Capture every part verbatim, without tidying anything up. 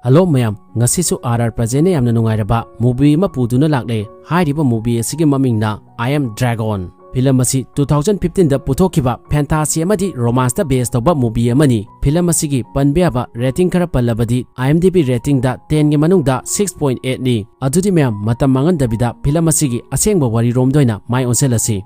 Hello ꯃꯌꯥꯝ, ꯉꯁꯤꯁꯨ R R Projectꯅ ꯌꯥꯝꯅ ꯅꯨꯡꯉꯥꯏꯔꯕ movie ꯑꯃ ꯄꯨꯗꯨꯅ ꯂꯥꯛꯂꯦ꯫ ꯍꯥꯏꯔꯤꯕ movie ꯑꯁꯤꯒꯤ ꯃꯃꯤꯡꯅ I Am Dragon꯫ Film ꯑꯁꯤ two thousand fifteenꯗ ꯄꯨꯊꯣꯛꯈꯤꯕ fantasy ꯑꯃꯗꯤ romanceꯇ base ꯇꯧꯕ movie ꯑꯃꯅꯤ꯫ Film ꯑꯁꯤꯒꯤ ꯄꯟꯕ ꯌꯥꯕ rating ꯈꯔ ꯄꯜꯂꯕꯗꯤ, IMDb ratingꯗ tenꯒꯤ ꯃꯅꯨꯡꯗ six point eightꯅꯤ꯫ ꯑꯗꯨꯗꯤ ꯃꯌꯥꯝ, ꯃꯇꯝ ꯃꯥꯡꯍꯟꯗꯕꯤꯗ film ꯑꯁꯤꯒꯤ ꯑꯁꯦꯡꯕ ꯋꯥꯔꯤꯔꯣꯝꯗ ꯑꯣꯏꯅ ꯃꯥꯏ ꯑꯣꯟꯁꯤꯜꯂꯁꯤ꯫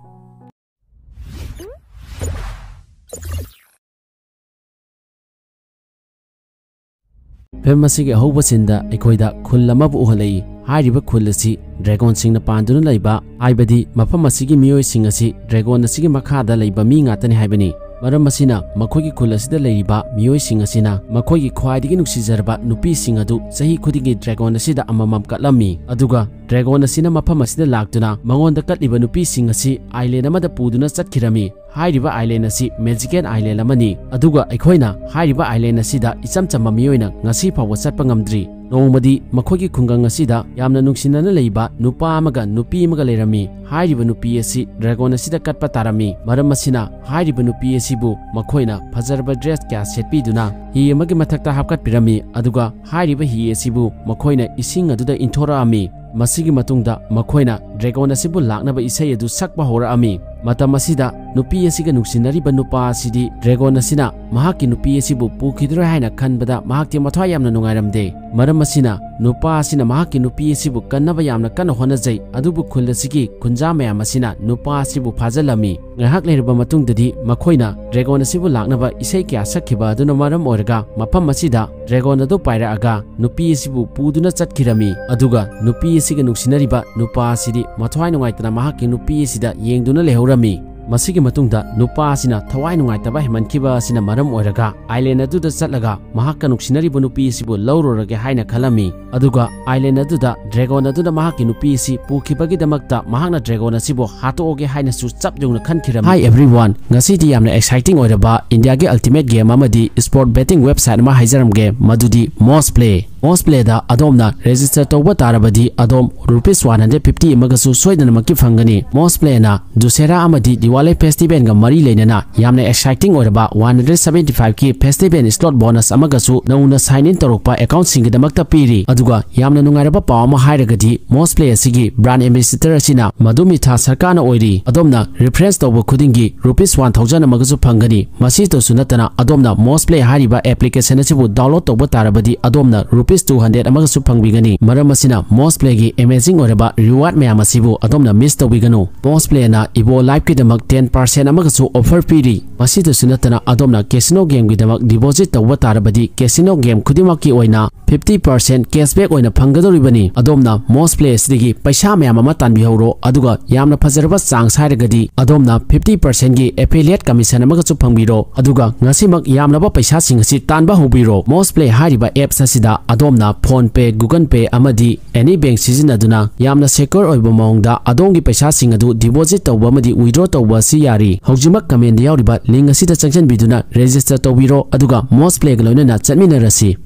Film ꯑꯁꯤꯒꯤ ꯑꯍꯧꯕ sceneꯗ ꯑꯩꯈꯣꯏꯗ ꯈꯨꯜ ꯑꯃꯕꯨ ꯎꯍꯜꯂꯛꯏ꯫ ꯍꯥꯏꯔꯤꯕ ꯈꯨꯜ ꯑꯁꯤ dragonꯁꯤꯡꯅ ꯄꯥꯟꯗꯨꯅ ꯂꯩꯕ, ꯍꯥꯏꯕꯗꯤ ꯃꯐꯝ ꯑꯁꯤꯒꯤ ꯃꯤꯑꯣꯏꯁꯤꯡ ꯑꯁꯤ dragon ꯑꯁꯤꯒꯤ ꯃꯈꯥꯗ ꯂꯩꯕ ꯃꯤ ꯉꯥꯛꯇꯅꯤ ꯍꯥꯏꯕꯅꯤ꯫ ꯃꯔꯝ ꯑꯁꯤꯅ, ꯃꯈꯣꯏꯒꯤ ꯈꯨꯜ ꯑꯁꯤꯗ ꯂꯩꯔꯤꯕ ꯃꯤꯑꯣꯏꯁꯤꯡ ꯑꯁꯤꯅ ꯃꯈꯣꯏꯒꯤ ꯈ꯭ꯋꯥꯏꯗꯒꯤ ꯅꯨꯡꯁꯤꯖꯔꯕ ꯅꯨꯄꯤꯁꯤꯡ ꯑꯗꯨ ꯆꯍꯤ ꯈꯨꯗꯤꯡꯒꯤ dragon ꯑꯁꯤꯗ ꯑꯃꯃꯝ ꯀꯠꯂꯝꯃꯤ꯫ ꯑꯗꯨꯒ dragon ꯑꯁꯤꯅ ꯃꯐꯝ ꯑꯁꯤꯗ ꯂꯥꯛꯇꯨꯅ ꯃꯉꯣꯟꯗ ꯀꯠꯂꯤꯕ ꯅꯨꯄꯤꯁꯤꯡ ꯑꯁꯤ island ꯑꯃꯗ ꯄꯨꯗꯨꯅ ꯆꯠꯈꯤꯔꯝꯃꯤ꯫ ꯍꯥꯏꯔꯤꯕ island ꯑꯁꯤ magical island ꯑꯃꯅꯤ꯫ ꯑꯗꯨꯒ ꯑꯩꯈꯣꯏꯅ ꯍꯥꯏꯔꯤꯕ island ꯑꯁꯤꯗ ꯏꯆꯝ ꯆꯝꯕ ꯃꯤꯑꯣꯏꯅ ꯉꯁꯤ ꯐꯥꯎꯕ ꯆꯠꯄ ꯉꯝꯗ꯭ꯔꯤ꯫ ꯅꯣꯡꯃꯗꯤ ꯃꯈꯣꯏꯒꯤ ꯈꯨꯡꯒꯪ ꯑꯁꯤꯗ ꯌꯥꯝꯅ ꯅꯨꯡꯁꯤꯅꯅ ꯂꯩꯕ ꯅꯨꯄꯥ ꯑꯃꯒ ꯅꯨꯄꯤ ꯑꯃꯒ ꯂꯩꯔꯝꯃꯤ꯫ ꯍꯥꯏꯔꯤꯕ ꯅꯨꯄꯤ ꯑꯁꯤ dragon ꯑꯁꯤꯗ ꯀꯠꯄ ꯇꯥꯔꯝꯃꯤ꯫ ꯃꯔꯝ ꯑꯁꯤꯅ, ꯍꯥꯏꯔꯤꯕ ꯅꯨꯄꯤ ꯑꯁꯤꯕꯨ ꯃꯈꯣꯏꯅ ꯐꯖꯔꯕ dress ꯀꯌꯥ ꯁꯦꯠꯄꯤꯗꯨꯅ ꯍꯤ ꯑꯃꯒꯤ ꯃꯊꯛꯇ ꯍꯥꯞꯀꯠꯄꯤꯔꯝꯃꯤ꯫ ꯑꯗꯨꯒ ꯍꯥꯏꯔꯤꯕ ꯍꯤ ꯑꯁꯤꯕꯨ ꯃꯈꯣꯏꯅ ꯏꯁꯤꯡ ꯑꯗꯨꯗ ꯏꯟꯊꯣꯔꯛꯑꯝꯃꯤ꯫ ꯃꯁꯤꯒꯤ ꯃꯇꯨꯡꯗ ꯃꯈꯣꯏꯅ dragon ꯑꯁꯤꯕꯨ ꯂꯥꯛꯅꯕ ꯏꯁꯩ ꯑꯗꯨ ꯁꯛꯄ ꯍꯧꯔꯛꯑꯝꯃꯤ꯫ ꯃꯇꯝ ꯑꯁꯤꯗ ꯅꯨꯄꯤ ꯑꯁꯤꯒ ꯅꯨꯡꯁꯤꯅꯔꯤꯕ ꯅꯨꯄꯥ ꯑꯁꯤꯗꯤ dragon ꯑꯁꯤꯅ ꯃꯍꯥꯛꯀꯤ ꯅꯨꯄꯤ ꯑꯁꯤꯕꯨ ꯄꯨꯈꯤꯗꯣꯔꯦ ꯍꯥꯏꯅ ꯈꯟꯕꯗ ꯃꯍꯥꯛꯇꯤ ꯃꯊ꯭ꯋꯥꯏ ꯌꯥꯝꯅ ꯅꯨꯡꯉꯥꯏꯔꯝꯗꯦ꯫ ꯃꯔꯝ ꯑꯁꯤꯅ, ꯅꯨꯄꯥ ꯑꯁꯤꯅ ꯃꯍꯥꯛꯀꯤ ꯅꯨꯄꯤ ꯑꯁꯤꯕꯨ ꯀꯟꯅꯕ ꯌꯥꯝꯅ ꯀꯟꯅ ꯍꯣꯠꯅꯖꯩ, ꯑꯗꯨꯕꯨ ꯈꯨꯜ ꯑꯁꯤꯒꯤ ꯈꯨꯟꯖꯥ ꯃꯌꯥꯝ ꯑꯁꯤꯅ ꯅꯨꯄꯥ ꯑꯁꯤꯕꯨ ꯐꯥꯖꯤꯜꯂꯝꯃꯤ꯫ ꯉꯥꯏꯍꯥꯛ ꯂꯩꯔꯕ ꯃꯇꯨꯡꯗꯗꯤ ꯃꯈꯣꯏꯅ dragon ꯑꯁꯤꯕꯨ ꯂꯥꯛꯅꯕ ꯏꯁꯩ ꯀꯌꯥ ꯁꯛꯈꯤꯕ ꯑꯗꯨꯅ ꯃꯔꯝ ꯑꯣꯏꯔꯒ ꯃꯐꯝ ꯑꯁꯤꯗ dragon ꯑꯗꯨ ꯄꯥꯏꯔꯛꯑꯒ ꯅꯨꯄꯤ ꯑꯁꯤꯕꯨ ꯄꯨꯗꯨꯅ ꯆꯠꯈꯤꯔꯝꯃꯤ꯫ ꯑꯗꯨꯒ ꯅꯨꯄꯤ ꯑꯁꯤꯒ ꯅꯨꯡꯁꯤꯅꯔꯤꯕ ꯅꯨꯄꯥ ꯑꯁꯤꯗꯤ ꯃꯊ꯭ꯋꯥꯏ ꯅꯨꯡꯉꯥꯏꯇꯅ ꯃꯍꯥꯛꯀꯤ ꯅꯨꯄꯤ ꯑꯁꯤꯗ ꯌꯦꯡꯗꯨꯅ ꯂꯩꯍꯧꯔꯝꯃꯤ꯫ ꯃꯁꯤꯒꯤ ꯃꯇꯨꯡꯗ ꯅꯨꯄꯥ ꯑꯁꯤꯅ ꯊꯋꯥꯏ ꯅꯨꯡꯉꯥꯏꯇꯕ ꯍꯦꯟꯃꯟꯈꯤꯕ ꯑꯁꯤꯅ ꯃꯔꯝ ꯑꯣꯏꯔꯒ island ꯑꯗꯨꯗ ꯆꯠꯂꯒ ꯃꯍꯥꯛꯀ ꯅꯨꯡꯁꯤꯅꯔꯤꯕ ꯅꯨꯄꯤ ꯑꯁꯤꯕꯨ ꯂꯧꯔꯨꯔꯒꯦ ꯍꯥꯏꯅ ꯈꯜꯂꯝꯃꯤ꯫ ꯑꯗꯨꯒ island ꯑꯗꯨꯗ dragon ꯑꯗꯨꯅ ꯃꯍꯥꯛꯀꯤ ꯅꯨꯄꯤ ꯑꯁꯤ ꯄꯨꯈꯤꯕꯒꯤꯗꯃꯛꯇ ꯃꯍꯥꯛꯅ dragon ꯑꯁꯤꯕꯨ ꯍꯥꯠꯇꯣꯛꯑꯒꯦ ꯍꯥꯏꯅꯁꯨ ꯆꯞ ꯌꯨꯡꯅ ꯈꯟꯈꯤꯔꯝꯃꯤ꯫ Hi everyone, ꯉꯁꯤꯗꯤ ꯌꯥꯝꯅ exciting ꯑꯣꯏꯔꯕ Indiaꯒꯤ ultimate game ꯑꯃꯗꯤ sport betting website ꯑꯃ ꯍꯥꯏꯖꯔꯝꯒꯦ, ꯃꯗꯨꯗꯤ Moz Play꯫ ꯃꯣꯁ ꯄ꯭ꯂꯦꯗ ꯑꯗꯣꯝꯅ ꯔꯦꯖꯤꯁꯇꯔ ꯇꯧꯕ ꯇꯥꯔꯕꯗꯤ ꯑꯗꯣꯝ ꯔꯨꯄꯤꯁ ꯋꯥꯟ ꯍꯟꯗ꯭ꯔꯦꯠ ꯐꯤꯐꯇꯤ ꯑꯃꯒꯁꯨ ꯁꯣꯏꯗꯅꯃꯛꯀꯤ ꯐꯪꯒꯅꯤ꯫ ꯃꯣꯁ ꯄ꯭ꯂꯦꯅ ꯗꯨꯁꯦꯔꯥ ꯑꯃꯗꯤ ꯗꯤꯋꯥꯂꯤ ꯐꯦꯁꯇꯤꯚꯦꯜꯒ ꯃꯔꯤ ꯂꯩꯅꯅ ꯌꯥꯝꯅ ꯑꯦꯛꯁꯥꯏꯇꯤꯡ ꯑꯣꯏꯔꯕ ꯋꯥꯟ ꯍꯟꯗ꯭ꯔꯦꯠ ꯁꯚꯦꯟꯇꯤ ꯐꯥꯏꯚꯀꯤ ꯐꯦꯁꯇꯤꯚꯦꯜ ꯁ꯭ꯂꯣꯠ ꯕꯣꯅꯁ ꯑꯃꯒꯁꯨ ꯅꯧꯅ ꯁꯥꯏꯟ ꯏꯟ ꯇꯧꯔꯛꯄ ꯑꯦꯀꯥꯎꯟꯁꯤꯡꯒꯤꯗꯃꯛꯇ ꯄꯤꯔꯤ꯫ ꯑꯗꯨꯒ ꯌꯥꯝꯅ ꯅꯨꯡꯉꯥꯏꯔꯕ ꯄꯥꯎ ꯑꯃ ꯍꯥꯏꯔꯒꯗꯤ ꯃꯣꯁ ꯄ꯭ꯂꯦ ꯑꯁꯤꯒꯤ ꯕ꯭ꯔꯥꯟ ꯑꯦꯝꯕꯦꯁꯦꯗꯔ ꯑꯁꯤꯅ ꯃꯙꯨꯃꯤꯊꯥ ꯁꯔꯀꯥꯔꯅ ꯑꯣꯏꯔꯤ꯫ ꯑꯗꯣꯝꯅ ꯔꯤꯐ꯭ꯔꯦꯟꯁ ꯇꯧꯕ ꯈꯨꯗꯤꯡꯒꯤ ꯔꯨꯄꯤꯁ ꯋꯥꯟ ꯊꯥꯎꯖꯟ ꯑꯃꯒꯁꯨ ꯐꯪꯒꯅꯤ꯫ ꯃꯁꯤꯇꯁꯨ ꯅꯠꯇꯅ ꯑꯗꯣꯝꯅ ꯃꯣꯁ ꯄ꯭ꯂꯦ ꯍꯥꯏꯔꯤꯕ ꯑꯦꯄ꯭ꯂꯤꯀꯦꯁꯟ ꯑꯁꯤꯕꯨ ꯗꯥꯎꯟꯂꯣꯗ ꯇꯧꯕ ꯇꯥꯔꯕꯗꯤ ꯑꯗꯣꯝꯅ ꯔꯨꯄꯤꯁ ꯇꯨ ꯍꯟꯗ꯭ꯔꯦꯠ ꯑꯃꯒꯁꯨ ꯐꯪꯕꯤꯒꯅꯤ꯫ ꯃꯔꯝ ꯑꯁꯤꯅ ꯃꯣꯁ ꯄ꯭ꯂꯦꯒꯤ ꯑꯦꯃꯦꯖꯤꯡ ꯑꯣꯏꯔꯕ ꯔꯤꯋꯥꯔꯗ ꯃꯌꯥꯝ ꯑꯁꯤꯕꯨ ꯑꯗꯣꯝꯅ ꯃꯤꯁ ꯇꯧꯕꯤꯒꯅꯨ꯫ ꯃꯣꯁ ꯄ꯭ꯂꯦꯅ ꯏꯕꯣ ꯂꯥꯏꯐꯀꯤꯗꯃꯛ ꯇꯦꯟ ꯄꯥꯔꯁꯦꯟ ꯑꯃꯒꯁꯨ ꯑꯣꯐꯔ ꯄꯤꯔꯤ꯫ ꯃꯁꯤꯗꯁꯨ ꯅꯠꯇꯅ ꯑꯗꯣꯝꯅ ꯀꯦꯁꯤꯅꯣ ꯒꯦꯝꯒꯤꯗꯃꯛ ꯗꯤꯄꯣꯖꯤꯠ ꯇꯧꯕ ꯇꯥꯔꯕꯗꯤ ꯀꯦꯁꯤꯅꯣ ꯒꯦꯝ ꯈꯨꯗꯤꯡꯃꯛꯀꯤ ꯑꯣꯏꯅ ꯐꯤꯐꯇꯤ ꯄꯥꯔꯁꯦꯟ ꯀꯦꯁꯕꯦꯛ ꯑꯣꯏꯅ ꯐꯪꯒꯗꯧꯔꯤꯕꯅꯤ꯫ ꯑꯗꯣꯝꯅ ꯃꯣꯁ ꯄ꯭ꯂꯦ ꯑꯁꯤꯗꯒꯤ ꯄꯩꯁꯥ ꯃꯌꯥꯝ ꯑꯃ ꯇꯥꯟꯕꯤꯍꯧꯔꯣ, ꯑꯗꯨꯒ ꯌꯥꯝꯅ ꯐꯖꯔꯕ ꯆꯥꯡꯁ ꯍꯥꯏꯔꯒꯗꯤ ꯑꯗꯣꯝꯅ ꯐꯤꯐꯇꯤ ꯄꯥꯔꯁꯦꯟꯒꯤ ꯑꯦꯐꯤꯂꯤꯌꯦꯠ ꯀꯃꯤꯁꯟ ꯑꯃꯒꯁꯨ ꯐꯪꯕꯤꯔꯣ, ꯑꯗꯨꯒ ꯉꯁꯤꯃꯛ ꯌꯥꯝꯂꯕ ꯄꯩꯁꯥꯁꯤꯡ ꯑꯁꯤ ꯇꯥꯟꯕ ꯍꯧꯕꯤꯔꯣ꯫ ꯃꯣꯁ ꯄ꯭ꯂꯦ ꯍꯥꯏꯔꯤꯕ ꯑꯦꯞꯁ ꯑꯁꯤꯗ ꯑꯗꯣꯝꯅ PhonePe, Google Pay ꯑꯃꯗꯤ ꯑꯦꯅꯤ ꯕꯦꯡ ꯁꯤꯖꯤꯟꯅꯗꯨꯅ ꯌꯥꯝꯅ ꯁꯦꯀ꯭ꯌꯣꯔ ꯑꯣꯏꯕ ꯃꯑꯣꯡꯗ ꯑꯗꯣꯝꯒꯤ ꯄꯩꯁꯥꯁꯤꯡ ꯑꯗꯨ ꯗꯤꯄꯣꯖꯤꯠ ꯇꯧꯕ ꯑꯃꯗꯤ ꯋꯤꯗ꯭ꯔꯣ ꯇꯧꯕ ꯑꯁꯤ ꯌꯥꯔꯤ꯫ ꯍꯧꯖꯤꯛꯃꯛ ꯀꯃꯦꯟꯗ ꯌꯥꯎꯔꯤꯕ ꯂꯤꯡ ꯑꯁꯤꯗ ꯆꯪꯁꯤꯟꯕꯤꯗꯨꯅ ꯔꯦꯖꯤꯁꯇꯔ ꯇꯧꯕꯤꯔꯣ, ꯑꯗꯨꯒ ꯃꯣꯁ ꯄ꯭ꯂꯦꯒ ꯂꯣꯏꯅꯅ ꯆꯠꯃꯤꯟꯅꯔꯁꯤ꯫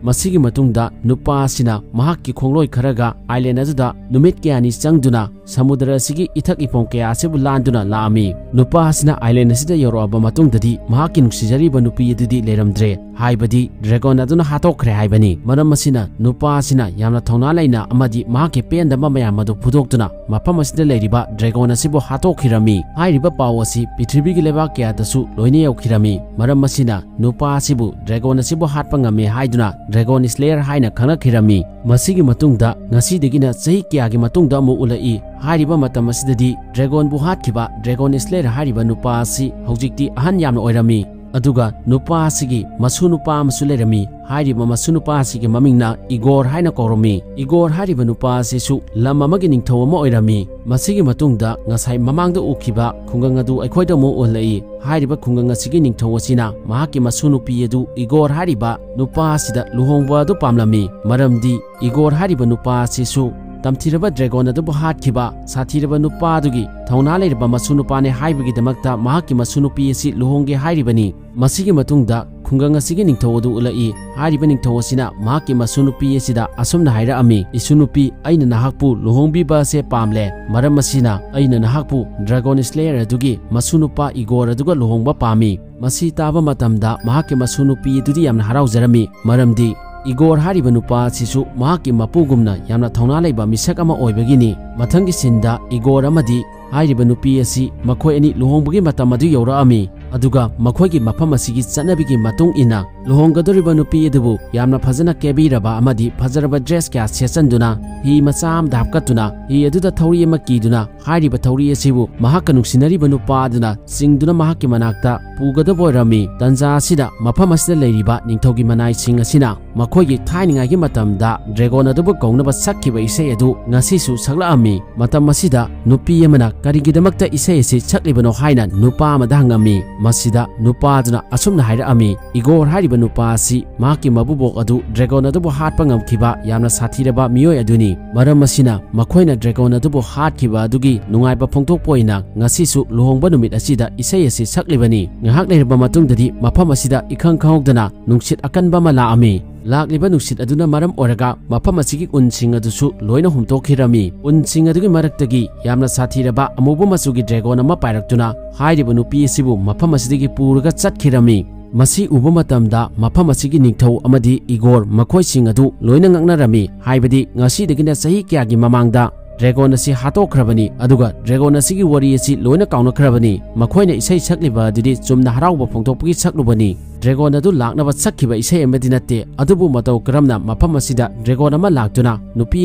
ꯃꯁꯤꯒꯤ ꯃꯇꯨꯡꯗ ꯅꯨꯄꯥ ꯑꯁꯤꯅ ꯃꯍꯥꯛꯀꯤ ꯈꯣꯡꯂꯣꯏ ꯈꯔꯒ ꯑꯥꯏꯂꯦꯟ ꯑꯗꯨꯗ ꯅꯨꯃꯤꯠ ꯀꯌꯥꯅꯤ ꯆꯪꯗꯨꯅ ꯁꯃꯨꯗ꯭ꯔ ꯑꯁꯤꯒꯤ ꯏꯊꯛ ꯏꯐꯣꯡ ꯀꯌꯥ ꯑꯁꯤꯕꯨ ꯂꯥꯟꯗꯨꯅ ꯂꯥꯛꯑꯝꯃꯤ꯫ ꯅꯨꯄꯥ ꯑꯁꯤꯅ ꯑꯥꯏꯂꯦꯟ ꯑꯁꯤꯗ ꯌꯧꯔꯛꯑꯕ ꯃꯇꯨꯡꯗꯗꯤ ꯃꯍꯥꯛꯀꯤ ꯅꯨꯡꯁꯤꯖꯔꯤꯕ ꯅꯨꯄꯤ ꯑꯗꯨꯗꯤ ꯂꯩꯔꯝꯗ꯭ꯔꯦ, ꯍꯥꯏꯕꯗꯤ ꯗ꯭ꯔꯦꯒꯣꯟ ꯑꯗꯨꯅ ꯍꯥꯠꯇꯣꯛꯈ꯭ꯔꯦ ꯍꯥꯏꯕꯅꯤ꯫ ꯃꯔꯝ ꯑꯁꯤꯅ ꯅꯨꯄꯥ ꯑꯁꯤꯅ ꯌꯥꯝꯅ ꯊꯧꯅꯥ ꯂꯩꯅ ꯑꯃꯗꯤ ꯃꯍꯥꯛꯀꯤ ꯄꯦꯟꯗꯕ ꯃꯌꯥꯝ ꯑꯗꯨ ꯐꯨꯗꯣꯛꯇꯨꯅ ꯃꯐꯝ ꯑꯁꯤꯗ ꯂꯩꯔꯤꯕ ꯗ꯭ꯔꯦꯒꯣꯟ ꯑꯁꯤꯕꯨ ꯍꯥꯠꯇꯣꯛꯈꯤꯔꯝꯃꯤ꯫ ꯍꯥꯏꯔꯤꯕ ꯄꯥꯎ ꯑꯁꯤ ꯄ꯭ꯔꯤꯊꯤꯕꯤꯒꯤ ꯂꯩꯕꯥꯛ ꯀꯌꯥꯗꯁꯨ ꯂꯣꯏꯅ ꯌꯧꯈꯤꯔꯝꯃꯤ꯫ ꯃꯔꯝ ꯑꯁꯤꯅ ꯅꯨꯄꯥ ꯑꯁꯤꯕꯨ ꯗ꯭ꯔꯦꯒꯣꯟ ꯑꯁꯤꯕꯨ ꯍꯥꯠꯄ ꯉꯝꯃꯤ ꯍꯥꯏꯗꯨꯅ ꯗ꯭ꯔꯦꯒꯣꯟ ꯁ꯭ꯂꯦꯌꯔ ꯍꯥꯏꯅ ꯈꯪꯅꯈꯤꯔꯝꯃꯤ꯫ ꯃꯁꯤꯒꯤ ꯃꯇꯨꯡꯗ ꯉꯁꯤꯗꯒꯤꯅ ꯆꯍꯤ ꯀꯌꯥꯒꯤ ꯃꯇꯨꯡꯗ ꯑꯃꯨꯛ ꯎꯠꯂꯛꯏ꯫ ꯍꯥꯏꯔꯤꯕ ꯃꯇꯝ ꯑꯁꯤꯗꯗꯤ ꯗ꯭ꯔꯦꯒꯣꯟꯕꯨ ꯍꯥꯠꯈꯤꯕ ꯗ꯭ꯔꯦꯒꯣꯟ ꯁ꯭ꯂꯦꯌꯔ ꯍꯥꯏꯔꯤꯕ ꯅꯨꯄꯥ ꯑꯁꯤ ꯍꯧꯖꯤꯛꯇꯤ ꯑꯍꯟ ꯌꯥꯝꯅ ꯑꯣꯏꯔꯝꯃꯤ꯫ ꯑꯗꯨꯒ ꯅꯨꯄꯥ ꯑꯁꯤꯒꯤ ꯃꯁꯨ ꯅꯨꯄꯥ ꯑꯃꯁꯨ ꯂꯩꯔꯝꯃꯤ꯫ ꯍꯥꯏꯔꯤꯕ ꯃꯁꯨ ꯅꯨꯄꯥ ꯑꯁꯤꯒꯤ ꯃꯃꯤꯡꯅ ꯏꯒꯣꯔ ꯍꯥꯏꯅ ꯀꯧꯔꯝꯃꯤ꯫ ꯏꯒꯣꯔ ꯍꯥꯏꯔꯤꯕ ꯅꯨꯄꯥ ꯑꯁꯤꯁꯨ ꯂꯝ ꯑꯃꯒꯤ ꯅꯤꯡꯊꯧ ꯑꯃ ꯑꯣꯏꯔꯝꯃꯤ꯫ ꯃꯁꯤꯒꯤ ꯃꯇꯨꯡꯗ ꯉꯁꯥꯏ ꯃꯃꯥꯡꯗ ꯎꯈꯤꯕ ꯈꯨꯡꯒꯪ ꯑꯗꯨ ꯑꯩꯈꯣꯏꯗ ꯑꯃꯨꯛ ꯎꯍꯜꯂꯛꯏ꯫ ꯍꯥꯏꯔꯤꯕ ꯈꯨꯡꯒꯪ ꯑꯁꯤꯒꯤ ꯅꯤꯡꯊꯧ ꯑꯁꯤꯅ ꯃꯍꯥꯛꯀꯤ ꯃꯁꯨ ꯅꯨꯄꯤ ꯑꯗꯨ ꯏꯒꯣꯔ ꯍꯥꯏꯔꯤꯕ ꯅꯨꯄꯥ ꯑꯁꯤꯗ ꯂꯨꯍꯣꯡꯕ ꯑꯗꯨ ꯄꯥꯝꯂꯝꯃꯤ꯫ ꯃꯔꯝꯗꯤ ꯏꯒꯣꯔ ꯍꯥꯏꯔꯤꯕ ꯅꯨꯄꯥ ꯑꯁꯤꯁꯨ ꯇꯝꯊꯤꯔꯕ ꯗ꯭ꯔꯦꯒꯣꯟ ꯑꯗꯨꯕꯨ ꯍꯥꯠꯈꯤꯕ ꯁꯥꯊꯤꯔꯕ ꯅꯨꯄꯥ ꯑꯗꯨꯒꯤ ꯊꯧꯅꯥ ꯂꯩꯔꯕ ꯃꯁꯨ ꯅꯨꯄꯥꯅꯦ ꯍꯥꯏꯕꯒꯤꯗꯃꯛꯇ ꯃꯍꯥꯛꯀꯤ ꯃꯁꯨ ꯅꯨꯄꯤ ꯑꯁꯤ ꯂꯨꯍꯣꯡꯒꯦ ꯍꯥꯏꯔꯤꯕꯅꯤ꯫ ꯃꯁꯤꯒꯤ ꯃꯇꯨꯡꯗ ꯈꯨꯡꯒꯪ ꯑꯁꯤꯒꯤ ꯅꯤꯡꯊꯧ ꯑꯗꯨ ꯎꯠꯂꯛꯏ꯫ ꯍꯥꯏꯔꯤꯕ ꯅꯤꯡꯊꯧ ꯑꯁꯤꯅ ꯃꯍꯥꯛꯀꯤ ꯃꯁꯨ ꯅꯨꯄꯤ ꯑꯁꯤꯗ ꯑꯁꯨꯝꯅ ꯍꯥꯏꯔꯛꯑꯝꯃꯤ, "ꯏꯁꯨ ꯅꯨꯄꯤ, ꯑꯩꯅ ꯅꯍꯥꯛꯄꯨ ꯂꯨꯍꯣꯡꯕꯤꯕ ꯑꯁꯦ ꯄꯥꯝꯂꯦ꯫ ꯃꯔꯝ ꯑꯁꯤꯅ ꯑꯩꯅ ꯅꯍꯥꯛꯄꯨ ꯗ꯭ꯔꯦꯒꯣꯟ ꯁ꯭ꯂꯦꯌꯔ ꯑꯗꯨꯒꯤ ꯃꯁꯨ ꯅꯨꯄꯥ ꯏꯒꯣꯔ ꯑꯗꯨꯒ ꯂꯨꯍꯣꯡꯕ ꯄꯥꯝꯃꯤ"꯫ ꯃꯁꯤ ꯇꯥꯕ ꯃꯇꯝꯗ ꯃꯍꯥꯛꯀꯤ ꯃꯁꯨ ꯅꯨꯄꯤ ꯑꯗꯨꯗꯤ ꯌꯥꯝꯅ ꯍꯔꯥꯎꯖꯔꯝꯃꯤ, ꯃꯔꯝꯗꯤ ꯏꯒꯣꯔ ꯍꯥꯏꯔꯤꯕ ꯅꯨꯄꯥ ꯑꯁꯤꯁꯨ ꯃꯍꯥꯛꯀꯤ ꯃꯄꯨꯒꯨꯝꯅ ꯌꯥꯝꯅ ꯊꯧꯅꯥ ꯂꯩꯕ ꯃꯤꯁꯛ ꯑꯃ ꯑꯣꯏꯕꯒꯤꯅꯤ꯫ ꯃꯊꯪꯒꯤ ꯁꯤꯟꯗ ꯏꯒꯣꯔ ꯑꯃꯗꯤ ꯍꯥꯏꯔꯤꯕ ꯅꯨꯄꯤ ꯑꯁꯤ ꯃꯈꯣꯏ ꯑꯅꯤ ꯂꯨꯍꯣꯡꯕꯒꯤ ꯃꯇꯝ ꯑꯗꯨ ꯌꯧꯔꯛꯑꯝꯃꯤ꯫ ꯑꯗꯨꯒ ꯃꯈꯣꯏꯒꯤ ꯃꯐꯝ ꯑꯁꯤꯒꯤ ꯆꯠꯅꯕꯤꯒꯤ ꯃꯇꯨꯡ ꯏꯟꯅ ꯂꯨꯍꯣꯡꯒꯗꯧꯔꯤꯕ ꯅꯨꯄꯤ ꯑꯗꯨꯕꯨ ꯌꯥꯝꯅ ꯐꯖꯅ ꯀꯦꯕꯤꯔꯕ ꯑꯃꯗꯤ ꯐꯖꯔꯕ ꯗ꯭ꯔꯦꯁ ꯀꯌꯥ ꯁꯦꯠꯆꯟꯗꯨꯅ ꯍꯤ ꯃꯆꯥ ꯑꯃꯗ ꯍꯥꯞꯀꯠꯇꯨꯅ ꯍꯤ ꯑꯗꯨꯗ ꯊꯧꯔꯤ ꯑꯃ ꯀꯤꯗꯨꯅ ꯍꯥꯏꯔꯤꯕ ꯊꯧꯔꯤ ꯑꯁꯤꯕꯨ ꯃꯍꯥꯛꯀ ꯅꯨꯡꯁꯤꯅꯔꯤꯕ ꯅꯨꯄꯥ ꯑꯗꯨꯅ ꯆꯤꯡꯗꯨꯅ ꯃꯍꯥꯛꯀꯤ ꯃꯅꯥꯛꯇ ꯄꯨꯒꯗꯕ ꯑꯣꯏꯔꯝꯃꯤ꯫ ꯇꯟꯖꯥ ꯑꯁꯤꯗ ꯃꯐꯝ ꯑꯁꯤꯗ ꯂꯩꯔꯤꯕ ꯅꯤꯡꯊꯧꯒꯤ ꯃꯅꯥꯏꯁꯤꯡ ꯑꯁꯤꯅ ꯃꯈꯣꯏꯒꯤ ꯊꯥꯏꯅꯉꯥꯏꯒꯤ ꯃꯇꯝꯗ ꯗ꯭ꯔꯦꯒꯣꯟ ꯑꯗꯨꯕꯨ ꯀꯧꯅꯕ ꯁꯛꯈꯤꯕ ꯏꯁꯩ ꯑꯗꯨ ꯉꯁꯤꯁꯨ ꯁꯛꯂꯛꯑꯝꯃꯤ꯫ ꯃꯇꯝ ꯑꯁꯤꯗ ꯅꯨꯄꯤ ꯑꯃꯅ ꯀꯔꯤꯒꯤꯗꯃꯛꯇ ꯏꯁꯩ ꯑꯁꯤ ꯁꯛꯂꯤꯕꯅꯣ ꯍꯥꯏꯅ ꯅꯨꯄꯥ ꯑꯃꯗ ꯍꯪꯉꯝꯃꯤ꯫ ꯃꯁꯤꯗ ꯅꯨꯄꯥ ꯑꯗꯨꯅ ꯑꯁꯨꯝꯅ ꯍꯥꯏꯔꯛꯑꯝꯃꯤ, "ꯏꯒꯣꯔ ꯍꯥꯏꯔꯤꯕ ꯅꯨꯄꯥ ꯑꯁꯤ ꯃꯍꯥꯛꯀꯤ ꯃꯕꯨꯕꯣꯛ ꯑꯗꯨ ꯗ꯭ꯔꯦꯒꯣꯟ ꯑꯗꯨꯕꯨ ꯍꯥꯠꯄ ꯉꯝꯈꯤꯕ ꯌꯥꯝꯅ ꯁꯥꯊꯤꯔꯕ ꯃꯤꯑꯣꯏ ꯑꯗꯨꯅꯤ꯫ ꯃꯔꯝ ꯑꯁꯤꯅ ꯃꯈꯣꯏꯅ ꯗ꯭ꯔꯦꯒꯣꯟ ꯑꯗꯨꯕꯨ ꯍꯥꯠꯈꯤꯕ ꯑꯗꯨꯒꯤ ꯅꯨꯡꯉꯥꯏꯕ ꯐꯣꯡꯗꯣꯛꯄ ꯑꯣꯏꯅ ꯉꯁꯤꯁꯨ ꯂꯨꯍꯣꯡꯕ ꯅꯨꯃꯤꯠ ꯑꯁꯤꯗ ꯏꯁꯩ ꯑꯁꯤ ꯁꯛꯂꯤꯕꯅꯤ"꯫ ꯉꯥꯏꯍꯥꯛ ꯂꯩꯔꯕ ꯃꯇꯨꯡꯗꯗꯤ ꯃꯐꯝ ꯑꯁꯤꯗ ꯏꯈꯪ ꯈꯪꯍꯧꯗꯅ ꯅꯨꯡꯁꯤꯠ ꯑꯀꯟꯕ ꯑꯃ ꯂꯥꯛꯑꯝꯃꯤ꯫ ꯂꯥꯛꯂꯤꯕ ꯅꯨꯡꯁꯤꯠ ꯑꯗꯨꯅ ꯃꯔꯝ ꯑꯣꯏꯔꯒ ꯃꯐꯝ ꯑꯁꯤꯒꯤ ꯎꯟꯁꯤꯡ ꯑꯗꯨꯁꯨ ꯂꯣꯏꯅ ꯍꯨꯝꯇꯣꯛꯈꯤꯔꯝꯃꯤ꯫ ꯎꯟꯁꯤꯡ ꯑꯗꯨꯒꯤ ꯃꯔꯛꯇꯒꯤ ꯌꯥꯝꯅ ꯁꯥꯊꯤꯔꯕ ꯑꯃꯨꯕ ꯃꯆꯨꯒꯤ ꯗ꯭ꯔꯦꯒꯣꯟ ꯑꯃ ꯄꯥꯏꯔꯛꯇꯨꯅ ꯍꯥꯏꯔꯤꯕ ꯅꯨꯄꯤ ꯑꯁꯤꯕꯨ ꯃꯐꯝ ꯑꯁꯤꯗꯒꯤ ꯄꯨꯔꯒ ꯆꯠꯈꯤꯔꯝꯃꯤ꯫ ꯃꯁꯤ ꯎꯕ ꯃꯇꯝꯗ ꯃꯐꯝ ꯑꯁꯤꯒꯤ ꯅꯤꯡꯊꯧ ꯑꯃꯗꯤ ꯏꯒꯣꯔ ꯃꯈꯣꯏꯁꯤꯡ ꯑꯗꯨ ꯂꯣꯏꯅ ꯉꯛꯅꯔꯝꯃꯤ, ꯍꯥꯏꯕꯗꯤ ꯉꯁꯤꯗꯒꯤꯅ ꯆꯍꯤ ꯀꯌꯥꯒꯤ ꯃꯃꯥꯡꯗ ꯗ꯭ꯔꯦꯒꯣꯟ ꯑꯁꯤ ꯍꯥꯠꯇꯣꯛꯈ꯭ꯔꯕꯅꯤ, ꯑꯗꯨꯒ ꯗ꯭ꯔꯦꯒꯣꯟ ꯑꯁꯤꯒꯤ ꯋꯥꯔꯤ ꯑꯁꯤ ꯂꯣꯏꯅ ꯀꯥꯎꯅꯈ꯭ꯔꯕꯅꯤ꯫ ꯃꯈꯣꯏꯅ ꯏꯁꯩ ꯁꯛꯂꯤꯕ ꯑꯗꯨꯗꯤ ꯆꯨꯝꯅ ꯍꯔꯥꯎꯕ ꯐꯣꯡꯗꯣꯛꯄꯒꯤ ꯁꯛꯂꯨꯕꯅꯤ꯫ ꯗ꯭ꯔꯦꯒꯣꯟ ꯑꯗꯨ ꯂꯥꯛꯅꯕ ꯁꯛꯈꯤꯕ ꯏꯁꯩ ꯑꯃꯗꯤ ꯅꯠꯇꯦ, ꯑꯗꯨꯕꯨ ꯃꯇꯧ ꯀꯔꯝꯅ ꯃꯐꯝ ꯑꯁꯤꯗ ꯗ꯭ꯔꯦꯒꯣꯟ ꯑꯃ ꯂꯥꯛꯇꯨꯅ ꯅꯨꯄꯤ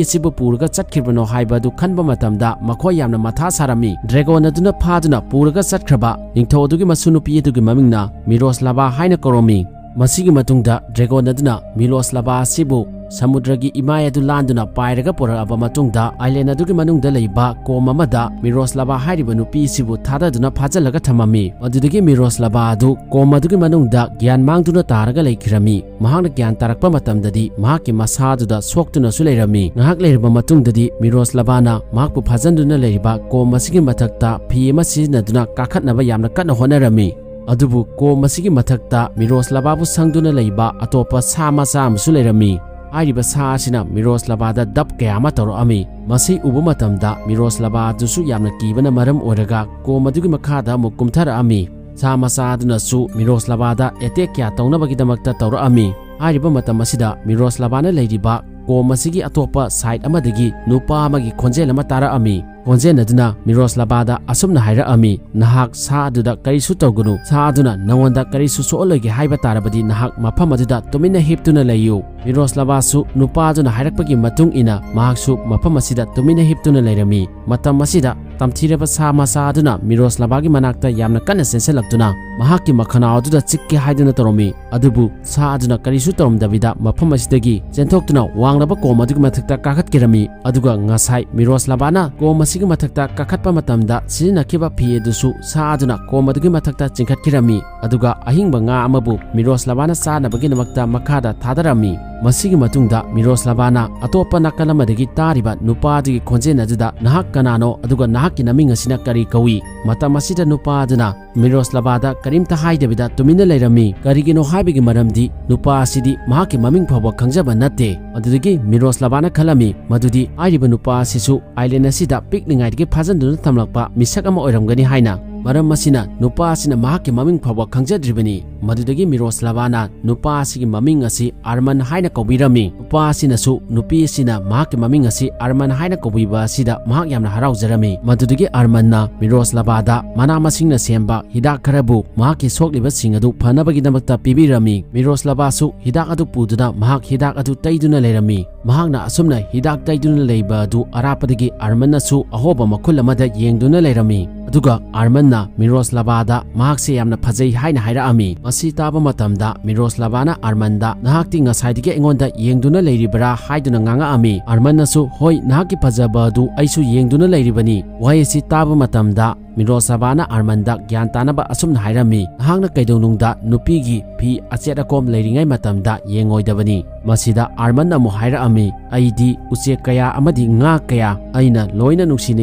ꯑꯁꯤꯕꯨ ꯄꯨꯔꯒ ꯆꯠꯈꯤꯕꯅꯣ ꯍꯥꯏꯕ ꯑꯗꯨ ꯈꯟꯕ ꯃꯇꯝꯗ ꯃꯈꯣꯏ ꯌꯥꯝꯅ ꯃꯊꯥ ꯁꯥꯔꯝꯃꯤ꯫ ꯗ꯭ꯔꯦꯒꯣꯟ ꯑꯗꯨꯅ ꯐꯥꯗꯨꯅ ꯄꯨꯔꯒ ꯆꯠꯈ꯭ꯔꯕ ꯅꯤꯡꯊꯧ ꯑꯗꯨꯒꯤ ꯃꯁꯨ ꯅꯨꯄꯤ ꯑꯗꯨꯒꯤ ꯃꯃꯤꯡꯅ ꯃꯤꯔꯣꯁꯂꯥꯕꯥ ꯍꯥꯏꯅ ꯀꯧꯔꯝꯃꯤ꯫ ꯃꯁꯤꯒꯤ ꯃꯇꯨꯡꯗ ꯗ꯭ꯔꯦꯒꯣꯟ ꯑꯗꯨꯅ ꯃꯤꯔꯣꯁꯂꯥꯕꯥ ꯑꯁꯤꯕꯨ ꯁꯃꯨꯗ꯭ꯔꯒꯤ ꯏꯃꯥꯏ ꯑꯗꯨ ꯂꯥꯟꯗꯨꯅ ꯄꯥꯏꯔꯒ ꯄꯨꯔꯛꯑꯕ ꯃꯇꯨꯡꯗ, ꯑꯥꯏꯂꯦꯟ ꯑꯗꯨꯒꯤ ꯃꯅꯨꯡꯗ ꯂꯩꯕ ꯀꯣꯝ ꯑꯃꯗ ꯃꯤꯔꯣꯁꯂꯥꯕꯥ ꯍꯥꯏꯔꯤꯕ ꯅꯨꯄꯤ ꯑꯁꯤꯕꯨ ꯊꯥꯗꯗꯨꯅ ꯐꯥꯖꯤꯜꯂꯒ ꯊꯝꯃꯝꯃꯤ꯫ ꯃꯗꯨꯗꯒꯤ ꯃꯤꯔꯣꯁꯂꯥꯕꯥ ꯑꯗꯨ ꯀꯣꯝ ꯑꯗꯨꯒꯤ ꯃꯅꯨꯡꯗ ꯒ꯭ꯌꯥꯟ ꯃꯥꯡꯗꯨꯅ ꯇꯥꯔꯒ ꯂꯩꯈꯤꯔꯝꯃꯤ꯫ ꯃꯍꯥꯛꯅ ꯒ꯭ꯌꯥꯟ ꯇꯥꯔꯛꯄ ꯃꯇꯝꯗꯗꯤ ꯃꯍꯥꯛꯀꯤ ꯃꯁꯥꯗꯨꯗ ꯁꯣꯛꯇꯨꯅꯁꯨ ꯂꯩꯔꯝꯃꯤ꯫ ꯉꯥꯏꯍꯥꯛ ꯂꯩꯔꯕ ꯃꯇꯨꯡꯗꯗꯤ ꯃꯤꯔꯣꯁꯂꯥꯕꯥꯅ ꯃꯍꯥꯛꯄꯨ ꯐꯥꯖꯤꯟꯗꯨꯅ ꯂꯩꯔꯤꯕ ꯀꯣꯝ ꯑꯁꯤꯒꯤ ꯃꯊꯛꯇ ꯐꯤ ꯑꯃ ꯁꯤꯖꯤꯟꯅꯗꯨꯅ ꯀꯥꯈꯠꯅꯕ ꯌꯥꯝꯅ ꯀꯟꯅ ꯍꯣꯠꯅꯔꯝꯃꯤ꯫ ꯑꯗꯨꯕꯨ ꯀꯣꯝ ꯑꯁꯤꯒꯤ ꯃꯊꯛꯇ ꯃꯤꯔꯣꯁꯂꯕꯥꯕꯨ ꯁꯪꯗꯨꯅ ꯂꯩꯕ ꯑꯇꯣꯞꯄ ꯁꯥ ꯃꯆꯥ ꯑꯃꯁꯨ ꯂꯩꯔꯝꯃꯤ꯫ ꯍꯥꯏꯔꯤꯕ ꯁꯥ ꯑꯁꯤꯅ ꯃꯤꯔꯣꯁꯂꯕꯥꯗ ꯗꯞ ꯀꯌꯥ ꯑꯃ ꯇꯧꯔꯛꯑꯝꯃꯤ꯫ ꯃꯁꯤ ꯎꯕ ꯃꯇꯝꯗ ꯃꯤꯔꯣꯁꯂꯕꯥ ꯑꯗꯨꯁꯨ ꯌꯥꯝꯅ ꯀꯤꯕꯅ ꯃꯔꯝ ꯑꯣꯏꯔꯒ ꯀꯣꯝ ꯑꯗꯨꯒꯤ ꯃꯈꯥꯗ ꯑꯃꯨꯛ ꯀꯨꯝꯊꯔꯛꯑꯝꯃꯤ꯫ ꯁꯥ ꯃꯆꯥ ꯑꯗꯨꯅꯁꯨ ꯃꯤꯔꯣꯁꯂꯕꯥꯗ ꯑꯦꯇꯦꯛ ꯀꯌꯥ ꯇꯧꯅꯕꯒꯤꯗꯃꯛꯇ ꯇꯧꯔꯛꯑꯝꯃꯤ꯫ ꯍꯥꯏꯔꯤꯕ ꯃꯇꯝ ꯑꯁꯤꯗ ꯃꯤꯔꯣꯁꯂꯕꯥꯅ ꯂꯩꯔꯤꯕ ꯀꯣꯝ ꯑꯁꯤꯒꯤ ꯑꯇꯣꯞꯄ ꯁꯥꯏꯠ ꯑꯃꯗꯒꯤ ꯅꯨꯄꯥ ꯑꯃꯒꯤ ꯈꯣꯟꯖꯦꯜ ꯑꯃ ꯇꯥꯔꯛꯑꯝꯃꯤ꯫ ꯈꯣꯟꯖꯦꯜ ꯑꯗꯨꯅ ꯃꯤꯔꯣꯁꯂꯕꯥꯗ ꯑꯁꯨꯝꯅ ꯍꯥꯏꯔꯛꯑꯝꯃꯤ, "ꯅꯍꯥꯛ ꯁꯥ ꯑꯗꯨꯗ ꯀꯔꯤꯁꯨ ꯇꯧꯒꯅꯨ꯫ ꯁꯥ ꯑꯗꯨꯅ ꯅꯉꯣꯟꯗ ꯀꯔꯤꯁꯨ ꯁꯣꯛꯍꯜꯂꯣꯏꯒꯦ ꯍꯥꯏꯕ ꯇꯥꯔꯕꯗꯤ ꯅꯍꯥꯛ ꯃꯐꯝ ꯑꯗꯨꯗ ꯇꯨꯃꯤꯟꯅ ꯍꯤꯞꯇꯨꯅ ꯂꯩꯌꯨ꯫" ꯃꯤꯔꯣꯁꯂꯕꯥꯁꯨ ꯅꯨꯄꯥ ꯑꯗꯨꯅ ꯍꯥꯏꯔꯛꯄꯒꯤ ꯃꯇꯨꯡ ꯏꯟꯅ ꯃꯍꯥꯛꯁꯨ ꯃꯐꯝ ꯑꯁꯤꯗ ꯇꯨꯃꯤꯟꯅ ꯍꯤꯞꯇꯨꯅ ꯂꯩꯔꯝꯃꯤ꯫ ꯃꯇꯝ ꯑꯁꯤꯗ ꯇꯝꯊꯤꯔꯕ ꯁꯥ ꯃꯆꯥ ꯑꯗꯨꯅ ꯃꯤꯔꯣꯁꯂꯕꯥꯒꯤ ꯃꯅꯥꯛꯇ ꯌꯥꯝꯅ ꯀꯟꯅ ꯆꯦꯟꯁꯤꯜꯂꯛꯇꯨꯅ ꯃꯍꯥꯛꯀꯤ ꯃꯈꯅꯥꯎ ꯑꯗꯨꯗ ꯆꯤꯛꯀꯦ ꯍꯥꯏꯗꯨꯅ ꯇꯧꯔꯝꯃꯤ꯫ ꯑꯗꯨꯕꯨ ꯁꯥ ꯑꯗꯨꯅ ꯀꯔꯤꯁꯨ ꯇꯧꯔꯝꯗꯕꯤꯗ ꯃꯐꯝ ꯑꯁꯤꯗꯒꯤ ꯆꯦꯟꯊꯣꯛꯇꯨꯅ ꯋꯥꯡꯂꯕ ꯀꯣꯝ ꯑꯗꯨꯒꯤ ꯃꯊꯛꯇ ꯀꯥꯈꯠꯈꯤꯔꯝꯃꯤ꯫ ꯑꯗꯨꯒ ꯉꯁꯥꯏ ꯃꯤꯔꯣꯁꯂꯕꯥꯅ ꯀꯣꯝ ꯑꯁꯤꯒꯤ ꯃꯊꯛꯇ ꯀꯥꯈꯠꯄ ꯃꯇꯝꯗ ꯁꯤꯖꯤꯟꯅꯈꯤꯕ ꯐꯤ ꯑꯗꯨꯁꯨ ꯁꯥ ꯑꯗꯨꯅ ꯀꯣꯝ ꯑꯗꯨꯒꯤ ꯃꯊꯛꯇ ꯆꯤꯡꯈꯠꯈꯤꯔꯝꯃꯤ꯫ ꯑꯗꯨꯒ ꯑꯍꯤꯡꯕ ꯉꯥ ꯑꯃꯕꯨ ꯃꯤꯔꯣꯁꯂꯕꯥꯅ ꯆꯥꯅꯕꯒꯤꯗꯃꯛꯇ ꯃꯈꯥꯗ ꯊꯥꯗꯔꯝꯃꯤ꯫ ꯃꯁꯤꯒꯤ ꯃꯇꯨꯡꯗ ꯃꯤꯔꯣꯁꯂꯕꯥꯅ ꯑꯇꯣꯞꯄ ꯅꯥꯀꯜ ꯑꯃꯗꯒꯤ ꯇꯥꯔꯤꯕ ꯅꯨꯄꯥ ꯑꯗꯨꯒꯤ ꯈꯣꯟꯖꯦꯜ ꯑꯗꯨꯗ, "ꯅꯍꯥꯛ ꯀꯅꯥꯅꯣ? ꯑꯗꯨꯒ ꯅꯍꯥꯛꯀꯤ ꯅꯃꯤꯡ ꯑꯁꯤꯅ ꯀꯔꯤ ꯀꯧꯏ?" ꯃꯇꯝ ꯑꯁꯤꯗ ꯅꯨꯄꯥ ꯑꯗꯨꯅ ꯃꯤꯔꯣꯁꯂꯕꯥꯗ ꯀꯔꯤꯝꯇ ꯍꯥꯏꯗꯕꯤꯗ ꯇꯨꯃꯤꯟꯅ ꯂꯩꯔꯝꯃꯤ꯫ ꯀꯔꯤꯒꯤꯅꯣ ꯍꯥꯏꯕꯒꯤ ꯃꯔꯝꯗꯤ ꯅꯨꯄꯥ ꯑꯁꯤꯗꯤ ꯃꯍꯥꯛꯀꯤ ꯃꯃꯤꯡ ꯐꯥꯎꯕ ꯈꯪꯖꯕ ꯅꯠꯇꯦ꯫ ꯑꯗꯨꯗꯒꯤ ꯃꯤꯔꯣꯁꯂꯕꯥꯅ ꯈꯜꯂꯝꯃꯤ ꯃꯗꯨꯗꯤ ꯍꯥꯏꯔꯤꯕ ꯅꯨꯄꯥ ꯑꯁꯤꯁꯨ ꯑꯥꯏꯂꯦꯟ ꯑꯁꯤꯗ ꯄꯤꯛꯂꯤꯉꯩꯗꯒꯤ ꯐꯥꯖꯤꯟꯗꯨꯅ ꯊꯝꯂꯛꯄ ꯃꯤꯁꯛ ꯑꯃ ꯑꯣꯏꯔꯝꯒꯅꯤ ꯍꯥꯏꯅ꯫ ꯃꯔꯝ ꯑꯁꯤꯅ ꯅꯨꯄꯥ ꯑꯁꯤꯅ ꯃꯍꯥꯛꯀꯤ ꯃꯃꯤꯡ ꯐꯥꯎꯕ ꯈꯪꯖꯗ꯭ꯔꯤꯕꯅꯤ꯫ ꯃꯗꯨꯗꯒꯤ ꯃꯤꯔꯣꯁꯂꯕꯥꯅ ꯅꯨꯄꯥ ꯑꯁꯤꯒꯤ ꯃꯃꯤꯡ ꯑꯁꯤ ꯑꯥꯔꯃꯟ ꯍꯥꯏꯅ ꯀꯧꯕꯤꯔꯝꯃꯤ꯫ ꯅꯨꯄꯥ ꯑꯁꯤꯅꯁꯨ ꯅꯨꯄꯤ ꯑꯁꯤꯅ ꯃꯍꯥꯛꯀꯤ ꯃꯃꯤꯡ ꯑꯁꯤ ꯑꯥꯔꯃꯟ ꯍꯥꯏꯅ ꯀꯧꯕꯤꯕ ꯑꯁꯤꯗ ꯃꯍꯥꯛ ꯌꯥꯝꯅ ꯍꯔꯥꯎꯖꯔꯝꯃꯤ꯫ ꯃꯗꯨꯗꯒꯤ ꯑꯥꯔꯃꯟꯅ ꯃꯤꯔꯣꯁꯂꯕꯥꯗ ꯃꯅꯥ ꯃꯁꯤꯡꯅ ꯁꯦꯝꯕ ꯍꯤꯗꯥꯛ ꯈꯔꯕꯨ ꯃꯍꯥꯛꯀꯤ ꯁꯣꯛꯂꯤꯕꯁꯤꯡ ꯑꯗꯨ ꯐꯅꯕꯒꯤꯗꯃꯛꯇ ꯄꯤꯕꯤꯔꯝꯃꯤ꯫ ꯃꯤꯔꯣꯁꯂꯕꯥꯁꯨ ꯍꯤꯗꯥꯛ ꯑꯗꯨ ꯄꯨꯗꯨꯅ ꯃꯍꯥꯛ ꯍꯤꯗꯥꯛ ꯑꯗꯨ ꯇꯩꯗꯨꯅ ꯂꯩꯔꯝꯃꯤ꯫ ꯃꯍꯥꯛꯅ ꯑꯁꯨꯝꯅ ꯍꯤꯗꯥꯛ ꯇꯩꯗꯨꯅ ꯂꯩꯕ ꯑꯗꯨ ꯑꯔꯥꯞꯄꯗꯒꯤ ꯑꯥꯔꯃꯟꯅꯁꯨ ꯑꯍꯣꯕ ꯃꯈꯨꯜ ꯑꯃꯗ ꯌꯦꯡꯗꯨꯅ ꯂꯩꯔꯝꯃꯤ꯫ ꯑꯗꯨꯒ ꯑꯥꯔꯃꯟꯅ ꯃꯤꯔꯣꯁꯂꯕꯥꯗ ꯃꯍꯥꯛꯁꯦ ꯌꯥꯝꯅ ꯐꯖꯩ ꯍꯥꯏꯅ ꯍꯥꯏꯔꯛꯑꯝꯃꯤ꯫ ꯃꯁꯤ ꯇꯥꯕ ꯃꯇꯝꯗ ꯃꯤꯔꯣꯁꯂꯕꯥꯅ ꯑꯥꯔꯃꯟꯗ, "ꯅꯍꯥꯛꯇꯤ ꯉꯁꯥꯏꯗꯒꯤ ꯑꯩꯉꯣꯟꯗ ꯌꯦꯡꯗꯨꯅ ꯂꯩꯔꯤꯕꯔꯥ?" ꯍꯥꯏꯗꯨꯅ ꯉꯥꯡꯉꯛꯑꯝꯃꯤ꯫ ꯑꯥꯔꯃꯟꯅꯁꯨ, "ꯍꯣꯏ, ꯅꯍꯥꯛꯀꯤ ꯐꯖꯕ ꯑꯗꯨ ꯑꯩꯁꯨ ꯌꯦꯡꯗꯨꯅ ꯂꯩꯔꯤꯕꯅꯤ꯫" ꯋꯥꯍꯩ ꯑꯁꯤ ꯇꯥꯕ ꯃꯇꯝꯗ ꯃꯤꯔꯣꯁꯂꯕꯥꯅ ꯑꯥꯔꯃꯟꯗ ꯒ꯭ꯌꯥꯟ ꯇꯥꯅꯕ ꯑꯁꯨꯝꯅ ꯍꯥꯏꯔꯝꯃꯤ, "ꯅꯍꯥꯛꯅ ꯀꯩꯗꯧꯅꯨꯡꯗ ꯅꯨꯄꯤꯒꯤ ꯐꯤ ꯑꯆꯦꯠ ꯑꯀꯣꯝ ꯂꯩꯔꯤꯉꯩ ꯃꯇꯝꯗ ꯌꯦꯡꯉꯣꯏꯗꯕꯅꯤ꯫" ꯃꯁꯤꯗ ꯑꯥꯔꯃꯟꯅ ꯑꯃꯨꯛ ꯍꯥꯏꯔꯛꯑꯝꯃꯤ, "ꯑꯩꯗꯤ ꯎꯆꯦꯛ ꯀꯌꯥ ꯑꯃꯗꯤ ꯉꯥ ꯀꯌꯥ ꯑꯩꯅ ꯂꯣꯏꯅ ꯅꯨꯡꯁꯤꯅ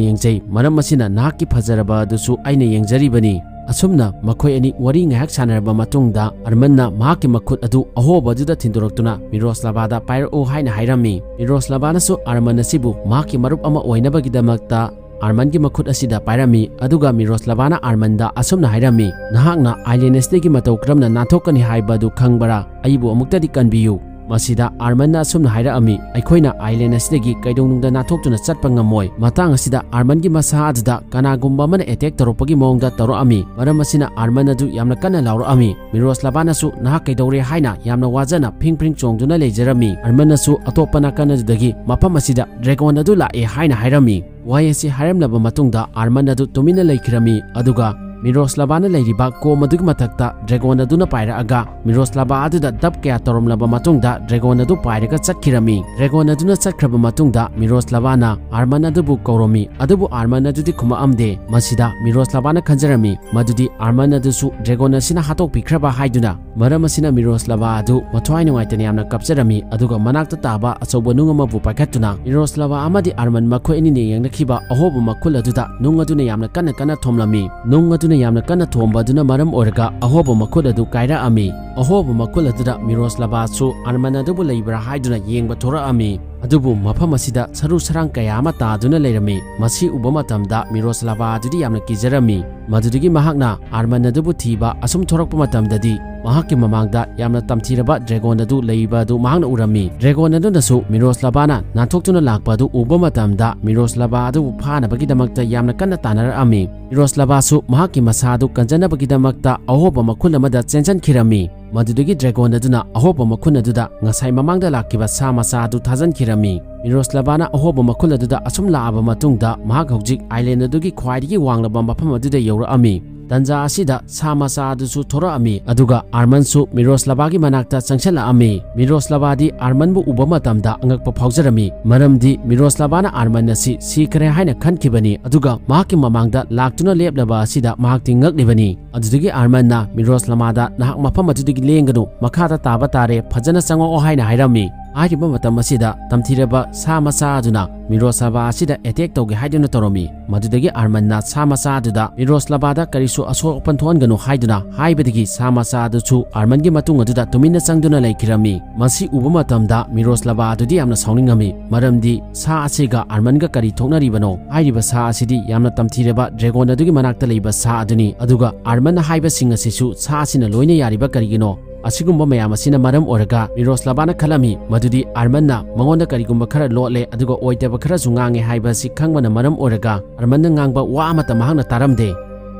ꯌꯦꯡꯖꯩ꯫ ꯃꯔꯝ ꯑꯁꯤꯅ ꯅꯍꯥꯛꯀꯤ ꯐꯖꯔꯕ ꯑꯗꯨꯁꯨ ꯑꯩꯅ ꯌꯦꯡꯖꯔꯤꯕꯅꯤ꯫" ꯑꯁꯨꯝꯅ ꯃꯈꯣꯏ ꯑꯅꯤ ꯋꯥꯔꯤ ꯉꯥꯏꯍꯥꯛ ꯁꯥꯟꯅꯔꯕ ꯃꯇꯨꯡꯗ, ꯑꯥꯔꯃꯟꯅ ꯃꯍꯥꯛꯀꯤ ꯃꯈꯨꯠ ꯑꯗꯨ ꯑꯍꯣꯕ ꯑꯗꯨꯗ ꯊꯤꯟꯗꯣꯔꯛꯇꯨꯅ ꯃꯤꯔꯣꯁꯂꯥꯚꯥꯗ ꯄꯥꯏꯔꯛꯎ ꯍꯥꯏꯅ ꯍꯥꯏꯔꯝꯃꯤ꯫ ꯃꯤꯔꯣꯁꯂꯥꯚꯥꯅꯁꯨ ꯑꯥꯔꯃꯟ ꯑꯁꯤꯕꯨ ꯃꯍꯥꯛꯀꯤ ꯃꯔꯨꯞ ꯑꯃ ꯑꯣꯏꯅꯕꯒꯤꯗꯃꯛꯇ ꯑꯥꯔꯃꯟꯒꯤ ꯃꯈꯨꯠ ꯑꯁꯤꯗ ꯄꯥꯏꯔꯝꯃꯤ, ꯑꯗꯨꯒ ꯃꯤꯔꯣꯁꯂꯥꯚꯥꯅ ꯑꯥꯔꯃꯟꯗ ꯑꯁꯨꯝꯅ ꯍꯥꯏꯔꯝꯃꯤ, "ꯅꯍꯥꯛꯅ ꯑꯥꯏꯂꯦꯟ ꯑꯁꯤꯗꯒꯤ ꯃꯇꯧ ꯀꯔꯝꯅ ꯅꯥꯟꯊꯣꯛꯀꯅꯤ ꯍꯥꯏꯕ ꯑꯗꯨ ꯈꯪꯕ꯭ꯔꯥ? ꯑꯩꯕꯨ ꯑꯃꯨꯛꯇꯗꯤ ꯀꯟꯕꯤꯌꯨ꯫" ꯃꯁꯤꯗ ꯑꯥꯔꯃꯟꯅ ꯑꯁꯨꯝꯅ ꯍꯥꯏꯔꯛꯑꯝꯃꯤ, "ꯑꯩꯈꯣꯏꯅ ꯑꯥꯏꯂꯦꯟ ꯑꯁꯤꯗꯒꯤ ꯀꯩꯗꯧꯅꯨꯡꯗ ꯅꯥꯟꯊꯣꯛꯇꯨꯅ ꯆꯠꯄ ꯉꯝꯃꯣꯏ꯫" ꯃꯇꯥꯡ ꯑꯁꯤꯗ ꯑꯥꯔꯃꯟꯒꯤ ꯃꯁꯥ ꯑꯗꯨꯗ ꯀꯅꯥꯒꯨꯝꯕ ꯑꯃꯅ ꯑꯦꯇꯦꯛ ꯇꯧꯔꯛꯄꯒꯤ ꯃꯑꯣꯡꯗ ꯇꯧꯔꯛꯑꯝꯃꯤ꯫ ꯃꯔꯝ ꯑꯁꯤꯅ ꯑꯥꯔꯃꯟ ꯑꯗꯨ ꯌꯥꯝꯅ ꯀꯟꯅ ꯂꯥꯎꯔꯛꯑꯝꯃꯤ꯫ ꯃꯤꯔꯣꯁꯂꯥꯚꯥꯅꯁꯨ ꯅꯍꯥꯛ ꯀꯩꯗꯧꯔꯦ ꯍꯥꯏꯅ ꯌꯥꯝꯅ ꯋꯥꯖꯅ ꯐ꯭ꯔꯤꯡ ꯐ꯭ꯔꯤꯡ ꯆꯣꯡꯗꯨꯅ ꯂꯩꯖꯔꯝꯃꯤ꯫ ꯑꯥꯔꯃꯟꯅꯁꯨ ꯑꯇꯣꯞꯄ ꯅꯥꯀꯟ ꯑꯗꯨꯗꯒꯤ ꯃꯐꯝ ꯑꯁꯤꯗ ꯗ꯭ꯔꯦꯒꯣꯟ ꯑꯗꯨ ꯂꯥꯛꯑꯦ ꯍꯥꯏꯅ ꯍꯥꯏꯔꯝꯃꯤ꯫ ꯋꯥꯍꯩ ꯑꯁꯤ ꯍꯥꯏꯔꯝꯂꯕ ꯃꯇꯨꯡꯗ ꯑꯥꯔꯃꯟ ꯑꯗꯨ ꯇꯨꯃꯤꯟꯅ ꯂꯩꯈꯤꯔꯝꯃꯤ, ꯑꯗꯨꯒ ꯃꯤꯔꯣꯁꯂꯥꯚꯥꯅ ꯂꯩꯔꯤꯕ ꯀꯣꯝ ꯑꯗꯨꯒꯤ ꯃꯊꯛꯇ ꯗ꯭ꯔꯦꯒꯣꯟ ꯑꯗꯨꯅ ꯄꯥꯏꯔꯛꯑꯒ ꯃꯤꯔꯣꯁꯂꯥꯚꯥ ꯑꯗꯨꯗ ꯗꯞ ꯀꯌꯥ ꯇꯧꯔꯝꯂꯕ ꯃꯇꯨꯡꯗ ꯗ꯭ꯔꯦꯒꯣꯟ ꯑꯗꯨ ꯄꯥꯏꯔꯒ ꯆꯠꯈꯤꯔꯝꯃꯤ꯫ ꯗ꯭ꯔꯦꯒꯣꯟ ꯑꯗꯨꯅ ꯆꯠꯈ꯭ꯔꯕ ꯃꯇꯨꯡꯗ ꯃꯤꯔꯣꯁꯂꯥꯚꯥꯅ ꯑꯥꯔꯃꯟ ꯑꯗꯨꯕꯨ ꯀꯧꯔꯝꯃꯤ, ꯑꯗꯨꯕꯨ ꯑꯥꯔꯃꯟ ꯑꯗꯨꯗꯤ ꯈꯨꯝꯃꯛꯑꯝꯗꯦ꯫ ꯃꯁꯤꯗ ꯃꯤꯔꯣꯁꯂꯥꯚꯥꯅ ꯈꯟꯖꯔꯝꯃꯤ ꯃꯗꯨꯗꯤ ꯑꯥꯔꯃꯟ ꯑꯗꯨꯁꯨ ꯗ꯭ꯔꯦꯒꯣꯟ ꯑꯁꯤꯅ ꯍꯥꯠꯇꯣꯛꯄꯤꯈ꯭ꯔꯕ ꯍꯥꯏꯗꯨꯅ꯫ ꯃꯔꯝ ꯑꯁꯤꯅ ꯃꯤꯔꯣꯁꯂꯥꯚꯥ ꯑꯗꯨ ꯃꯊ꯭ꯋꯥꯏ ꯅꯨꯡꯉꯥꯏꯇꯅ ꯌꯥꯝꯅ ꯀꯞꯆꯔꯝꯃꯤ, ꯑꯗꯨꯒ ꯃꯅꯥꯛꯇ ꯇꯥꯕ ꯑꯆꯧꯕ ꯅꯨꯡ ꯑꯃꯕꯨ ꯄꯥꯏꯈꯠꯇꯨꯅ ꯃꯤꯔꯣꯁꯂꯥꯚꯥ ꯑꯃꯗꯤ ꯑꯥꯔꯃꯟ ꯃꯈꯣꯏ ꯑꯅꯤꯅ ꯌꯦꯡꯅꯈꯤꯕ ꯑꯍꯣꯕ ꯃꯈꯨꯜ ꯑꯗꯨꯗ ꯅꯨꯡ ꯑꯗꯨꯅ ꯌꯥꯝꯅ ꯀꯟꯅ ꯀꯟꯅ ꯊꯣꯝꯂꯝꯃꯤ꯫ ꯅꯨꯡ ꯑꯗꯨꯅ ꯌꯥꯝꯅ ꯀꯟꯅ ꯊꯣꯝꯕ ꯑꯗꯨꯅ ꯃꯔꯝ ꯑꯣꯏꯔꯒ ꯑꯍꯣꯕ ꯃꯈꯨꯜ ꯑꯗꯨ ꯀꯥꯏꯔꯛꯑꯝꯃꯤ꯫ ꯑꯍꯣꯕ ꯃꯈꯨꯜ ꯑꯗꯨꯗ ꯃꯤꯔꯣꯁꯂꯥꯚꯥꯁꯨ ꯑꯥꯔꯃꯟ ꯑꯗꯨꯕꯨ ꯂꯩꯕ꯭ꯔꯥ ꯍꯥꯏꯗꯨꯅ ꯌꯦꯡꯕ ꯊꯣꯔꯛꯑꯝꯃꯤ꯫ ꯑꯗꯨꯕꯨ ꯃꯐꯝ ꯑꯁꯤꯗ ꯁꯔꯨ ꯁꯔꯥꯡ ꯀꯌꯥ ꯑꯃ ꯇꯥꯗꯨꯅ ꯂꯩꯔꯝꯃꯤ꯫ ꯃꯁꯤ ꯎꯕ ꯃꯇꯝꯗ ꯃꯤꯔꯣꯁꯂꯥꯚꯥ ꯑꯗꯨꯗꯤ ꯌꯥꯝꯅ ꯀꯤꯖꯔꯝꯃꯤ꯫ ꯃꯗꯨꯗꯒꯤ ꯃꯍꯥꯛꯅ ꯑꯥꯔꯃꯟ ꯑꯗꯨꯕꯨ ꯊꯤꯕ ꯑꯁꯨꯝ ꯊꯣꯔꯛꯄ ꯃꯇꯝꯗꯗꯤ, ꯃꯍꯥꯛꯀꯤ ꯃꯃꯥꯡꯗ ꯌꯥꯝꯅ ꯇꯝꯊꯤꯔꯕ ꯗ꯭ꯔꯦꯒꯣꯟ ꯑꯗꯨ ꯂꯩꯕ ꯑꯗꯨ ꯃꯍꯥꯛꯅ ꯎꯔꯝꯃꯤ꯫ ꯗ꯭ꯔꯦꯒꯣꯟ ꯑꯗꯨꯅꯁꯨ ꯃꯤꯔꯣꯁꯂꯥꯚꯥꯅ ꯅꯥꯟꯊꯣꯛꯇꯨꯅ ꯂꯥꯛꯄ ꯑꯗꯨ ꯎꯕ ꯃꯇꯝꯗ, ꯃꯤꯔꯣꯁꯂꯥꯚꯥ ꯑꯗꯨꯕꯨ ꯐꯥꯅꯕꯒꯤꯗꯃꯛꯇ ꯌꯥꯝꯅ ꯀꯟꯅ ꯇꯥꯟꯅꯔꯛꯑꯝꯃꯤ꯫ ꯃꯤꯔꯣꯁꯂꯥꯚꯥꯁꯨ ꯃꯍꯥꯛꯀꯤ ꯃꯁꯥ ꯑꯗꯨ ꯀꯟꯖꯅꯕꯒꯤꯗꯃꯛꯇ ꯑꯍꯣꯕ ꯃꯈꯨꯜ ꯑꯃꯗ ꯆꯦꯟꯁꯤꯟꯈꯤꯔꯝꯃꯤ꯫ ꯃꯗꯨꯗꯒꯤ ꯗ꯭ꯔꯦꯒꯣꯟ ꯑꯗꯨꯅ ꯑꯍꯣꯕ ꯃꯈꯨꯜ ꯑꯗꯨꯗ ꯉꯁꯥꯏ ꯃꯃꯥꯡꯗ ꯂꯥꯛꯈꯤꯕ ꯁꯥ ꯃꯆꯥ ꯑꯗꯨ ꯊꯥꯖꯤꯟꯈꯤꯔꯝꯃꯤ꯫ ꯃꯤꯔꯣꯁꯂꯥꯚꯥꯅ ꯑꯍꯣꯕ ꯃꯈꯨꯜ ꯑꯗꯨꯗ ꯑꯁꯨꯝ ꯂꯥꯛꯑꯕ ꯃꯇꯨꯡꯗ, ꯃꯍꯥꯛ ꯍꯧꯖꯤꯛ ꯑꯥꯏꯂꯦꯟ ꯑꯗꯨꯒꯤ ꯈ꯭ꯋꯥꯏꯗꯒꯤ ꯋꯥꯡꯂꯕ ꯃꯐꯝ ꯑꯗꯨꯗ ꯌꯧꯔꯛꯑꯝꯃꯤ꯫ ꯇꯟꯖꯥ ꯑꯁꯤꯗ ꯁꯥ ꯃꯆꯥ ꯑꯗꯨꯁꯨ ꯊꯣꯔꯛꯑꯝꯃꯤ, ꯑꯗꯨꯒ ꯑꯥꯔꯃꯟꯁꯨ ꯃꯤꯔꯣꯁꯂꯥꯚꯥꯒꯤ ꯃꯅꯥꯛꯇ ꯆꯪꯁꯤꯜꯂꯛꯑꯝꯃꯤ꯫ ꯃꯤꯔꯣꯁꯂꯥꯚꯥꯗꯤ ꯑꯥꯔꯃꯟꯕꯨ ꯎꯕ ꯃꯇꯝꯗ ꯑꯉꯛꯄ ꯐꯥꯎꯖꯔꯝꯃꯤ, ꯃꯔꯝꯗꯤ ꯃꯤꯔꯣꯁꯂꯥꯚꯥꯅ ꯑꯥꯔꯃꯟ ꯑꯁꯤ ꯁꯤꯈ꯭ꯔꯦ ꯍꯥꯏꯅ ꯈꯟꯈꯤꯕꯅꯤ, ꯑꯗꯨꯒ ꯃꯍꯥꯛꯀꯤ ꯃꯃꯥꯡꯗ ꯂꯥꯛꯇꯨꯅ ꯂꯦꯞꯂꯕ ꯑꯁꯤꯗ ꯃꯍꯥꯛꯇꯤ ꯉꯛꯂꯤꯕꯅꯤ꯫ ꯑꯗꯨꯗꯒꯤ ꯑꯥꯔꯃꯟꯅ ꯃꯤꯔꯣꯁꯂꯥꯚꯥꯗ, "ꯅꯍꯥꯛ ꯃꯐꯝ ꯑꯗꯨꯗꯒꯤ ꯂꯦꯡꯒꯅꯨ, ꯃꯈꯥꯗ ꯇꯥꯕ ꯇꯥꯔꯦ, ꯐꯖꯅ ꯆꯪꯉꯛꯑꯣ" ꯍꯥꯏꯅ ꯍꯥꯏꯔꯝꯃꯤ꯫ ꯍꯥꯏꯔꯤꯕ ꯃꯇꯝ ꯑꯁꯤꯗ ꯇꯝꯊꯤꯔꯕ ꯁꯥ ꯃꯆꯥ ꯑꯗꯨꯅ ꯃꯤꯔꯣꯁꯂꯕꯥ ꯑꯁꯤꯗ ꯑꯦꯇꯦꯛ ꯇꯧꯒꯦ ꯍꯥꯏꯗꯨꯅ ꯇꯧꯔꯝꯃꯤ꯫ ꯃꯗꯨꯗꯒꯤ ꯑꯥꯔꯃꯟꯅ ꯁꯥ ꯃꯆꯥ ꯑꯗꯨꯗ ꯃꯤꯔꯣꯁꯂꯕꯥꯗ ꯀꯔꯤꯁꯨ ꯑꯁꯣꯛ ꯑꯄꯟ ꯊꯣꯛꯍꯟꯒꯅꯨ ꯍꯥꯏꯗꯨꯅ ꯍꯥꯏꯕꯗꯒꯤ ꯁꯥ ꯃꯆꯥ ꯑꯗꯨꯁꯨ ꯑꯥꯔꯃꯟꯒꯤ ꯃꯇꯨꯡ ꯑꯗꯨꯗ ꯇꯨꯃꯤꯟꯅ ꯆꯪꯗꯨꯅ ꯂꯩꯈꯤꯔꯝꯃꯤ꯫ ꯃꯁꯤ ꯎꯕ ꯃꯇꯝꯗ ꯃꯤꯔꯣꯁꯂꯕꯥ ꯑꯗꯨꯗꯤ ꯌꯥꯝꯅ ꯁꯥꯎꯅꯤꯡꯉꯝꯃꯤ, ꯃꯔꯝꯗꯤ ꯁꯥ ꯑꯁꯤꯒ ꯑꯥꯔꯃꯟꯒ ꯀꯔꯤ ꯊꯣꯛꯅꯔꯤꯕꯅꯣ? ꯍꯥꯏꯔꯤꯕ ꯁꯥ ꯑꯁꯤꯗꯤ ꯌꯥꯝꯅ ꯇꯝꯊꯤꯔꯕ ꯗ꯭ꯔꯦꯒꯣꯟ ꯑꯗꯨꯒꯤ ꯃꯅꯥꯛꯇ ꯂꯩꯕ ꯁꯥ ꯑꯗꯨꯅꯤ, ꯑꯗꯨꯒ ꯑꯥꯔꯃꯟꯅ ꯍꯥꯏꯕꯁꯤꯡ ꯑꯁꯤꯁꯨ ꯁꯥ ꯑꯁꯤꯅ ꯂꯣꯏꯅ ꯌꯥꯔꯤꯕ ꯀꯔꯤꯒꯤꯅꯣ? ꯑꯁꯤꯒꯨꯝꯕ ꯃꯌꯥꯝ ꯑꯁꯤꯅ ꯃꯔꯝ ꯑꯣꯏꯔꯒ ꯃꯤꯔꯣꯁꯂꯕꯥꯅ ꯈꯜꯂꯝꯃꯤ ꯃꯗꯨꯗꯤ ꯑꯥꯔꯃꯟꯅ ꯃꯉꯣꯟꯗ ꯀꯔꯤꯒꯨꯝꯕ ꯈꯔ ꯂꯣꯠꯂꯦ ꯑꯗꯨꯒ ꯑꯣꯏꯗꯕ ꯈꯔꯁꯨ ꯉꯥꯡꯉꯦ ꯍꯥꯏꯕ ꯑꯁꯤ ꯈꯪꯕꯅ ꯃꯔꯝ ꯑꯣꯏꯔꯒ ꯑꯥꯔꯃꯟꯅ ꯉꯥꯡꯕ ꯋꯥ ꯑꯃꯠꯇ ꯃꯍꯥꯛꯅ ꯇꯥꯔꯝꯗꯦ꯫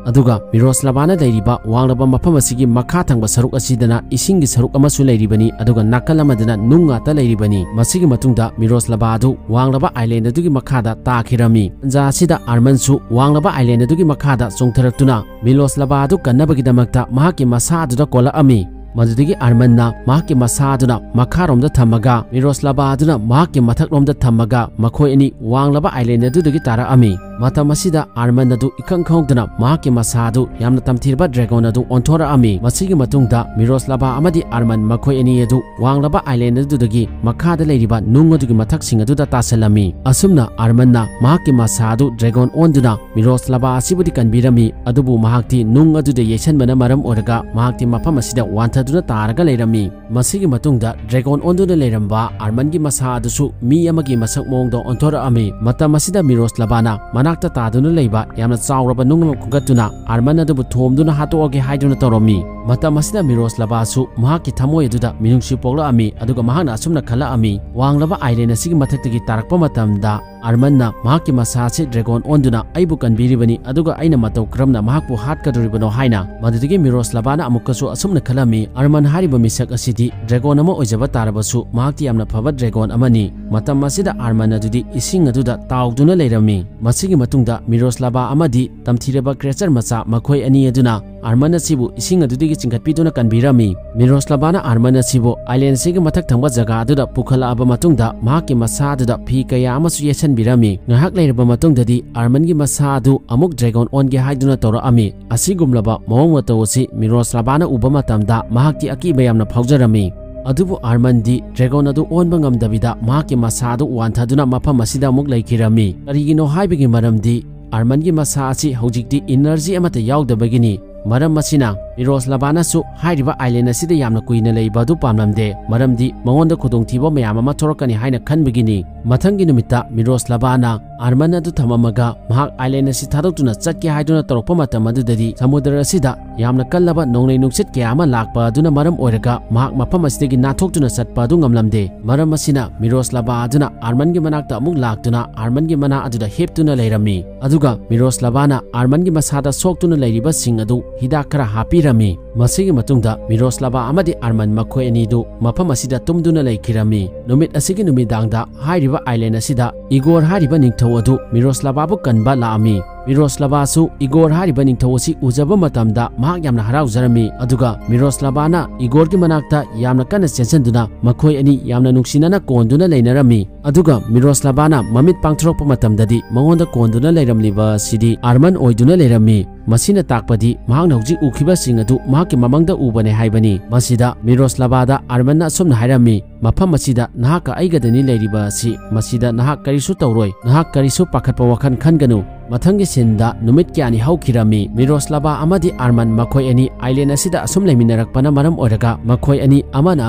ꯑꯗꯨꯒ ꯃꯤꯔꯣꯁꯂꯕꯥꯅ ꯂꯩꯔꯤꯕ ꯋꯥꯡꯂꯕ ꯃꯐꯝ ꯑꯁꯤꯒꯤ ꯃꯈꯥ ꯊꯪꯕ ꯁꯔꯨꯛ ꯑꯁꯤꯗꯅ ꯏꯁꯤꯡꯒꯤ ꯁꯔꯨꯛ ꯑꯃꯁꯨ ꯂꯩꯔꯤꯕꯅꯤ, ꯑꯗꯨꯒ ꯅꯥꯀꯜ ꯑꯃꯗꯅ ꯅꯨꯡ ꯉꯥꯛꯇ ꯂꯩꯔꯤꯕꯅꯤ꯫ ꯃꯁꯤꯒꯤ ꯃꯇꯨꯡꯗ ꯃꯤꯔꯣꯁꯂꯕꯥ ꯑꯗꯨ ꯋꯥꯡꯂꯕ ꯑꯥꯏꯂꯦꯟ ꯑꯗꯨꯒꯤ ꯃꯈꯥꯗ ꯇꯥꯈꯤꯔꯝꯃꯤ꯫ ꯇꯟꯖꯥ ꯑꯁꯤꯗ ꯑꯥꯔꯃꯟꯁꯨ ꯋꯥꯡꯂꯕ ꯑꯥꯏꯂꯦꯟ ꯑꯗꯨꯒꯤ ꯃꯈꯥꯗ ꯆꯣꯡꯊꯔꯛꯇꯨꯅ ꯃꯤꯔꯣꯁꯂꯕꯥ ꯑꯗꯨ ꯀꯟꯅꯕꯒꯤꯗꯃꯛꯇ ꯃꯍꯥꯛꯀꯤ ꯃꯁꯥ ꯑꯗꯨꯗ ꯀꯣꯜꯂꯛꯑꯝꯃꯤ꯫ ꯃꯗꯨꯗꯒꯤ ꯑꯥꯔꯃꯟꯅ ꯃꯍꯥꯛꯀꯤ ꯃꯁꯥ ꯑꯗꯨꯅ ꯃꯈꯥꯔꯣꯝꯗ ꯊꯝꯃꯒ ꯃꯤꯔꯣꯁꯂꯕꯥ ꯑꯗꯨꯅ ꯃꯍꯥꯛꯀꯤ ꯃꯊꯛꯂꯣꯝꯗ ꯊꯝꯃꯒ ꯃꯈꯣꯏ ꯑꯅꯤ ꯋꯥꯡꯂꯕ ꯑꯥꯏꯂꯦꯟ ꯑꯗꯨꯗꯒꯤ ꯇꯥꯔꯛꯑꯝꯃꯤ꯫ ꯃꯇꯝ ꯑꯁꯤꯗ ꯑꯥꯔꯃꯟ ꯑꯗꯨ ꯏꯈꯪ ꯈꯪꯍꯧꯗꯅ ꯃꯍꯥꯛꯀꯤ ꯃꯁꯥ ꯑꯗꯨ ꯌꯥꯝꯅ ꯇꯝꯊꯤꯔꯕ ꯗ꯭ꯔꯦꯒꯣꯟ ꯑꯗꯨ ꯑꯣꯟꯊꯣꯔꯛꯑꯝꯃꯤ꯫ ꯃꯁꯤꯒꯤ ꯃꯇꯨꯡꯗ ꯃꯤꯔꯣꯁꯂꯕꯥ ꯑꯃꯗꯤ ꯑꯥꯔꯃꯟ ꯃꯈꯣꯏ ꯑꯅꯤ ꯑꯗꯨ ꯋꯥꯡꯂꯕ ꯑꯥꯏꯂꯦꯟ ꯑꯗꯨꯗꯒꯤ ꯃꯈꯥꯗ ꯂꯩꯔꯤꯕ ꯅꯨꯡ ꯑꯗꯨꯒꯤ ꯃꯊꯛꯁꯤꯡ ꯑꯗꯨꯗ ꯇꯥꯁꯤꯜꯂꯝꯃꯤ꯫ ꯑꯁꯨꯝꯅ ꯑꯥꯔꯃꯟꯅ ꯃꯍꯥꯛꯀꯤ ꯃꯁꯥ ꯑꯗꯨ ꯗ꯭ꯔꯦꯒꯣꯟ ꯑꯣꯟꯗꯨꯅ ꯃꯤꯔꯣꯁꯂꯕꯥ ꯑꯁꯤꯕꯨꯗꯤ ꯀꯟꯕꯤꯔꯝꯃꯤ, ꯑꯗꯨꯕꯨ ꯃꯍꯥꯛꯇꯤ ꯅꯨꯡ ꯑꯗꯨꯗ ꯌꯩꯁꯟꯕꯅ ꯃꯔꯝ ꯑꯣꯏꯔꯒ ꯃꯍꯥꯛꯇꯤ ꯃꯐꯝ ꯑꯁꯤꯗ ꯋꯥꯟꯊꯗꯨꯅ ꯇꯥꯔꯒ ꯂꯩꯔꯝꯃꯤ꯫ ꯃꯁꯤꯒꯤ ꯃꯇꯨꯡꯗ ꯗ꯭ꯔꯦꯒꯣꯟ ꯑꯣꯟꯗꯨꯅ ꯂꯩꯔꯝꯕ ꯑꯥꯔꯃꯟꯒꯤ ꯃꯁꯥ ꯑꯗꯨꯁꯨ ꯃꯤ ꯑꯃꯒꯤ ꯃꯁꯛ ꯃꯑꯣꯡꯗ ꯑꯣꯟꯊꯣꯔꯛꯑꯝꯃꯤ꯫ ꯃꯇꯝ ꯑꯁꯤꯗ ꯃꯤꯔꯣꯁꯂꯕꯥꯅ ꯃꯅꯥꯛꯇ ꯇꯥꯗꯨꯅ ꯂꯩꯕ ꯌꯥꯝꯅ ꯆꯥꯎꯔꯕ ꯅꯨꯡ ꯑꯃ ꯈꯨꯝꯒꯠꯇꯨꯅ ꯑꯥꯔꯃꯟ ꯑꯗꯨꯕꯨ ꯊꯣꯝꯗꯨꯅ ꯍꯥꯠꯇꯣꯛꯑꯒꯦ ꯍꯥꯏꯗꯨꯅ ꯇꯧꯔꯝꯃꯤ꯫ ꯃꯇꯝ ꯑꯁꯤꯗ ꯃꯤꯔꯣꯁꯂꯕꯥꯁꯨ ꯃꯍꯥꯛꯀꯤ ꯊꯃꯣꯏ ꯑꯗꯨꯗ ꯃꯤꯅꯨꯡꯁꯤ ꯄꯣꯛꯂꯛꯑꯝꯃꯤ, ꯑꯗꯨꯒ ꯃꯍꯥꯛꯅ ꯑꯁꯨꯝꯅ ꯈꯜꯂꯛꯑꯝꯃꯤ, ꯋꯥꯡꯂꯕ ꯑꯥꯏꯂꯦꯟ ꯑꯁꯤꯒꯤ ꯃꯊꯛꯇꯒꯤ ꯇꯥꯔꯛꯄ ꯃꯇꯝꯗ ꯑꯥꯔꯃꯟꯅ ꯃꯍꯥꯛꯀꯤ ꯃꯁꯥ ꯑꯁꯤ ꯗ꯭ꯔꯦꯒꯣꯟ ꯑꯣꯟꯗꯨꯅ ꯑꯩꯕꯨ ꯀꯟꯕꯤꯔꯤꯕꯅꯤ, ꯑꯗꯨꯒ ꯑꯩꯅ ꯃꯇꯧ ꯀꯔꯝꯅ ꯃꯍꯥꯛꯄꯨ ꯍꯥꯠꯀꯗꯧꯔꯤꯕꯅꯣ ꯍꯥꯏꯅ꯫ ꯃꯗꯨꯗꯒꯤ ꯃꯤꯔꯣꯁꯂꯕꯥꯅ ꯑꯃꯨꯛꯀꯁꯨ ꯑꯁꯨꯝꯅ ꯈꯜꯂꯝꯃꯤ, ꯑꯥꯔꯃꯟ ꯍꯥꯏꯔꯤꯕ ꯃꯤꯁꯛ ꯑꯁꯤꯗꯤ ꯗ꯭ꯔꯦꯒꯣꯟ ꯑꯃ ꯑꯣꯏꯖꯕ ꯇꯥꯔꯕꯁꯨ ꯃꯍꯥꯛꯇꯤ ꯌꯥꯝꯅ ꯐꯕ ꯗ꯭ꯔꯦꯒꯣꯟ ꯑꯃꯅꯤ꯫ ꯃꯇꯝ ꯑꯁꯤꯗ ꯑꯥꯔꯃꯟ ꯑꯗꯨꯗꯤ ꯏꯁꯤꯡ ꯑꯗꯨꯗ ꯇꯥꯎꯗꯨꯅ ꯂꯩꯔꯝꯃꯤ꯫ ꯃꯁꯤꯒꯤ ꯃꯇꯨꯡꯗ ꯃꯤꯔꯣꯁꯂꯕꯥ ꯑꯃꯗꯤ ꯇꯝꯊꯤꯔꯕ ꯀ꯭ꯔꯦꯆꯔ ꯃꯆꯥ ꯃꯈꯣꯏ ꯑꯅꯤ ꯑꯗꯨꯅ ꯑꯥꯔꯃꯟ ꯑꯁꯤꯕꯨ ꯏꯁꯤꯡ ꯑꯗꯨꯗꯒꯤ ꯆꯤꯡꯈꯠꯄꯤꯗꯨꯅ ꯀꯟꯕꯤꯔꯝꯃꯤ꯫ ꯃꯤꯔꯣꯁꯂꯕꯥꯅ ꯑꯥꯔꯃꯟ ꯑꯁꯤꯕꯨ ꯑꯥꯏꯂꯦꯟ ꯑꯁꯤꯒꯤ ꯃꯊꯛ ꯊꯪꯕ ꯖꯒꯥ ꯑꯗꯨꯗ ꯄꯨꯈꯠꯂꯛꯑꯕ ꯃꯇꯨꯡꯗ ꯃꯍꯥꯛꯀꯤ ꯃꯁꯥ ꯑꯗꯨꯗ ꯐꯤ ꯀꯌꯥ ꯑꯃꯁꯨ ꯌꯦꯠꯁꯟꯕꯤꯔꯝꯃꯤ꯫ ꯉꯥꯏꯍꯥꯛ ꯂꯩꯔꯕ ꯃꯇꯨꯡꯗꯗꯤ ꯑꯥꯔꯃꯟꯒꯤ ꯃꯁꯥ ꯑꯗꯨ ꯑꯃꯨꯛ ꯗ꯭ꯔꯦꯒꯣꯟ ꯑꯣꯟꯒꯦ ꯍꯥꯏꯗꯨꯅ ꯇꯧꯔꯛꯑꯝꯃꯤ꯫ ꯑꯁꯤꯒꯨꯝꯂꯕ ꯃꯑꯣꯡ ꯃꯇꯧ ꯑꯁꯤ ꯃꯤꯔꯣꯁꯂꯕꯥꯅ ꯎꯕ ꯃꯇꯝꯗ ꯃꯍꯥꯛꯇꯤ ꯑꯀꯤꯕ ꯌꯥꯝꯅ ꯐꯥꯎꯖꯔꯝꯃꯤ꯫ ꯑꯗꯨꯕꯨ ꯑꯥꯔꯃꯟꯗꯤ ꯗ꯭ꯔꯦꯒꯣꯟ ꯑꯗꯨ ꯑꯣꯟꯕ ꯉꯝꯗꯕꯤꯗ ꯃꯍꯥꯛꯀꯤ ꯃꯁꯥ ꯑꯗꯨ ꯋꯥꯟꯊꯗꯨꯅ ꯃꯐꯝ ꯑꯁꯤꯗ ꯑꯃꯨꯛ ꯂꯩꯈꯤꯔꯝꯃꯤ꯫ ꯀꯔꯤꯒꯤꯅꯣ ꯍꯥꯏꯕꯒꯤ ꯃꯔꯝꯗꯤ ꯑꯥꯔꯃꯟꯒꯤ ꯃꯁꯥ ꯑꯁꯤ ꯍꯧꯖꯤꯛꯇꯤ ꯏꯅꯔꯖꯤ ꯑꯃꯠꯇ ꯌꯥꯎꯗꯕꯒꯤꯅꯤ꯫ ꯃꯔꯝ ꯑꯁꯤꯅ ꯃꯤꯔꯣꯁꯂꯕꯥꯅꯁꯨ ꯍꯥꯏꯔꯤꯕ ꯑꯥꯏꯂꯦꯟ ꯑꯁꯤꯗ ꯌꯥꯝꯅ ꯀꯨꯏꯅ ꯂꯩꯕ ꯑꯗꯨ ꯄꯥꯝꯂꯝꯗꯦ, ꯃꯔꯝꯗꯤ ꯃꯉꯣꯟꯗ ꯈꯨꯗꯣꯡꯊꯤꯕ ꯃꯌꯥꯝ ꯑꯃ ꯊꯣꯔꯛꯀꯅꯤ ꯍꯥꯏꯅ ꯈꯟꯕꯒꯤꯅꯤ꯫ ꯃꯊꯪꯒꯤ ꯅꯨꯃꯤꯠꯇ ꯃꯤꯔꯣꯁꯂꯕꯥꯅ ꯑꯥꯔꯃꯟ ꯑꯗꯨ ꯊꯝꯃꯝꯃꯒ ꯃꯍꯥꯛ ꯑꯥꯏꯂꯦꯟ ꯑꯁꯤ ꯊꯥꯗꯣꯛꯇꯨꯅ ꯆꯠꯀꯦ ꯍꯥꯏꯗꯨꯅ ꯇꯧꯔꯛꯄ ꯃꯇꯝ ꯑꯗꯨꯗꯗꯤ ꯁꯃꯨꯗ꯭ꯔ ꯑꯁꯤꯗ ꯌꯥꯝꯅ ꯀꯜꯂꯕ ꯅꯣꯡꯂꯩ ꯅꯨꯡꯁꯤꯠ ꯀꯌꯥ ꯑꯃ ꯂꯥꯛꯄ ꯑꯗꯨꯅ ꯃꯔꯝ ꯑꯣꯏꯔꯒ ꯃꯍꯥꯛ ꯃꯐꯝ ꯑꯁꯤꯗꯒꯤ ꯅꯥꯟꯊꯣꯛꯇꯨꯅ ꯆꯠꯄ ꯑꯗꯨ ꯉꯝꯂꯝꯗꯦ꯫ ꯃꯔꯝ ꯑꯁꯤꯅ ꯃꯤꯔꯣꯁꯂꯕꯥ ꯑꯗꯨꯅ ꯑꯥꯔꯃꯟꯒꯤ ꯃꯅꯥꯛꯇ ꯑꯃꯨꯛ ꯂꯥꯛꯇꯨꯅ ꯑꯥꯔꯃꯟꯒꯤ ꯃꯅꯥ ꯑꯗꯨꯗ ꯍꯦꯞꯇꯨꯅ ꯂꯩꯔꯝꯃꯤ꯫ ꯑꯗꯨꯒ ꯃꯤꯔꯣꯁꯂꯕꯥꯅ ꯑꯥꯔꯃꯟꯒꯤ ꯃꯁꯥꯗ ꯁꯣꯛꯇꯨꯅ ꯂꯩꯔꯤꯕꯁꯤꯡ ꯑꯗꯨ ꯍꯤꯗꯥꯛ ꯈꯔ ꯍꯥꯞꯄꯤꯔꯝꯃꯤ꯫ ꯃꯁꯤꯒꯤ ꯃꯇꯨꯡꯗ ꯃꯤꯔꯣꯁꯂꯕꯥ ꯑꯃꯗꯤ ꯑꯥꯔꯃꯟ ꯃꯈꯣꯏ ꯑꯅꯤꯗꯨ ꯃꯐꯝ ꯑꯁꯤꯗ ꯇꯨꯝꯗꯨꯅ ꯂꯩꯈꯤꯔꯝꯃꯤ꯫ ꯅꯨꯃꯤꯠ ꯑꯁꯤꯒꯤ ꯅꯨꯃꯤꯗꯥꯡꯗ ꯍꯥꯏꯔꯤꯕ ꯑꯥꯏꯂꯦꯟ ꯑꯁꯤꯗ ꯏꯒꯣꯔ ꯍꯥꯏꯔꯤꯕ ꯅꯤꯡꯊꯧ ꯑꯗꯨ ꯃꯤꯔꯣꯁꯂꯕꯥꯕꯨ ꯀꯟꯕ ꯂꯥꯛꯑꯝꯃꯤ꯫ ꯃꯤꯔꯣꯁꯂꯕꯥꯁꯨ ꯏꯒꯣꯔ ꯍꯥꯏꯔꯤꯕ ꯅꯤꯡꯊꯧ ꯑꯁꯤ ꯎꯖꯕ ꯃꯇꯝꯗ ꯃꯍꯥꯛ ꯌꯥꯝꯅ ꯍꯔꯥꯎꯖꯔꯝꯃꯤ꯫ ꯑꯗꯨꯒ ꯃꯤꯔꯣꯁꯂꯕꯥꯅ ꯏꯒꯣꯔꯒꯤ ꯃꯅꯥꯛꯇ ꯌꯥꯝꯅ ꯀꯟꯅ ꯆꯦꯟꯁꯤꯟꯗꯨꯅ ꯃꯈꯣꯏ ꯑꯅꯤ ꯌꯥꯝꯅ ꯅꯨꯡꯁꯤꯅꯅ ꯀꯣꯟꯗꯨꯅ ꯂꯩꯅꯔꯝꯃꯤ꯫ ꯑꯗꯨꯒ ꯃꯤꯔꯣꯁꯂꯕꯥꯅ ꯃꯃꯤꯠ ꯄꯥꯡꯊꯣꯔꯛꯄ ꯃꯇꯝꯗꯗꯤ ꯃꯉꯣꯟꯗ ꯀꯣꯟꯗꯨꯅ ꯂꯩꯔꯝꯂꯤꯕ ꯑꯁꯤꯗꯤ ꯑꯥꯔꯃꯟ ꯑꯣꯏꯗꯨꯅ ꯂꯩꯔꯝꯃꯤ꯫ ꯃꯁꯤꯅ ꯇꯥꯛꯄꯗꯤ ꯃꯍꯥꯛꯅ ꯍꯧꯖꯤꯛ ꯎꯈꯤꯕꯁꯤꯡ ꯑꯗꯨ ꯃꯍꯥꯛꯀꯤ ꯃꯃꯪꯗ ꯎꯕꯅꯦ ꯍꯥꯏꯕꯅꯤ꯫ ꯃꯁꯤꯗ ꯃꯤꯔꯣꯁꯂꯕꯥꯗ ꯑꯥꯔꯃꯟꯅ ꯑꯁꯨꯝꯅ ꯍꯥꯏꯔꯝꯃꯤ, "ꯃꯐꯝ ꯑꯁꯤꯗ ꯅꯍꯥꯛꯀ ꯑꯩꯒꯗꯅꯤ ꯂꯩꯔꯤꯕ ꯑꯁꯤ꯫ ꯃꯁꯤꯗ ꯅꯍꯥꯛ ꯀꯔꯤꯁꯨ ꯇꯧꯔꯣꯏ꯫ ꯅꯍꯥꯛ ꯀꯔꯤꯁꯨ ꯄꯥꯈꯠꯄ ꯋꯥꯈꯜ ꯈꯟꯒꯅꯨ꯫" ꯃꯊꯪꯒꯤ ꯁꯤꯟꯗ ꯅꯨꯃꯤꯠ ꯀꯌꯥꯅꯤ ꯍꯧꯈꯤꯔꯝꯃꯤ꯫ ꯃꯤꯔꯣꯁꯂꯕꯥ ꯑꯃꯗꯤ ꯑꯥꯔꯃꯟ ꯃꯈꯣꯏ ꯑꯅꯤ ꯑꯥꯏꯂꯦꯟ ꯑꯁꯤꯗ ꯑꯁꯨꯝ ꯂꯩꯃꯤꯟꯅꯔꯛꯄꯅ ꯃꯔꯝ ꯑꯣꯏꯔꯒ ꯃꯈꯣꯏ ꯑꯅꯤ ꯑꯃꯅ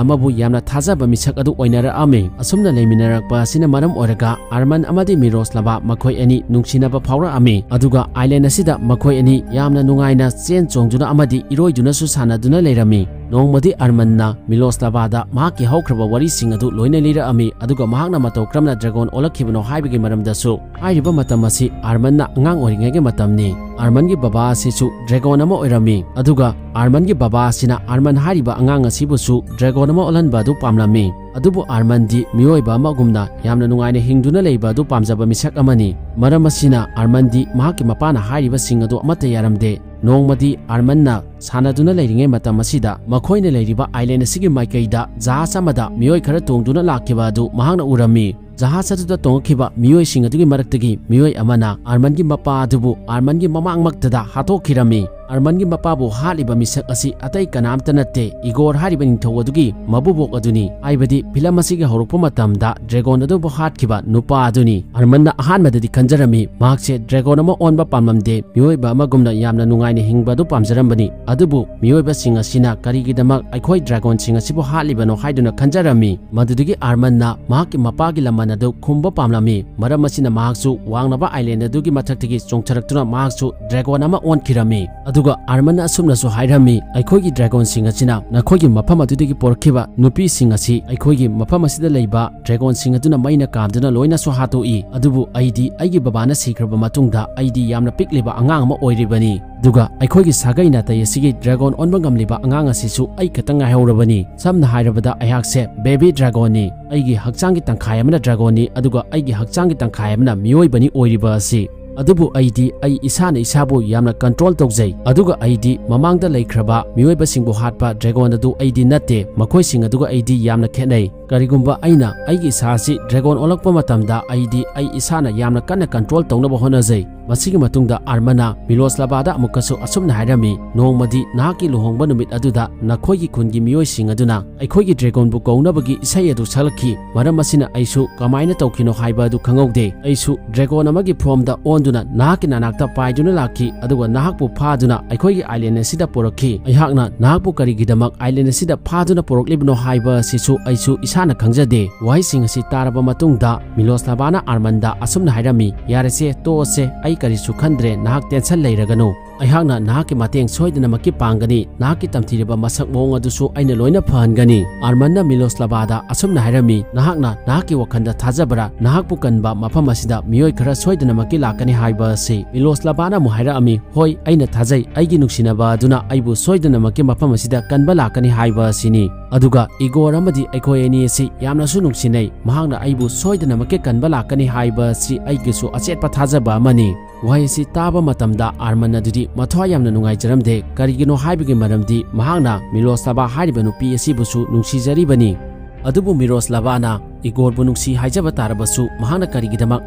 ꯑꯃꯕꯨ ꯌꯥꯝꯅ ꯊꯥꯖꯕ ꯃꯤꯁꯛ ꯑꯗꯨ ꯑꯣꯏꯅꯔꯛꯑꯝꯃꯤ꯫ ꯑꯁꯨꯝꯅ ꯂꯩꯃꯤꯟꯅꯔꯛꯄ ꯑꯁꯤꯅ ꯃꯔꯝ ꯑꯣꯏꯔꯒ ꯑꯥꯔꯃꯟ ꯑꯃꯗꯤ ꯃꯤꯔꯣꯁꯂꯕꯥ ꯃꯈꯣꯏ ꯑꯅꯤ ꯅꯨꯡꯁꯤꯅꯕ ꯐꯥꯎꯔꯛꯑꯝꯃꯤ꯫ ꯑꯗꯨꯒ ꯑꯥꯏꯂꯦꯟ ꯑꯁꯤꯗ ꯃꯈꯣꯏ ꯑꯅꯤ ꯌꯥꯝꯅ ꯅꯨꯡꯉꯥꯏꯅ ꯆꯦꯟ ꯆꯣꯡꯗꯨꯅ ꯑꯃꯗꯤ ꯏꯔꯣꯏꯗꯨꯅꯁꯨ ꯁꯥꯟꯅꯗꯨꯅ ꯂꯩꯔꯝꯃꯤ꯫ ꯅꯣꯡꯃꯗꯤ ꯑꯥꯔꯃꯟꯅ ꯃꯤꯔꯣꯁꯂꯕꯥꯗ ꯃꯍꯥꯛꯀꯤ ꯍꯧꯈ꯭ꯔꯕ ꯋꯥꯔꯤꯁꯤꯡ ꯑꯗꯨ ꯂꯣꯏꯅ ꯂꯤꯔꯛꯑꯝꯃꯤ, ꯑꯗꯨꯒ ꯃꯍꯥꯛꯅ ꯃꯇꯧ ꯀꯔꯝꯅ ꯗ꯭ꯔꯦꯒꯣꯟ ꯑꯣꯜꯂꯛꯈꯤꯕꯅꯣ ꯍꯥꯏꯕꯒꯤ ꯃꯔꯝꯗꯁꯨ꯫ ꯍꯥꯏꯔꯤꯕ ꯃꯇꯝ ꯑꯁꯤ ꯑꯥꯔꯃꯟꯅ ꯑꯉꯥꯡ ꯑꯣꯏꯔꯤꯉꯩꯒꯤ ꯃꯇꯝꯅꯤ꯫ ꯑꯥꯔꯃꯟꯒꯤ ꯕꯕꯥ ꯑꯁꯤꯁꯨ ꯗ꯭ꯔꯦꯒꯣꯟ ꯑꯃ ꯑꯣꯏꯔꯝꯃꯤ, ꯑꯗꯨꯒ ꯑꯥꯔꯃꯟꯒꯤ ꯕꯕꯥ ꯑꯁꯤꯅ ꯑꯥꯔꯃꯟ ꯍꯥꯏꯔꯤꯕ ꯑꯉꯥꯡ ꯑꯁꯤꯕꯨꯁꯨ ꯗ꯭ꯔꯦꯒꯣꯟ ꯑꯃ ꯑꯣꯜꯍꯟꯕ ꯑꯗꯨ ꯄꯥꯝꯂꯝꯃꯤ꯫ ꯑꯗꯨꯕꯨ ꯑꯥꯔꯃꯟꯗꯤ ꯃꯤꯑꯣꯏꯕ ꯑꯃꯒꯨꯝꯅ ꯌꯥꯝꯅ ꯅꯨꯡꯉꯥꯏꯅ ꯍꯤꯡꯗꯨꯅ ꯂꯩꯕ ꯑꯗꯨ ꯄꯥꯝꯖꯕ ꯃꯤꯁꯛ ꯑꯃꯅꯤ꯫ ꯃꯔꯝ ꯑꯁꯤꯅ ꯑꯥꯔꯃꯟꯗꯤ ꯃꯍꯥꯛꯀꯤ ꯃꯄꯥꯅ ꯍꯥꯏꯔꯤꯕꯁꯤꯡ ꯑꯗꯨ ꯑꯃꯠꯇ ꯌꯥꯔꯝꯗꯦ꯫ ꯅꯣꯡꯃꯗꯤ ꯑꯥꯔꯃꯟꯅ ꯁꯥꯟꯅꯗꯨꯅ ꯂꯩꯔꯤꯉꯩ ꯃꯇꯝ ꯑꯁꯤꯗ ꯃꯈꯣꯏꯅ ꯂꯩꯔꯤꯕ ꯑꯥꯏꯂꯦꯟ ꯑꯁꯤꯒꯤ ꯃꯥꯏꯀꯩꯗ ꯖꯍꯥꯖ ꯑꯃꯗ ꯃꯤꯑꯣꯏ ꯈꯔ ꯇꯣꯡꯗꯨꯅ ꯂꯥꯛꯈꯤꯕ ꯑꯗꯨ ꯃꯍꯥꯛꯅ ꯎꯔꯝꯃꯤ꯫ ꯖꯍꯥꯖ ꯑꯗꯨꯗ ꯇꯣꯡꯉꯛꯈꯤꯕ ꯃꯤꯑꯣꯏꯁꯤꯡ ꯑꯗꯨꯒꯤ ꯃꯔꯛꯇꯒꯤ ꯃꯤꯑꯣꯏ ꯑꯃꯅ ꯑꯥꯔꯃꯟꯒꯤ ꯃꯄꯥ ꯑꯗꯨꯕꯨ ꯑꯥꯔꯃꯟꯒꯤ ꯃꯃꯥꯡꯃꯛꯇꯗ ꯍꯥꯠꯇꯣꯛꯈꯤꯔꯝꯃꯤ꯫ ꯑꯔꯃꯟꯒꯤ ꯃꯄꯥꯕꯨ ꯍꯥꯠꯂꯤꯕ ꯃꯤꯁꯛ ꯑꯁꯤ ꯑꯇꯩ ꯀꯅꯥꯝꯇ ꯅꯠꯇꯦ, ꯏꯒꯣꯔ ꯍꯥꯏꯔꯤꯕ ꯅꯤꯡꯊꯧ ꯑꯗꯨꯒꯤ ꯃꯕꯨꯕꯣꯛ ꯑꯗꯨꯅꯤ꯫ ꯍꯥꯏꯕꯗꯤ ꯐꯤꯂꯝ ꯑꯁꯤꯒꯤ ꯍꯧꯔꯛꯄ ꯃꯇꯝꯗ ꯗ꯭ꯔꯦꯒꯣꯟ ꯑꯗꯨꯕꯨ ꯍꯥꯠꯈꯤꯕ ꯅꯨꯄꯥ ꯑꯗꯨꯅꯤ꯫ ꯑꯔꯃꯟꯅ ꯑꯍꯥꯟꯕꯗꯗꯤ ꯈꯟꯖꯔꯝꯃꯤ ꯃꯍꯥꯛꯁꯦ ꯗ꯭ꯔꯦꯒꯣꯟ ꯑꯃ ꯑꯣꯟꯕ ꯄꯥꯝꯂꯝꯗꯦ, ꯃꯤꯑꯣꯏꯕ ꯑꯃꯒꯨꯝꯅ ꯌꯥꯝꯅ ꯅꯨꯡꯉꯥꯏꯅ ꯍꯤꯡꯕ ꯑꯗꯨ ꯄꯥꯝꯖꯔꯝꯕꯅꯤ꯫ ꯑꯗꯨꯕꯨ ꯃꯤꯑꯣꯏꯕꯁꯤꯡ ꯑꯁꯤꯅ ꯀꯔꯤꯒꯤꯗꯃꯛ ꯑꯩꯈꯣꯏ ꯗ꯭ꯔꯦꯒꯣꯟꯁꯤꯡ ꯑꯁꯤꯕꯨ ꯍꯥꯠꯂꯤꯕꯅꯣ ꯍꯥꯏꯗꯨꯅ ꯈꯟꯖꯔꯝꯃꯤ꯫ ꯃꯗꯨꯗꯒꯤ ꯑꯔꯃꯟꯅ ꯃꯍꯥꯛꯀꯤ ꯃꯄꯥꯒꯤ ꯂꯃꯟ ꯑꯗꯨ ꯈꯨꯝꯕ ꯄꯥꯝꯂꯝꯃꯤ꯫ ꯃꯔꯝ ꯑꯁꯤꯅ ꯃꯍꯥꯛꯁꯨ ꯋꯥꯡꯂꯕ ꯑꯥꯏꯂꯦꯟ ꯑꯗꯨꯒꯤ ꯃꯊꯛꯇꯒꯤ ꯆꯣꯡꯊꯔꯛꯇꯨꯅ ꯃꯍꯥꯛꯁꯨ ꯗ꯭ꯔꯦꯒꯣꯟ ꯑꯃ ꯑꯣꯟꯈꯤꯔꯝꯃꯤ꯫ ꯑꯗꯨꯒ ꯑꯔꯃꯟꯅ ꯑꯁꯨꯝꯅꯁꯨ ꯍꯥꯏꯔꯝꯃꯤ, "ꯑꯩꯈꯣꯏꯒꯤ ꯗ꯭ꯔꯦꯒꯣꯟꯁꯤꯡ ꯑꯁꯤꯅ ꯅꯈꯣꯏꯒꯤ ꯃꯐꯝ ꯑꯗꯨꯗꯒꯤ ꯄꯨꯔꯛꯈꯤꯕ ꯅꯨꯄꯤꯁꯤꯡ ꯑꯁꯤ ꯑꯩꯈꯣꯏꯒꯤ ꯃꯐꯝ ꯑꯁꯤꯗ ꯂꯩꯕ ꯗ꯭ꯔꯦꯒꯣꯟꯁꯤꯡ ꯑꯗꯨꯅ ꯃꯩꯅ ꯀꯥꯝꯗꯨꯅ ꯂꯣꯏꯅꯁꯨ ꯍꯥꯠꯇꯣꯛꯏ꯫ ꯑꯗꯨꯕꯨ ꯑꯩꯗꯤ ꯑꯩꯒꯤ ꯕꯕꯥꯅ ꯁꯤꯈ꯭ꯔꯕ ꯃꯇꯨꯡꯗ ꯑꯩꯗꯤ ꯌꯥꯝꯅ ꯄꯤꯛꯂꯤꯕ ꯑꯉꯥꯡ ꯑꯃ ꯑꯣꯏꯔꯤꯕꯅꯤ꯫ ꯑꯗꯨꯒ ꯑꯩꯈꯣꯏꯒꯤ ꯁꯥꯒꯩ ꯅꯥꯇꯩ ꯑꯁꯤꯒꯤ ꯗ꯭ꯔꯦꯒꯣꯟ ꯑꯣꯟꯕ ꯉꯝꯂꯤꯕ ꯑꯉꯥꯡ ꯑꯁꯤꯁꯨ ꯑꯩ ꯈꯛꯇ ꯉꯥꯏꯍꯧꯔꯕꯅꯤ꯫ ꯁꯝꯅ ꯍꯥꯏꯔꯕꯗ ꯑꯩꯍꯥꯛꯁꯦ ꯕꯦꯕꯤ ꯗ꯭ꯔꯦꯒꯣꯟꯅꯤ꯫ ꯑꯩꯒꯤ ꯍꯛꯆꯥꯡꯒꯤ ꯇꯪꯈꯥꯏ ꯑꯃꯅ ꯗ꯭ꯔꯦꯒꯣꯟꯅꯤ, ꯑꯗꯨꯒ ꯑꯩꯒꯤ ꯍꯛꯆꯥꯡꯒꯤ ꯇꯪꯈꯥꯏ ꯑꯃꯅ ꯃꯤꯑꯣꯏꯕꯅꯤ ꯑꯣꯏꯔꯤꯕ ꯑꯁꯤ꯫ ꯑꯗꯨꯕꯨ ꯑꯩꯗꯤ ꯑꯩ ꯏꯁꯥꯅ ꯏꯁꯥꯕꯨ ꯌꯥꯝꯅ ꯀꯟꯇ꯭ꯔꯣꯜ ꯇꯧꯖꯩ꯫ ꯑꯗꯨꯒ ꯑꯩꯗꯤ ꯃꯃꯥꯡꯗ ꯂꯩꯈ꯭ꯔꯕ ꯃꯤꯑꯣꯏꯕꯁꯤꯡꯕꯨ ꯍꯥꯠꯄ ꯗ꯭ꯔꯦꯒꯣꯟ ꯑꯗꯨ ꯑꯩꯗꯤ ꯅꯠꯇꯦ꯫ ꯃꯈꯣꯏꯁꯤꯡ ꯑꯗꯨꯒ ꯑꯩꯗꯤ ꯌꯥꯝꯅ ꯈꯦꯠꯅꯩ꯫ ꯀꯔꯤꯒꯨꯝꯕ ꯑꯩꯅ ꯑꯩꯒꯤ ꯏꯁꯥ ꯑꯁꯤ ꯗ꯭ꯔꯦꯒꯣꯟ ꯑꯣꯜꯂꯛꯄ ꯃꯇꯝꯗ ꯑꯩꯗꯤ ꯑꯩ ꯏꯁꯥꯅ ꯌꯥꯝꯅ ꯀꯟꯅ ꯀꯟꯇ꯭ꯔꯣꯜ ꯇꯧꯅꯕ ꯍꯣꯠꯅꯖꯩ꯫" ꯃꯁꯤꯒꯤ ꯃꯇꯨꯡꯗ ꯑꯔꯃꯅ ꯃꯤꯂꯣꯁꯂꯥꯕꯥꯗ ꯑꯃꯨꯛꯀꯁꯨ ꯑꯁꯨꯝꯅ ꯍꯥꯏꯔꯝꯃꯤ, "ꯅꯣꯡꯃꯗꯤ ꯅꯍꯥꯛꯀꯤ ꯂꯨꯍꯣꯡꯕ ꯅꯨꯃꯤꯠ ꯑꯗꯨꯗ ꯅꯈꯣꯏꯒꯤ ꯈꯨꯟꯒꯤ ꯃꯤꯑꯣꯏꯁꯤꯡ ꯑꯗꯨꯅ ꯑꯩꯈꯣꯏꯒꯤ ꯗ꯭ꯔꯦꯒꯣꯟꯕꯨ ꯀꯧꯅꯕꯒꯤ ꯏꯁꯩ ꯑꯗꯨ ꯁꯛꯂꯛꯈꯤ꯫ ꯃꯔꯝ ꯑꯁꯤꯅ ꯑꯩꯁꯨ ꯀꯃꯥꯏꯅ ꯇꯧꯈꯤꯅꯣ ꯍꯥꯏꯕ ꯑꯗꯨ ꯈꯪꯍꯧꯗꯦ꯫ ꯑꯩꯁꯨ ꯗ꯭ꯔꯦꯒꯣꯟ ꯑꯃꯒꯤ ꯐꯣꯔꯝꯗ ꯑꯣꯟꯗꯨꯅ ꯅꯍꯥꯛꯀꯤ ꯅꯅꯥꯛꯇ ꯄꯥꯏꯗꯨꯅ ꯂꯥꯛꯈꯤ, ꯑꯗꯨꯒ ꯅꯍꯥꯛꯄꯨ ꯐꯥꯗꯨꯅ ꯑꯩꯈꯣꯏꯒꯤ ꯑꯥꯏꯂꯦꯟ ꯑꯁꯤꯗ ꯄꯨꯔꯛꯈꯤ꯫ ꯑꯩꯍꯥꯛꯅ ꯅꯍꯥꯛꯄꯨ ꯀꯔꯤꯒꯤꯗꯃꯛ ꯑꯥꯏꯂꯦꯟ ꯑꯁꯤꯗ ꯐꯥꯗꯨꯅ ꯄꯨꯔꯛꯂꯤꯕꯅꯣ ꯍꯥꯏꯕ ꯑꯁꯤꯁꯨ ꯑꯩꯁꯨ ꯏꯁꯥꯅ ꯈꯪꯖꯗꯦ꯫" ꯋꯥꯍꯩꯁꯤꯡ ꯑꯁꯤ ꯇꯥꯔꯕ ꯃꯇꯨꯡꯗ ꯃꯤꯂꯣꯁꯂꯥꯕꯥꯅ ꯑꯥꯔꯃꯟꯗ ꯑꯁꯨꯝꯅ ꯍꯥꯏꯔꯝꯃꯤ, "ꯌꯥꯔꯦꯁꯦ, ꯇꯣꯛꯑꯁꯦ, ꯑꯩ ꯀꯔꯤꯁꯨ ꯈꯟꯗ꯭ꯔꯦ, ꯅꯍꯥꯛ ꯇꯦꯟꯁꯟ ꯂꯩꯔꯒꯅꯨ꯫ ꯑꯩꯍꯥꯛꯅ ꯅꯍꯥꯛꯀꯤ ꯃꯇꯦꯡ ꯁꯣꯏꯗꯅꯃꯛꯀꯤ ꯄꯥꯡꯒꯅꯤ, ꯅꯍꯥꯛꯀꯤ ꯇꯝꯊꯤꯔꯕ ꯃꯁꯛ ꯃꯑꯣꯡ ꯑꯗꯨꯁꯨ ꯑꯩꯅ ꯂꯣꯏꯅ ꯐꯍꯟꯒꯅꯤ꯫" ꯑꯥꯔꯃꯟꯅ ꯃꯤꯂꯣꯁꯂꯥꯕꯥꯗ ꯑꯁꯨꯝꯅ ꯍꯥꯏꯔꯝꯃꯤ, "ꯅꯍꯥꯛꯅ ꯅꯍꯥꯛꯀꯤ ꯋꯥꯈꯜꯗ ꯊꯥꯖꯕ꯭ꯔꯥ? ꯅꯍꯥꯛꯄꯨ ꯀꯟꯕ ꯃꯐꯝ ꯑꯁꯤꯗ ꯃꯤꯑꯣꯏ ꯈꯔ ꯁꯣꯏꯗꯅꯃꯛꯀꯤ ꯂꯥꯛꯀꯅꯤ ꯍꯥꯏꯕ ꯑꯁꯤ?" ꯃꯤꯂꯣꯁꯂꯥꯕꯥꯅ ꯑꯃꯨꯛ ꯍꯥꯏꯔꯛꯑꯝꯃꯤ, "ꯍꯣꯏ, ꯑꯩꯅ ꯊꯥꯖꯩ, ꯑꯩꯒꯤ ꯅꯨꯡꯁꯤꯅꯕ ꯑꯗꯨꯅ ꯑꯩꯕꯨ ꯁꯣꯏꯗꯅꯃꯛꯀꯤ ꯃꯐꯝ ꯑꯁꯤꯗ ꯀꯟꯕ ꯂꯥꯛꯀꯅꯤ ꯍꯥꯏꯕ ꯑꯁꯤꯅꯤ꯫ ꯑꯗꯨꯒ ꯏꯒꯣꯔ ꯑꯃꯗꯤ ꯑꯩꯈꯣꯏ ꯑꯅꯤ ꯑꯁꯤ ꯌꯥꯝꯅꯁꯨ ꯅꯨꯡꯁꯤꯅꯩ, ꯃꯍꯥꯛꯅ ꯑꯩꯕꯨ ꯁꯣꯏꯗꯅꯃꯛꯀꯤ ꯀꯟꯕ ꯂꯥꯛꯀꯅꯤ ꯍꯥꯏꯕ ꯑꯁꯤ ꯑꯩꯒꯤꯁꯨ ꯑꯆꯦꯠꯄ ꯊꯥꯖꯕ ꯑꯃꯅꯤ꯫" ꯋꯥꯍꯩ ꯑꯁꯤ ꯇꯥꯕ ꯃꯇꯝꯗ ꯑꯥꯔꯃꯟ ꯑꯗꯨꯗꯤ ꯃꯊ꯭ꯋꯥꯏ ꯌꯥꯝꯅ ꯅꯨꯡꯉꯥꯏꯖꯔꯝꯗꯦ꯫ ꯀꯔꯤꯒꯤꯅꯣ ꯍꯥꯏꯕꯒꯤ ꯃꯔꯝꯗꯤ ꯃꯍꯥꯛꯅ ꯃꯤꯂꯣꯁꯂꯥꯕꯥ ꯍꯥꯏꯔꯤꯕ ꯅꯨꯄꯤ ꯑꯁꯤꯕꯨꯁꯨ ꯅꯨꯡꯁꯤꯖꯔꯤꯕꯅꯤ꯫ ꯑꯗꯨꯕꯨ ꯃꯤꯂꯣꯁꯂꯥꯕꯥꯅ ꯏꯒꯣꯔꯕꯨ ꯅꯨꯡꯁꯤ ꯍꯥꯏꯖꯕ ꯇꯥꯔꯕꯁꯨ, ꯃꯍꯥꯛꯅ ꯀꯔꯤꯒꯤꯗꯃꯛ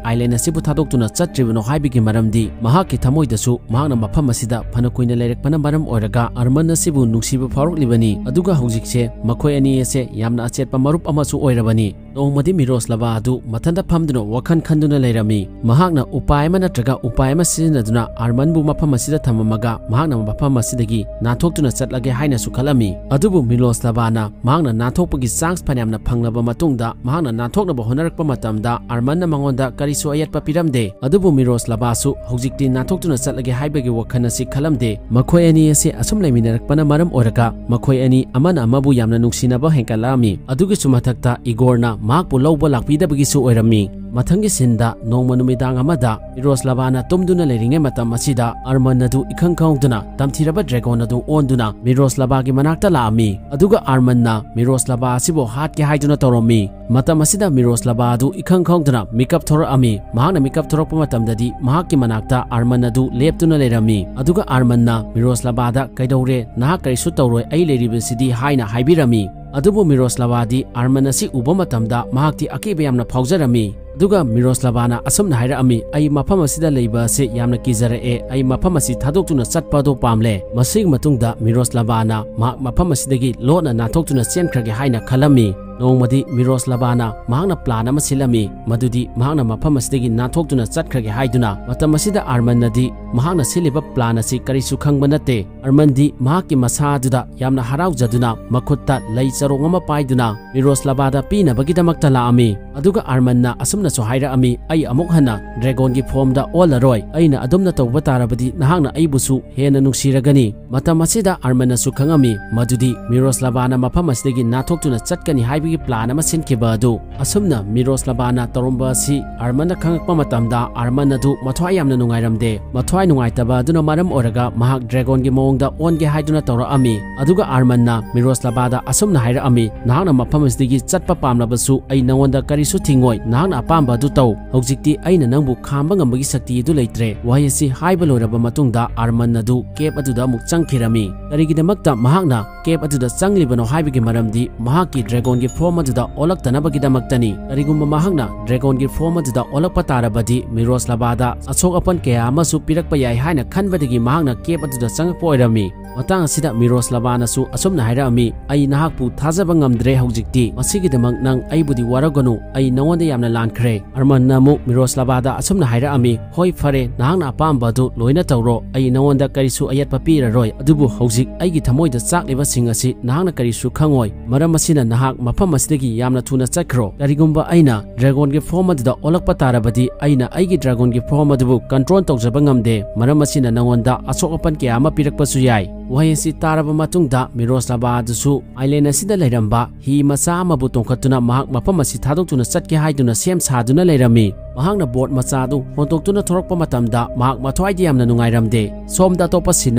ꯑꯥꯏꯂꯦꯟ ꯑꯁꯤꯕꯨ ꯊꯥꯗꯣꯛꯇꯨꯅ ꯆꯠꯇ꯭ꯔꯤꯕꯅꯣ ꯍꯥꯏꯕꯒꯤ ꯃꯔꯝꯗꯤ, ꯃꯍꯥꯛꯀꯤ ꯊꯃꯣꯏꯗꯁꯨ ꯃꯍꯥꯛꯅ ꯃꯐꯝ ꯑꯁꯤꯗ ꯐꯅ ꯀꯨꯏꯅ ꯂꯩꯔꯛꯄꯅ ꯃꯔꯝ ꯑꯣꯏꯔꯒ ꯑꯔꯃꯟ ꯑꯁꯤꯕꯨ ꯅꯨꯡꯁꯤꯕ ꯐꯥꯎꯔꯛꯂꯤꯕꯅꯤ꯫ ꯑꯗꯨꯒ ꯍꯧꯖꯤꯛꯁꯦ ꯃꯈꯣꯏ ꯑꯅꯤ ꯑꯁꯦ ꯌꯥꯝꯅ ꯑꯆꯦꯠꯄ ꯃꯔꯨꯞ ꯑꯃꯁꯨ ꯑꯣꯏꯔꯕꯅꯤ꯫ ꯅꯣꯡꯃꯗꯤ ꯃꯤꯔꯣꯁꯂꯚꯥ ꯑꯗꯨ ꯃꯊꯟꯇ ꯐꯝꯗꯨꯅ ꯋꯥꯈꯜ ꯈꯟꯗꯨꯅ ꯂꯩꯔꯝꯃꯤ꯫ ꯃꯍꯥꯛꯅ ꯎꯄꯥꯏ ꯑꯃ ꯅꯠꯇ꯭ꯔꯒ ꯎꯄꯥꯏ ꯑꯃ ꯁꯤꯖꯤꯟꯅꯗꯨꯅ ꯑꯔꯃꯟꯕꯨ ꯃꯐꯝ ꯑꯁꯤꯗ ꯊꯝꯃꯝꯃꯒ ꯃꯍꯥꯛꯅ ꯃꯐꯝ ꯑꯁꯤꯗꯒꯤ ꯅꯥꯟꯊꯣꯛꯇꯨꯅ ꯆꯠꯂꯒꯦ ꯍꯥꯏꯅꯁꯨ ꯈꯜꯂꯝꯃꯤ꯫ ꯑꯗꯨꯕꯨ ꯃꯤꯔꯣꯁꯂꯚꯥꯅ ꯃꯍꯥꯛꯅ ꯅꯥꯟꯊꯣꯛꯄꯒꯤ ꯆꯥꯟꯁ ꯐꯅꯌꯥꯝꯅ ꯐꯪꯂꯕ ꯃꯇꯨꯡꯗ ꯃꯍꯥꯛꯅ ꯅꯥꯟꯊꯣꯛꯅꯕ ꯍꯣꯠꯅꯔꯛꯄ ꯃꯇꯝꯗ ꯑꯔꯃꯟꯅ ꯃꯉꯣꯟꯗ ꯀꯔꯤꯁꯨ ꯑꯌꯦꯠꯄ ꯄꯤꯔꯝꯗꯦ꯫ ꯑꯗꯨꯕꯨ ꯃꯤꯔꯣꯁꯂꯚꯥꯁꯨ ꯍꯧꯖꯤꯛꯇꯤ ꯅꯥꯟꯊꯣꯛꯇꯨꯅ ꯆꯠꯂꯒꯦ ꯍꯥꯏꯕꯒꯤ ꯋꯥꯈꯜ ꯑꯁꯤ ꯈꯜꯂꯝꯗꯦ꯫ ꯃꯈꯣꯏ ꯑꯅꯤ ꯑꯁꯤ ꯑꯁꯨꯝ ꯂꯩꯃꯤꯟꯅꯔꯛꯄꯅ ꯃꯔꯝ ꯑꯣꯏꯔꯒ ꯃꯈꯣꯏ ꯑꯅꯤ ꯑꯃꯅ ꯑꯃꯕꯨ ꯌꯥꯝꯅ ꯅꯨꯡꯁꯤꯅꯕ ꯍꯦꯟꯒꯠꯂꯛꯑꯝꯃꯤ꯫ ꯑꯗꯨꯒꯤꯁꯨ ꯃꯊꯛꯇ ꯏꯒꯣꯔꯅ ꯃꯍꯥꯛꯄꯨ ꯂꯧꯕ ꯂꯥꯛꯄꯤꯗꯕꯒꯤꯁꯨ ꯑꯣꯏꯔꯝꯃꯤ꯫ ꯃꯊꯪꯒꯤ ꯁꯤꯟꯗ ꯅꯣꯡꯃ ꯅꯨꯃꯤꯗꯥꯡ ꯑꯃꯗ ꯃꯤꯔꯣꯁꯂꯚꯥꯅ ꯇꯨꯝꯗꯨꯅ ꯂꯩꯔꯤꯉꯩ ꯃꯇꯝ ꯑꯁꯤꯗ ꯑꯔꯃꯟ ꯑꯗꯨ ꯏꯈꯪ ꯈꯪꯍꯧꯗꯨꯅ ꯇꯝꯊꯤꯔꯕ ꯗ꯭ꯔꯦꯒꯣꯟ ꯑꯗꯨ ꯑꯣꯟꯗꯨꯅ ꯃꯤꯔꯣꯁꯂꯚꯥꯒꯤ ꯃꯅꯥꯛꯇ ꯂꯥꯛꯑꯝꯃꯤ꯫ ꯑꯗꯨꯒ ꯑꯔꯃꯟꯅ ꯃꯤꯔꯣꯁꯂꯚꯥ ꯑꯁꯤꯕꯨ ꯍꯥꯠꯀꯦ ꯍꯥꯏꯗꯨꯅ ꯇꯧꯔꯝꯃꯤ꯫ ꯃꯇꯝ ꯑꯁꯤꯗ ꯃꯤꯔꯣꯁꯂꯚꯥ ꯑꯗꯨ ꯏꯈꯪ ꯈꯪꯍꯧꯗꯅ ꯃꯤꯀꯞ ꯊꯣꯔꯛꯑꯝꯃꯤ꯫ ꯃꯍꯥꯛꯅ ꯃꯤꯀꯞ ꯊꯣꯔꯛꯄ ꯃꯇꯝꯗꯗꯤ ꯃꯍꯥꯛꯀꯤ ꯃꯅꯥꯛꯇ ꯑꯔꯃꯟ ꯑꯗꯨ ꯂꯦꯞꯇꯨꯅ ꯂꯩꯔꯝꯃꯤ꯫ ꯑꯗꯨꯒ ꯑꯔꯃꯟꯅ ꯃꯤꯔꯣꯁꯂꯚꯥꯗ, "ꯀꯩꯗꯧꯔꯦ? ꯅꯍꯥꯛ ꯀꯔꯤꯁꯨ ꯇꯧꯔꯣꯏ, ꯑꯩ ꯂꯩꯔꯤꯕꯁꯤꯗꯤ" ꯍꯥꯏꯅ ꯍꯥꯏꯕꯤꯔꯝꯃꯤ꯫ ꯑꯗꯨꯕꯨ ꯃꯤꯔꯣꯁꯂꯚꯥꯗꯤ ꯑꯔꯃꯟ ꯑꯁꯤ ꯎꯕ ꯃꯇꯝꯗ ꯃꯍꯥꯛꯇꯤ ꯑꯀꯤꯕ ꯌꯥꯝꯅ ꯐꯥꯎꯖꯔꯝꯃꯤ꯫ ꯑꯗꯨꯒ ꯃꯤꯔꯣꯁꯂꯚꯥꯅ ꯑꯁꯨꯝꯅ ꯍꯥꯏꯔꯛꯑꯝꯃꯤ, "ꯑꯩ ꯃꯐꯝ ꯑꯁꯤꯗ ꯂꯩꯕ ꯑꯁꯤ ꯌꯥꯝꯅ ꯀꯤꯖꯔꯛꯑꯦ꯫ ꯑꯩ ꯃꯐꯝ ꯑꯁꯤ ꯊꯥꯗꯣꯛꯇꯨꯅ ꯆꯠꯄ ꯑꯗꯨ ꯄꯥꯝꯂꯦ꯫" ꯃꯁꯤꯒꯤ ꯃꯇꯨꯡꯗ ꯃꯤꯔꯣꯁꯂꯚꯥꯅ ꯃꯍꯥꯛ ꯃꯐꯝ ꯑꯁꯤꯗꯒꯤ ꯂꯣꯠꯅ ꯅꯥꯟꯊꯣꯛꯇꯨꯅ ꯆꯦꯟꯈ꯭ꯔꯒꯦ ꯍꯥꯏꯅ ꯈꯜꯂꯝꯃꯤ꯫ ꯅꯣꯡꯃꯗꯤ ꯃꯤꯔꯣꯁꯂꯚꯥꯅ ꯃꯍꯥꯛꯅ ꯄ꯭ꯂꯥꯟ ꯑꯃ ꯁꯤꯜꯂꯝꯃꯤ, ꯃꯗꯨꯗꯤ ꯃꯍꯥꯛꯅ ꯃꯐꯝ ꯑꯁꯤꯗꯒꯤ ꯅꯥꯟꯊꯣꯛꯇꯨꯅ ꯆꯠꯈ꯭ꯔꯒꯦ ꯍꯥꯏꯗꯨꯅ꯫ ꯃꯇꯝ ꯑꯁꯤꯗ ꯑꯥꯔꯃꯟꯅꯗꯤ ꯃꯍꯥꯛꯅ ꯁꯤꯜꯂꯤꯕ ꯄ꯭ꯂꯥꯟ ꯑꯁꯤ ꯀꯔꯤꯁꯨ ꯈꯪꯕ ꯅꯠꯇꯦ꯫ ꯑꯥꯔꯃꯟꯗꯤ ꯃꯍꯥꯛꯀꯤ ꯃꯁꯥ ꯑꯗꯨꯗ ꯌꯥꯝꯅ ꯍꯔꯥꯎꯖꯗꯨꯅ ꯃꯈꯨꯠꯇ ꯂꯩ ꯆꯔꯣꯡ ꯑꯃ ꯄꯥꯏꯗꯨꯅ ꯃꯤꯔꯣꯁꯂꯚꯥꯗ ꯄꯤꯅꯕꯒꯤꯗꯃꯛꯇ ꯂꯥꯛꯑꯝꯃꯤ꯫ ꯑꯗꯨꯒ ꯑꯥꯔꯃꯟꯅ ꯑꯁꯨꯝꯅꯁꯨ ꯍꯥꯏꯔꯛꯑꯝꯃꯤ, "ꯑꯩ ꯑꯃꯨꯛ ꯍꯟꯅ ꯗ꯭ꯔꯦꯒꯣꯟꯒꯤ ꯐꯣꯝꯗ ꯑꯣꯜꯂꯔꯣꯏ꯫ ꯑꯩꯅ ꯑꯗꯨꯝꯅ ꯇꯧꯕ ꯇꯥꯔꯕꯗꯤ ꯅꯍꯥꯛꯅ ꯑꯩꯕꯨꯁꯨ ꯍꯦꯟꯅ ꯅꯨꯡꯁꯤꯔꯒꯅꯤ꯫" ꯃꯇꯝ ꯑꯁꯤꯗ ꯑꯥꯔꯃꯟꯅꯁꯨ ꯈꯪꯉꯝꯃꯤ ꯃꯗꯨꯗꯤ ꯃꯤꯔꯣꯁꯂꯚꯥꯅ ꯃꯐꯝ ꯑꯁꯤꯗꯒꯤ ꯅꯥꯟꯊꯣꯛꯇꯨꯅ ꯆꯠꯀꯅꯤ ꯍꯥꯏꯕꯒꯤ ꯄ꯭ꯂꯥꯟ ꯑꯃ ꯁꯤꯟꯈꯤꯕ ꯑꯗꯨ꯫ ꯑꯁꯨꯝꯅ ꯃꯤꯔꯣꯁꯂꯚꯥꯅ ꯇꯧꯔꯝꯕ ꯑꯁꯤ ꯑꯥꯔꯃꯟꯅ ꯈꯪꯉꯛꯄ ꯃꯇꯝꯗ ꯑꯥꯔꯃꯟ ꯑꯗꯨ ꯃꯊ꯭ꯋꯥꯏ ꯌꯥꯝꯅ ꯅꯨꯡꯉꯥꯏꯔꯝꯗꯦ꯫ ꯃꯊ꯭ꯋꯥꯏ ꯅꯨꯡꯉꯥꯏꯇꯕ ꯑꯗꯨꯅ ꯃꯔꯝ ꯑꯣꯏꯔꯒ ꯃꯍꯥꯛ ꯗ꯭ꯔꯦꯒꯣꯟꯒꯤ ꯃꯑꯣꯡꯗ ꯑꯣꯟꯒꯦ ꯍꯥꯏꯗꯨꯅ ꯇꯧꯔꯛꯑꯝꯃꯤ꯫ ꯑꯗꯨꯒ ꯑꯥꯔꯃꯟꯅ ꯃꯤꯔꯣꯁꯂꯚꯥꯗ ꯑꯁꯨꯝꯅ ꯍꯥꯏꯔꯛꯑꯝꯃꯤ, "ꯅꯍꯥꯛꯅ ꯃꯐꯝ ꯑꯁꯤꯗꯒꯤ ꯆꯠꯄ ꯄꯥꯝꯂꯕꯁꯨ ꯑꯩ ꯅꯉꯣꯟꯗ ꯀꯔꯤꯁꯨ ꯊꯤꯡꯉꯣꯏ꯫ ꯅꯍꯥꯛꯅ ꯑꯄꯥꯝꯕ ꯑꯗꯨ ꯇꯧ꯫ ꯍꯧꯖꯤꯛꯇꯤ ꯑꯩꯅ ꯅꯪꯕꯨ ꯈꯥꯝꯕ ꯉꯝꯕꯒꯤ ꯁꯛꯇꯤ ꯑꯗꯨ ꯂꯩꯇ꯭ꯔꯦ꯫" ꯋꯥꯍꯩ ꯑꯁꯤ ꯍꯥꯏꯕ ꯂꯣꯏꯔꯕ ꯃꯇꯨꯡꯗ ꯑꯥꯔꯃꯟ ꯑꯗꯨ ꯀꯦꯞ ꯑꯗꯨꯗ ꯑꯃꯨꯛ ꯆꯪꯈꯤꯔꯝꯃꯤ꯫ ꯀꯔꯤꯒꯤꯗꯃꯛꯇ ꯃꯍꯥꯛꯅ ꯀꯦꯞ ꯑꯗꯨꯗ ꯆꯪꯂꯤꯕꯅꯣ ꯍꯥꯏꯕꯒꯤ ꯃꯔꯝꯗꯤ ꯃꯍꯥꯛꯀꯤ ꯗ꯭ꯔꯦꯒꯣꯟꯒꯤ ꯐꯣꯔꯝ ꯑꯗꯨꯗ ꯑꯣꯜꯂꯛꯇꯅꯕꯒꯤꯗꯃꯛꯇꯅꯤ꯫ ꯀꯔꯤꯒꯨꯝꯕ ꯃꯍꯥꯛꯅ ꯗ꯭ꯔꯦꯒꯣꯟꯒꯤ ꯐꯣꯔꯝ ꯑꯗꯨꯗ ꯑꯣꯜꯂꯛꯄ ꯇꯥꯔꯕꯗꯤ, ꯃꯤꯔꯣꯁꯂꯕꯥꯗ ꯑꯁꯣꯛ ꯑꯄꯟ ꯀꯌꯥ ꯑꯃꯁꯨ ꯄꯤꯔꯛꯄ ꯌꯥꯏ ꯍꯥꯏꯅ ꯈꯟꯕꯗꯒꯤ ꯃꯍꯥꯛꯅ ꯀꯦꯞ ꯑꯗꯨꯗ ꯆꯪꯉꯛꯄ ꯑꯣꯏꯔꯝꯃꯤ꯫ ꯃꯇꯥꯡ ꯑꯁꯤꯗ ꯃꯤꯔꯣꯁꯂꯕꯥꯅꯁꯨ ꯑꯁꯨꯝꯅ ꯍꯥꯏꯔꯛꯑꯝꯃꯤ, "ꯑꯩ ꯅꯍꯥꯛꯄꯨ ꯊꯥꯖꯕ ꯉꯝꯗ꯭ꯔꯦ ꯍꯧꯖꯤꯛꯇꯤ꯫ ꯃꯁꯤꯒꯤꯗꯃꯛ ꯅꯪ ꯑꯩꯕꯨꯗꯤ ꯋꯥꯔꯧꯒꯅꯨ꯫ ꯑꯩ ꯅꯉꯣꯟꯗ ꯌꯥꯝꯅ ꯂꯥꯟꯈ꯭ꯔꯦ꯫" ꯑꯔꯃꯟꯅ ꯑꯃꯨꯛ ꯃꯤꯔꯣꯁꯂꯕꯥꯗ ꯑꯁꯨꯝꯅ ꯍꯥꯏꯔꯛꯑꯝꯃꯤ, "ꯍꯣꯏ, ꯐꯔꯦ, ꯅꯍꯥꯛꯅ ꯑꯄꯥꯝꯕ ꯑꯗꯨ ꯂꯣꯏꯅ ꯇꯧꯔꯣ꯫ ꯑꯩ ꯅꯉꯣꯟꯗ ꯀꯔꯤꯁꯨ ꯑꯌꯦꯠꯄ ꯄꯤꯔꯔꯣꯏ꯫ ꯑꯗꯨꯕꯨ ꯍꯧꯖꯤꯛ ꯑꯩꯒꯤ ꯊꯃꯣꯏꯗ ꯆꯥꯛꯂꯤꯕꯁꯤꯡ ꯑꯁꯤ ꯅꯍꯥꯛꯅ ꯀꯔꯤꯁꯨ ꯈꯪꯉꯣꯏ꯫ ꯃꯔꯝ ꯑꯁꯤꯅ ꯅꯍꯥꯛ ꯃꯐꯝ ꯑꯁꯤꯗꯒꯤ ꯌꯥꯝꯅ ꯊꯨꯅ ꯆꯠꯈ꯭ꯔꯣ꯫ ꯀꯔꯤꯒꯨꯝꯕ ꯑꯩꯅ ꯗ꯭ꯔꯦꯒꯣꯟꯒꯤ ꯐꯣꯔꯝ ꯑꯗꯨꯗ ꯑꯣꯜꯂꯛꯄ ꯇꯥꯔꯕꯗꯤ, ꯑꯩꯅ ꯑꯩꯒꯤ ꯗ꯭ꯔꯦꯒꯣꯟꯒꯤ ꯐꯣꯔꯝ ꯑꯗꯨꯕꯨ ꯀꯟꯇ꯭ꯔꯣꯜ ꯇꯧꯖꯕ ꯉꯝꯗꯦ꯫ ꯃꯔꯝ ꯑꯁꯤꯅ ꯅꯉꯣꯟꯗ ꯑꯁꯣꯛ ꯑꯄꯟ ꯀꯌꯥ ꯑꯃ ꯄꯤꯔꯛꯄꯁꯨ ꯌꯥꯏ꯫" ꯋꯥꯍꯩ ꯑꯁꯤ ꯇꯥꯔꯕ ꯃꯇꯨꯡꯗ ꯃꯤꯔꯣꯁꯂꯕꯥ ꯑꯗꯨꯁꯨ ꯑꯥꯏꯂꯦꯟ ꯑꯁꯤꯗ ꯂꯩꯔꯝꯕ ꯍꯤ ꯃꯆꯥ ꯑꯃꯕꯨ ꯇꯣꯡꯈꯠꯇꯨꯅ ꯃꯍꯥꯛ ꯃꯐꯝ ꯑꯁꯤ ꯊꯥꯗꯣꯛꯇꯨꯅ ꯆꯠꯀꯦ ꯍꯥꯏꯗꯨꯅ ꯁꯦꯝ ꯁꯥꯗꯨꯅ ꯂꯩꯔꯝꯃꯤ꯫ ꯃꯍꯥꯛꯅ ꯕꯣꯠ ꯃꯆꯥ ꯑꯗꯨ ꯍꯣꯟꯗꯣꯛꯇꯨꯅ ꯊꯣꯔꯛꯄ ꯃꯇꯝꯗ ꯃꯍꯥꯛ ꯃꯊ꯭ꯋꯥꯏꯗ ꯌꯥꯝꯅ ꯅꯨꯡꯉꯥꯏꯔꯝꯗꯦ꯫ ꯁꯣꯝꯗ ꯑꯇꯣꯞꯄ ꯁꯤꯟ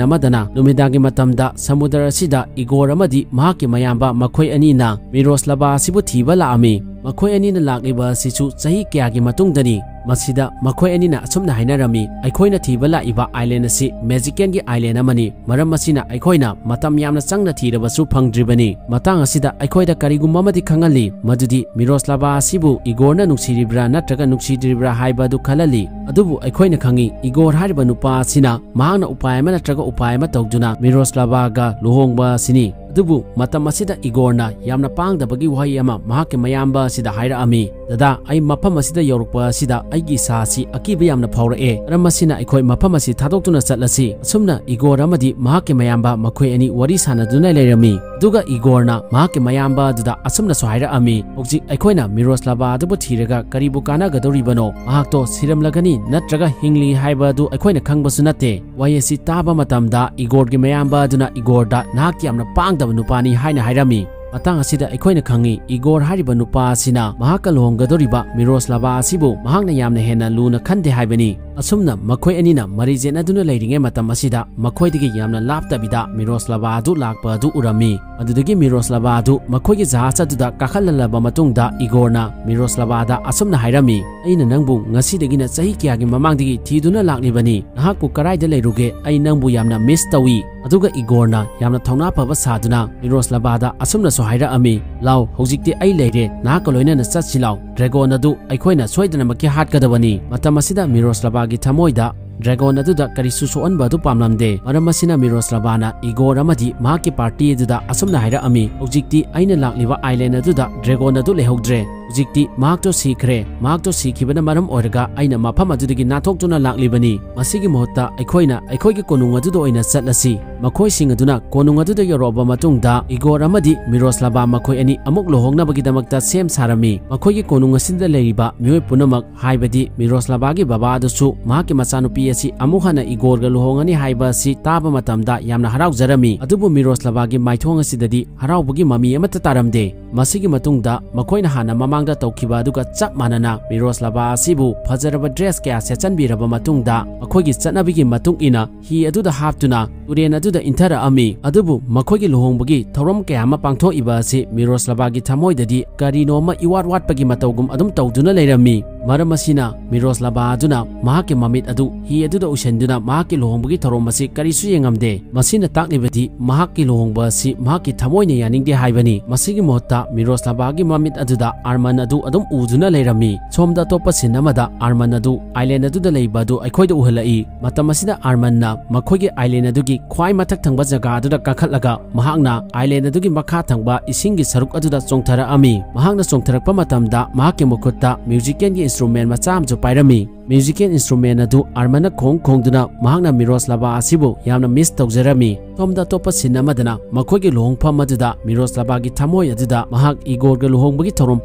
ꯑꯃꯗꯅ ꯅꯨꯃꯤꯗꯥꯡꯒꯤ ꯃꯇꯝꯗ ꯁꯃꯨꯗ꯭ꯔ ꯑꯁꯤꯗ ꯏꯒꯣꯔ ꯑꯃꯗꯤ ꯃꯍꯥꯛꯀꯤ ꯃꯌꯥꯝꯕ ꯃꯈꯣꯏ ꯑꯅꯤꯅ ꯃꯤꯔꯣꯁꯂꯕꯥ ꯑꯁꯤꯕꯨ ꯊꯤꯕ ꯂꯥꯛꯑꯝꯃꯤ꯫ ꯃꯈꯣꯏ ꯑꯅꯤꯅ ꯂꯥꯛꯂꯤꯕ ꯑꯁꯤꯁꯨ ꯆꯍꯤ ꯀꯌꯥꯒꯤ ꯃꯇꯨꯡꯗꯅꯤ꯫ ꯃꯁꯤꯗ ꯃꯈꯣꯏ ꯑꯅꯤꯅ ꯑꯁꯨꯝꯅ ꯍꯥꯏꯅꯔꯝꯃꯤ, "ꯑꯩꯈꯣꯏꯅ ꯊꯤꯕ ꯂꯥꯛꯏꯕ ꯑꯥꯏꯂꯦꯟ ꯑꯁꯤ ꯃꯦꯖꯤꯀꯦꯜꯒꯤ ꯑꯥꯏꯂꯦꯟ ꯑꯃꯅꯤ꯫ ꯃꯔꯝ ꯑꯁꯤꯅ ꯑꯩꯈꯣꯏꯅ ꯃꯇꯝ ꯌꯥꯝꯅ ꯆꯪꯅ ꯊꯤꯔꯕꯁꯨ ꯐꯪꯗ꯭ꯔꯤꯕꯅꯤ꯫" ꯃꯇꯥꯡ ꯑꯁꯤꯗ ꯑꯩꯈꯣꯏꯗ ꯀꯔꯤꯒꯨꯝꯕ ꯑꯃꯗꯤ ꯈꯪꯍꯜꯂꯤ, ꯃꯗꯨꯗꯤ ꯃꯤꯔꯣꯁꯂꯕꯥ ꯑꯁꯤꯕꯨ ꯏꯒꯣꯔꯅ ꯅꯨꯡꯁꯤꯔꯤꯕ꯭ꯔꯥ ꯅꯠꯇ꯭ꯔꯒ ꯅꯨꯡꯁꯤꯗ꯭ꯔꯤꯕ꯭ꯔꯥ ꯍꯥꯏꯕ ꯑꯗꯨ ꯈꯜꯍꯜꯂꯤ꯫ ꯑꯗꯨꯕꯨ ꯑꯩꯈꯣꯏꯅ ꯈꯪꯏ, ꯏꯒꯣꯔ ꯍꯥꯏꯔꯤꯕ ꯅꯨꯄꯥ ꯑꯁꯤꯅ ꯃꯍꯥꯛꯅ ꯎꯄꯥꯏ ꯑꯃ ꯅꯠꯇ꯭ꯔꯒ ꯎꯄꯥꯏ ꯑꯃ ꯇꯧꯗꯨꯅ ꯃꯤꯔꯣꯁꯂꯕꯥꯒ ꯂꯨꯍꯣꯡꯕ ꯑꯁꯤꯅꯤ꯫ ꯑꯗꯨꯕꯨ ꯃꯇꯝ ꯑꯁꯤꯗ ꯏꯒꯣꯔꯅ ꯌꯥꯝꯅ ꯄꯥꯡꯗꯕꯒꯤ ꯋꯥꯍꯩ ꯑꯃ ꯃꯍꯥꯛꯀꯤ ꯃꯌꯥꯝꯕ ꯑꯁꯤꯗ ꯍꯥꯏꯔꯛꯑꯝꯃꯤ, "ꯗꯗꯥ, ꯑꯩ ꯃꯐꯝ ꯑꯁꯤꯗ ꯌꯧꯔꯛꯄ ꯑꯁꯤꯗ ꯑꯩꯒꯤ ꯏꯁꯥ ꯑꯁꯤ ꯑꯀꯤꯕ ꯌꯥꯝꯅ ꯐꯥꯎꯔꯛꯑꯦ꯫ ꯃꯔꯝ ꯑꯁꯤꯅ ꯑꯩꯈꯣꯏ ꯃꯐꯝ ꯑꯁꯤ ꯊꯥꯗꯣꯛꯇꯨꯅ ꯆꯠꯂꯁꯤ꯫" ꯑꯁꯨꯝꯅ ꯏꯒꯣꯔ ꯑꯃꯗꯤ ꯃꯍꯥꯛꯀꯤ ꯃꯌꯥꯝꯕ ꯃꯈꯣꯏ ꯑꯅꯤ ꯋꯥꯔꯤ ꯁꯥꯟꯅꯗꯨꯅ ꯂꯩꯔꯝꯃꯤ꯫ ꯑꯗꯨꯒ ꯏꯒꯣꯔꯅ ꯃꯍꯥꯛꯀꯤ ꯃꯌꯥꯝꯕ ꯑꯗꯨꯗ ꯑꯁꯨꯝꯅꯁꯨ ꯍꯥꯏꯔꯛꯑꯝꯃꯤ, "ꯍꯧꯖꯤꯛ ꯑꯩꯈꯣꯏꯅ ꯃꯤꯔꯣꯁꯂꯕꯥ ꯑꯗꯨꯕꯨ ꯊꯤꯔꯒ ꯀꯔꯤꯕꯨ ꯀꯥꯟꯅꯒꯗꯧꯔꯤꯕꯅꯣ? ꯃꯍꯥꯛꯇꯣ ꯁꯤꯔꯝꯂꯒꯅꯤ ꯅꯠꯇ꯭ꯔꯒ ꯍꯤꯡꯂꯤ ꯍꯥꯏꯕ ꯑꯗꯨ ꯑꯩꯈꯣꯏꯅ ꯈꯪꯕꯁꯨ ꯅꯠꯇꯦ꯫" ꯋꯥꯍꯩ ꯑꯁꯤ ꯇꯥꯕ ꯃꯇꯝꯗ ꯏꯒꯣꯔꯒꯤ ꯃꯌꯥꯝꯕ ꯑꯗꯨꯅ ꯏꯒꯣꯔꯗ, "ꯅꯍꯥꯛ ꯌꯥꯝꯅ ꯄꯥꯡꯗꯕ ꯅꯨꯄꯥꯅꯤ" ꯍꯥꯏꯅ ꯍꯥꯏꯔꯝꯃꯤ꯫ ꯃꯇꯥꯡ ꯑꯁꯤꯗ ꯑꯩꯈꯣꯏꯅ ꯈꯪꯉꯤ, ꯏꯒꯣꯔ ꯍꯥꯏꯔꯤꯕ ꯅꯨꯄꯥ ꯑꯁꯤꯅ ꯃꯍꯥꯛꯀ ꯂꯨꯍꯣꯡꯒꯗꯧꯔꯤꯕ ꯃꯤꯔꯣꯁꯂꯕꯥ ꯑꯁꯤꯕꯨ ꯃꯍꯥꯛꯅ ꯌꯥꯝꯅ ꯍꯦꯟꯅ ꯂꯨꯅ ꯈꯟꯗꯦ ꯍꯥꯏꯕꯅꯤ꯫ ꯑꯁꯨꯝꯅ ꯃꯈꯣꯏ ꯑꯅꯤꯅ ꯃꯔꯩ ꯌꯦꯠꯅꯗꯨꯅ ꯂꯩꯔꯤꯉꯩ ꯃꯇꯝ ꯑꯁꯤꯗ ꯃꯈꯣꯏꯗꯒꯤ ꯌꯥꯝꯅ ꯂꯥꯞꯇꯕꯤꯗ ꯃꯤꯔꯣꯁꯂꯕꯥ ꯑꯗꯨ ꯂꯥꯛꯄ ꯑꯗꯨ ꯎꯔꯝꯃꯤ꯫ ꯑꯗꯨꯗꯒꯤ ꯃꯤꯔꯣꯁꯂꯕꯥ ꯑꯗꯨ ꯃꯈꯣꯏꯒꯤ ꯖꯍꯥꯖ ꯑꯗꯨꯗ ꯀꯥꯈꯠꯍꯜꯂꯕ ꯃꯇꯨꯡꯗ ꯏꯒꯣꯔꯅ ꯃꯤꯔꯣꯁꯂꯕꯥꯗ ꯑꯁꯨꯝꯅ ꯍꯥꯏꯔꯝꯃꯤ, "ꯑꯩꯅ ꯅꯪꯕꯨ ꯉꯁꯤꯗꯒꯤꯅ ꯆꯍꯤ ꯀꯌꯥꯒꯤ ꯃꯃꯥꯡꯗꯒꯤ ꯊꯤꯗꯨꯅ ꯂꯥꯛꯂꯤꯕꯅꯤ꯫ ꯅꯍꯥꯛꯄꯨ ꯀꯔꯥꯏꯗ ꯂꯩꯔꯨꯒꯦ? ꯑꯩ ꯅꯪꯕꯨ ꯌꯥꯝꯅ ꯃꯤꯁ ꯇꯧꯏ꯫" ꯑꯗꯨꯒ ꯏꯒꯣꯔꯅ ꯌꯥꯝꯅ ꯊꯧꯅꯥ ꯐꯕ ꯁꯥꯗꯨꯅ ꯃꯤꯔꯣꯁꯂꯕꯥꯗ ꯑꯁꯨꯝꯅ ꯁꯨ ꯍꯥꯏꯔꯛꯑꯝꯃꯤ, "ꯂꯥꯎ, ꯍꯧꯖꯤꯛꯇꯤ ꯑꯩ ꯂꯩꯔꯦ, ꯅꯍꯥꯛꯀ ꯂꯣꯏꯅꯅ ꯆꯠꯁꯤ ꯂꯥꯎ꯫ ꯗ꯭ꯔꯦꯒꯣꯟ ꯑꯗꯨ ꯑꯩꯈꯣꯏꯅ ꯁꯣꯏꯗꯅꯃꯛꯀꯤ ꯍꯥꯠꯀꯗꯕꯅꯤ"꯫ ꯃꯇꯝ ꯑꯁꯤꯗ ꯃꯤꯔꯣꯁꯂꯥꯚꯥꯒꯤ ꯊꯃꯣꯏꯗ ꯗ꯭ꯔꯦꯒꯣꯟ ꯑꯗꯨꯗ ꯀꯔꯤꯁꯨ ꯁꯣꯛꯍꯟꯕ ꯑꯗꯨ ꯄꯥꯝꯂꯝꯗꯦ꯫ ꯃꯔꯝ ꯑꯁꯤꯅ ꯃꯤꯔꯣꯁꯂꯥꯚꯥꯅ ꯏꯒꯣꯔ ꯑꯃꯗꯤ ꯃꯍꯥꯛꯀꯤ ꯄꯥꯔꯇꯤ ꯑꯗꯨꯗ ꯑꯁꯨꯝꯅ ꯍꯥꯏꯔꯛꯑꯝꯃꯤ, "ꯍꯧꯖꯤꯛꯇꯤ ꯑꯩꯅ ꯂꯥꯛꯂꯤꯕ ꯑꯥꯏꯂꯦꯟ ꯑꯗꯨꯗ ꯗ꯭ꯔꯦꯒꯣꯟ ꯑꯗꯨ ꯂꯩꯍꯧꯗ꯭ꯔꯦ꯫ ꯍꯧꯖꯤꯛꯇꯤ ꯃꯍꯥꯛꯇꯣ ꯁꯤꯈ꯭ꯔꯦ꯫ ꯃꯍꯥꯛꯇꯣ ꯁꯤꯈꯤꯕꯅ ꯃꯔꯝ ꯑꯣꯏꯔꯒ ꯑꯩꯅ ꯃꯐꯝ ꯑꯗꯨꯗꯒꯤ ꯅꯥꯟꯊꯣꯛꯇꯨꯅ ꯂꯥꯛꯂꯤꯕꯅꯤ꯫ ꯃꯁꯤꯒꯤ ꯃꯍꯨꯠꯇ ꯑꯩꯈꯣꯏꯅ ꯑꯩꯈꯣꯏꯒꯤ ꯀꯣꯅꯨꯡ ꯑꯗꯨꯗ ꯑꯣꯏꯅ ꯆꯠꯂꯁꯤ"꯫ ꯃꯈꯣꯏꯁꯤꯡ ꯑꯗꯨꯅ ꯀꯣꯅꯨꯡ ꯑꯗꯨꯗ ꯌꯧꯔꯛꯑꯕ ꯃꯇꯨꯡꯗ ꯏꯒꯣꯔ ꯑꯃꯗꯤ ꯃꯤꯔꯣꯁꯂꯥꯚꯥ ꯃꯈꯣꯏ ꯑꯅꯤ ꯑꯃꯨꯛ ꯂꯨꯍꯣꯡꯅꯕꯒꯤꯗꯃꯛꯇ ꯁꯦꯝ ꯁꯥꯔꯝꯃꯤ꯫ ꯃꯈꯣꯏꯒꯤ ꯀꯣꯅꯨꯡ ꯑꯁꯤꯗ ꯂꯩꯔꯤꯕ ꯃꯤꯑꯣꯏ ꯄꯨꯝꯅꯃꯛ, ꯍꯥꯏꯕꯗꯤ ꯃꯤꯔꯣꯁꯂꯥꯚꯥꯒꯤ ꯕꯕꯥ ꯑꯗꯨꯁꯨ ꯃꯍꯥꯛꯀꯤ ꯃꯆꯥꯅꯨꯄꯤ ꯑꯁꯤ ꯑꯃꯨꯛ ꯍꯟꯅ ꯏꯒꯣꯔꯒ ꯂꯨꯍꯣꯡꯉꯅꯤ ꯍꯥꯏꯕ ꯑꯁꯤ ꯇꯥꯕ ꯃꯇꯝꯗ ꯌꯥꯝꯅ ꯍꯔꯥꯎꯖꯔꯝꯃꯤ꯫ ꯑꯗꯨꯕꯨ ꯃꯤꯔꯣꯁꯂꯥꯚꯥꯒꯤ ꯃꯥꯏꯊꯣꯡ ꯑꯁꯤꯗꯗꯤ ꯍꯔꯥꯎꯕꯒꯤ ꯃꯃꯤ ꯑꯃꯠꯇ ꯇꯥꯔꯝꯗꯦ꯫ ꯃꯁꯤꯒꯤ ꯃꯇꯨꯡꯗ ꯃꯈꯣꯏꯅ ꯍꯥꯟꯅ ꯃꯃꯥꯡꯗ ꯇꯧꯈꯤꯕ ꯑꯗꯨꯒ ꯆꯞ ꯃꯥꯟꯅꯅ ꯃꯤꯔꯣꯁꯂꯥꯚꯥ ꯑꯁꯤꯕꯨ ꯐꯖꯔꯕ ꯗ꯭ꯔꯦꯁ ꯀꯌꯥ ꯁꯦꯠꯆꯟꯕꯤꯔꯕ ꯃꯇꯨꯡꯗ, ꯃꯈꯣꯏꯒꯤ ꯆꯠꯅꯕꯤꯒꯤ ꯃꯇꯨꯡ ꯏꯟꯅ ꯍꯤ ꯑꯗꯨꯗ ꯍꯥꯞꯇꯨꯅ ꯇꯨꯔꯦꯟ ꯑꯗꯨꯗ ꯏꯟꯊꯔꯛꯑꯝꯃꯤ꯫ ꯑꯗꯨꯕꯨ ꯃꯈꯣꯏꯒꯤ ꯂꯨꯍꯣꯡꯕꯒꯤ ꯊꯧꯔꯝ ꯀꯌꯥ ꯑꯃ ꯄꯥꯡꯊꯣꯛꯏꯕ ꯑꯁꯤ ꯃꯤꯔꯣꯁꯂꯥꯚꯥꯒꯤ ꯊꯃꯣꯏꯗꯗꯤ ꯀꯔꯤꯅꯣ ꯑꯃ ꯏꯋꯥꯠ ꯋꯥꯠꯄꯒꯤ ꯃꯇꯧꯒꯨꯝ ꯑꯗꯨꯝ ꯇꯧꯗꯨꯅ ꯂꯩꯔꯝꯃꯤ꯫ ꯃꯔꯝ ꯑꯁꯤꯅ ꯃꯤꯔꯣꯁꯂꯥꯚꯥ ꯑꯗꯨꯅ ꯃꯍꯥꯛꯀꯤ ꯃꯃꯤꯠ ꯑꯗꯨ ꯍꯤ ꯑꯗꯨꯗ ꯎꯏꯁꯤꯟꯗꯨꯅ ꯃꯍꯥꯛꯀꯤ ꯂꯨꯍꯣꯡꯕꯒꯤ ꯊꯧꯔꯝ ꯑꯁꯤ ꯀꯔꯤꯁꯨ ꯌꯦꯡꯉꯝꯗꯦ꯫ ꯃꯁꯤꯅ ꯇꯥꯛꯂꯤꯕꯗꯤ ꯃꯍꯥꯛꯀꯤ ꯂꯨꯍꯣꯡꯕ ꯑꯁꯤ ꯃꯍꯥꯛꯀꯤ ꯊꯃꯣꯏꯅ ꯌꯥꯅꯤꯡꯗꯦ ꯍꯥꯏꯕꯅꯤ꯫ ꯃꯁꯤꯒꯤ ꯃꯍꯨꯠꯇ ꯃꯤꯔꯣꯁꯂꯥꯚꯥꯒꯤ ꯃꯃꯤꯠ ꯑꯗꯨꯗ ꯑꯥꯔꯃꯟ ꯑꯗꯨ ꯑꯗꯨꯝ ꯎꯗꯨꯅ ꯂꯩꯔꯝꯃꯤ꯫ ꯁꯣꯝꯗ ꯑꯇꯣꯞꯄ ꯁꯤꯟ ꯑꯃꯗ ꯑꯥꯔꯃꯟ ꯑꯗꯨ ꯑꯥꯏꯂꯦꯟ ꯑꯗꯨꯗ ꯂꯩꯕ ꯑꯗꯨ ꯑꯩꯈꯣꯏꯗ ꯎꯍꯜꯂꯛꯏ꯫ ꯃꯇꯝ ꯑꯁꯤꯗ ꯑꯥꯔꯃꯟꯅ ꯃꯈꯣꯏꯒꯤ ꯑꯥꯏꯂꯦꯟ ꯑꯗꯨꯒꯤ ꯈ꯭ꯋꯥꯏ ꯃꯊꯛ ꯊꯪꯕ ꯖꯒꯥ ꯑꯗꯨꯗ ꯀꯥꯈꯠꯂꯒ ꯃꯍꯥꯛꯅ ꯑꯥꯏꯂꯦꯟ ꯑꯗꯨꯒꯤ ꯃꯈꯥ ꯊꯪꯕ ꯏꯁꯤꯡꯒꯤ ꯁꯔꯨꯛ ꯑꯗꯨꯗ ꯆꯣꯡꯊꯔꯛꯑꯝꯃꯤ꯫ ꯃꯍꯥꯛꯅ ꯆꯣꯡꯊꯔꯛꯄ ꯃꯇꯝꯗ ꯃꯍꯥꯛꯀꯤ ꯃꯈꯨꯠꯇ ꯃ꯭ꯌꯨꯖꯤꯀꯦꯜꯒꯤ ꯏꯟꯁꯇ꯭ꯔꯨꯃꯦꯟ ꯃꯆꯥ ꯑꯃꯁꯨ ꯄꯥꯏꯔꯝꯃꯤ꯫ ꯃ꯭ꯌꯨꯖꯤꯀꯦꯜ ꯏꯟꯁꯇ꯭ꯔꯨꯃꯦꯟ ꯑꯗꯨ ꯑꯥꯔꯃꯟꯅ ꯈꯣꯡ ꯈꯣꯡꯗꯨꯅ ꯃꯍꯥꯛꯅ ꯃꯤꯔꯣꯁꯂꯥꯚꯥ ꯑꯁꯤꯕꯨ ꯌꯥꯝꯅ ꯃꯤꯁ ꯇꯧꯖꯔꯝꯃꯤ꯫ ꯁꯣꯝꯗ ꯑꯇꯣꯞꯄ ꯁꯤꯟ ꯑꯃꯗꯅ ꯃꯈꯣꯏꯒꯤ ꯂꯨꯍꯣꯡꯐꯝ ꯑꯗꯨꯗ ꯃꯤꯔꯣꯁꯂꯥꯚꯥꯒꯤ ꯊꯃꯣꯏ ꯑꯗꯨꯗ ꯃꯍꯥꯛ ꯏꯒꯣꯔꯒ ꯂꯨꯍꯣꯡꯕꯒꯤ ꯊꯧꯔꯝ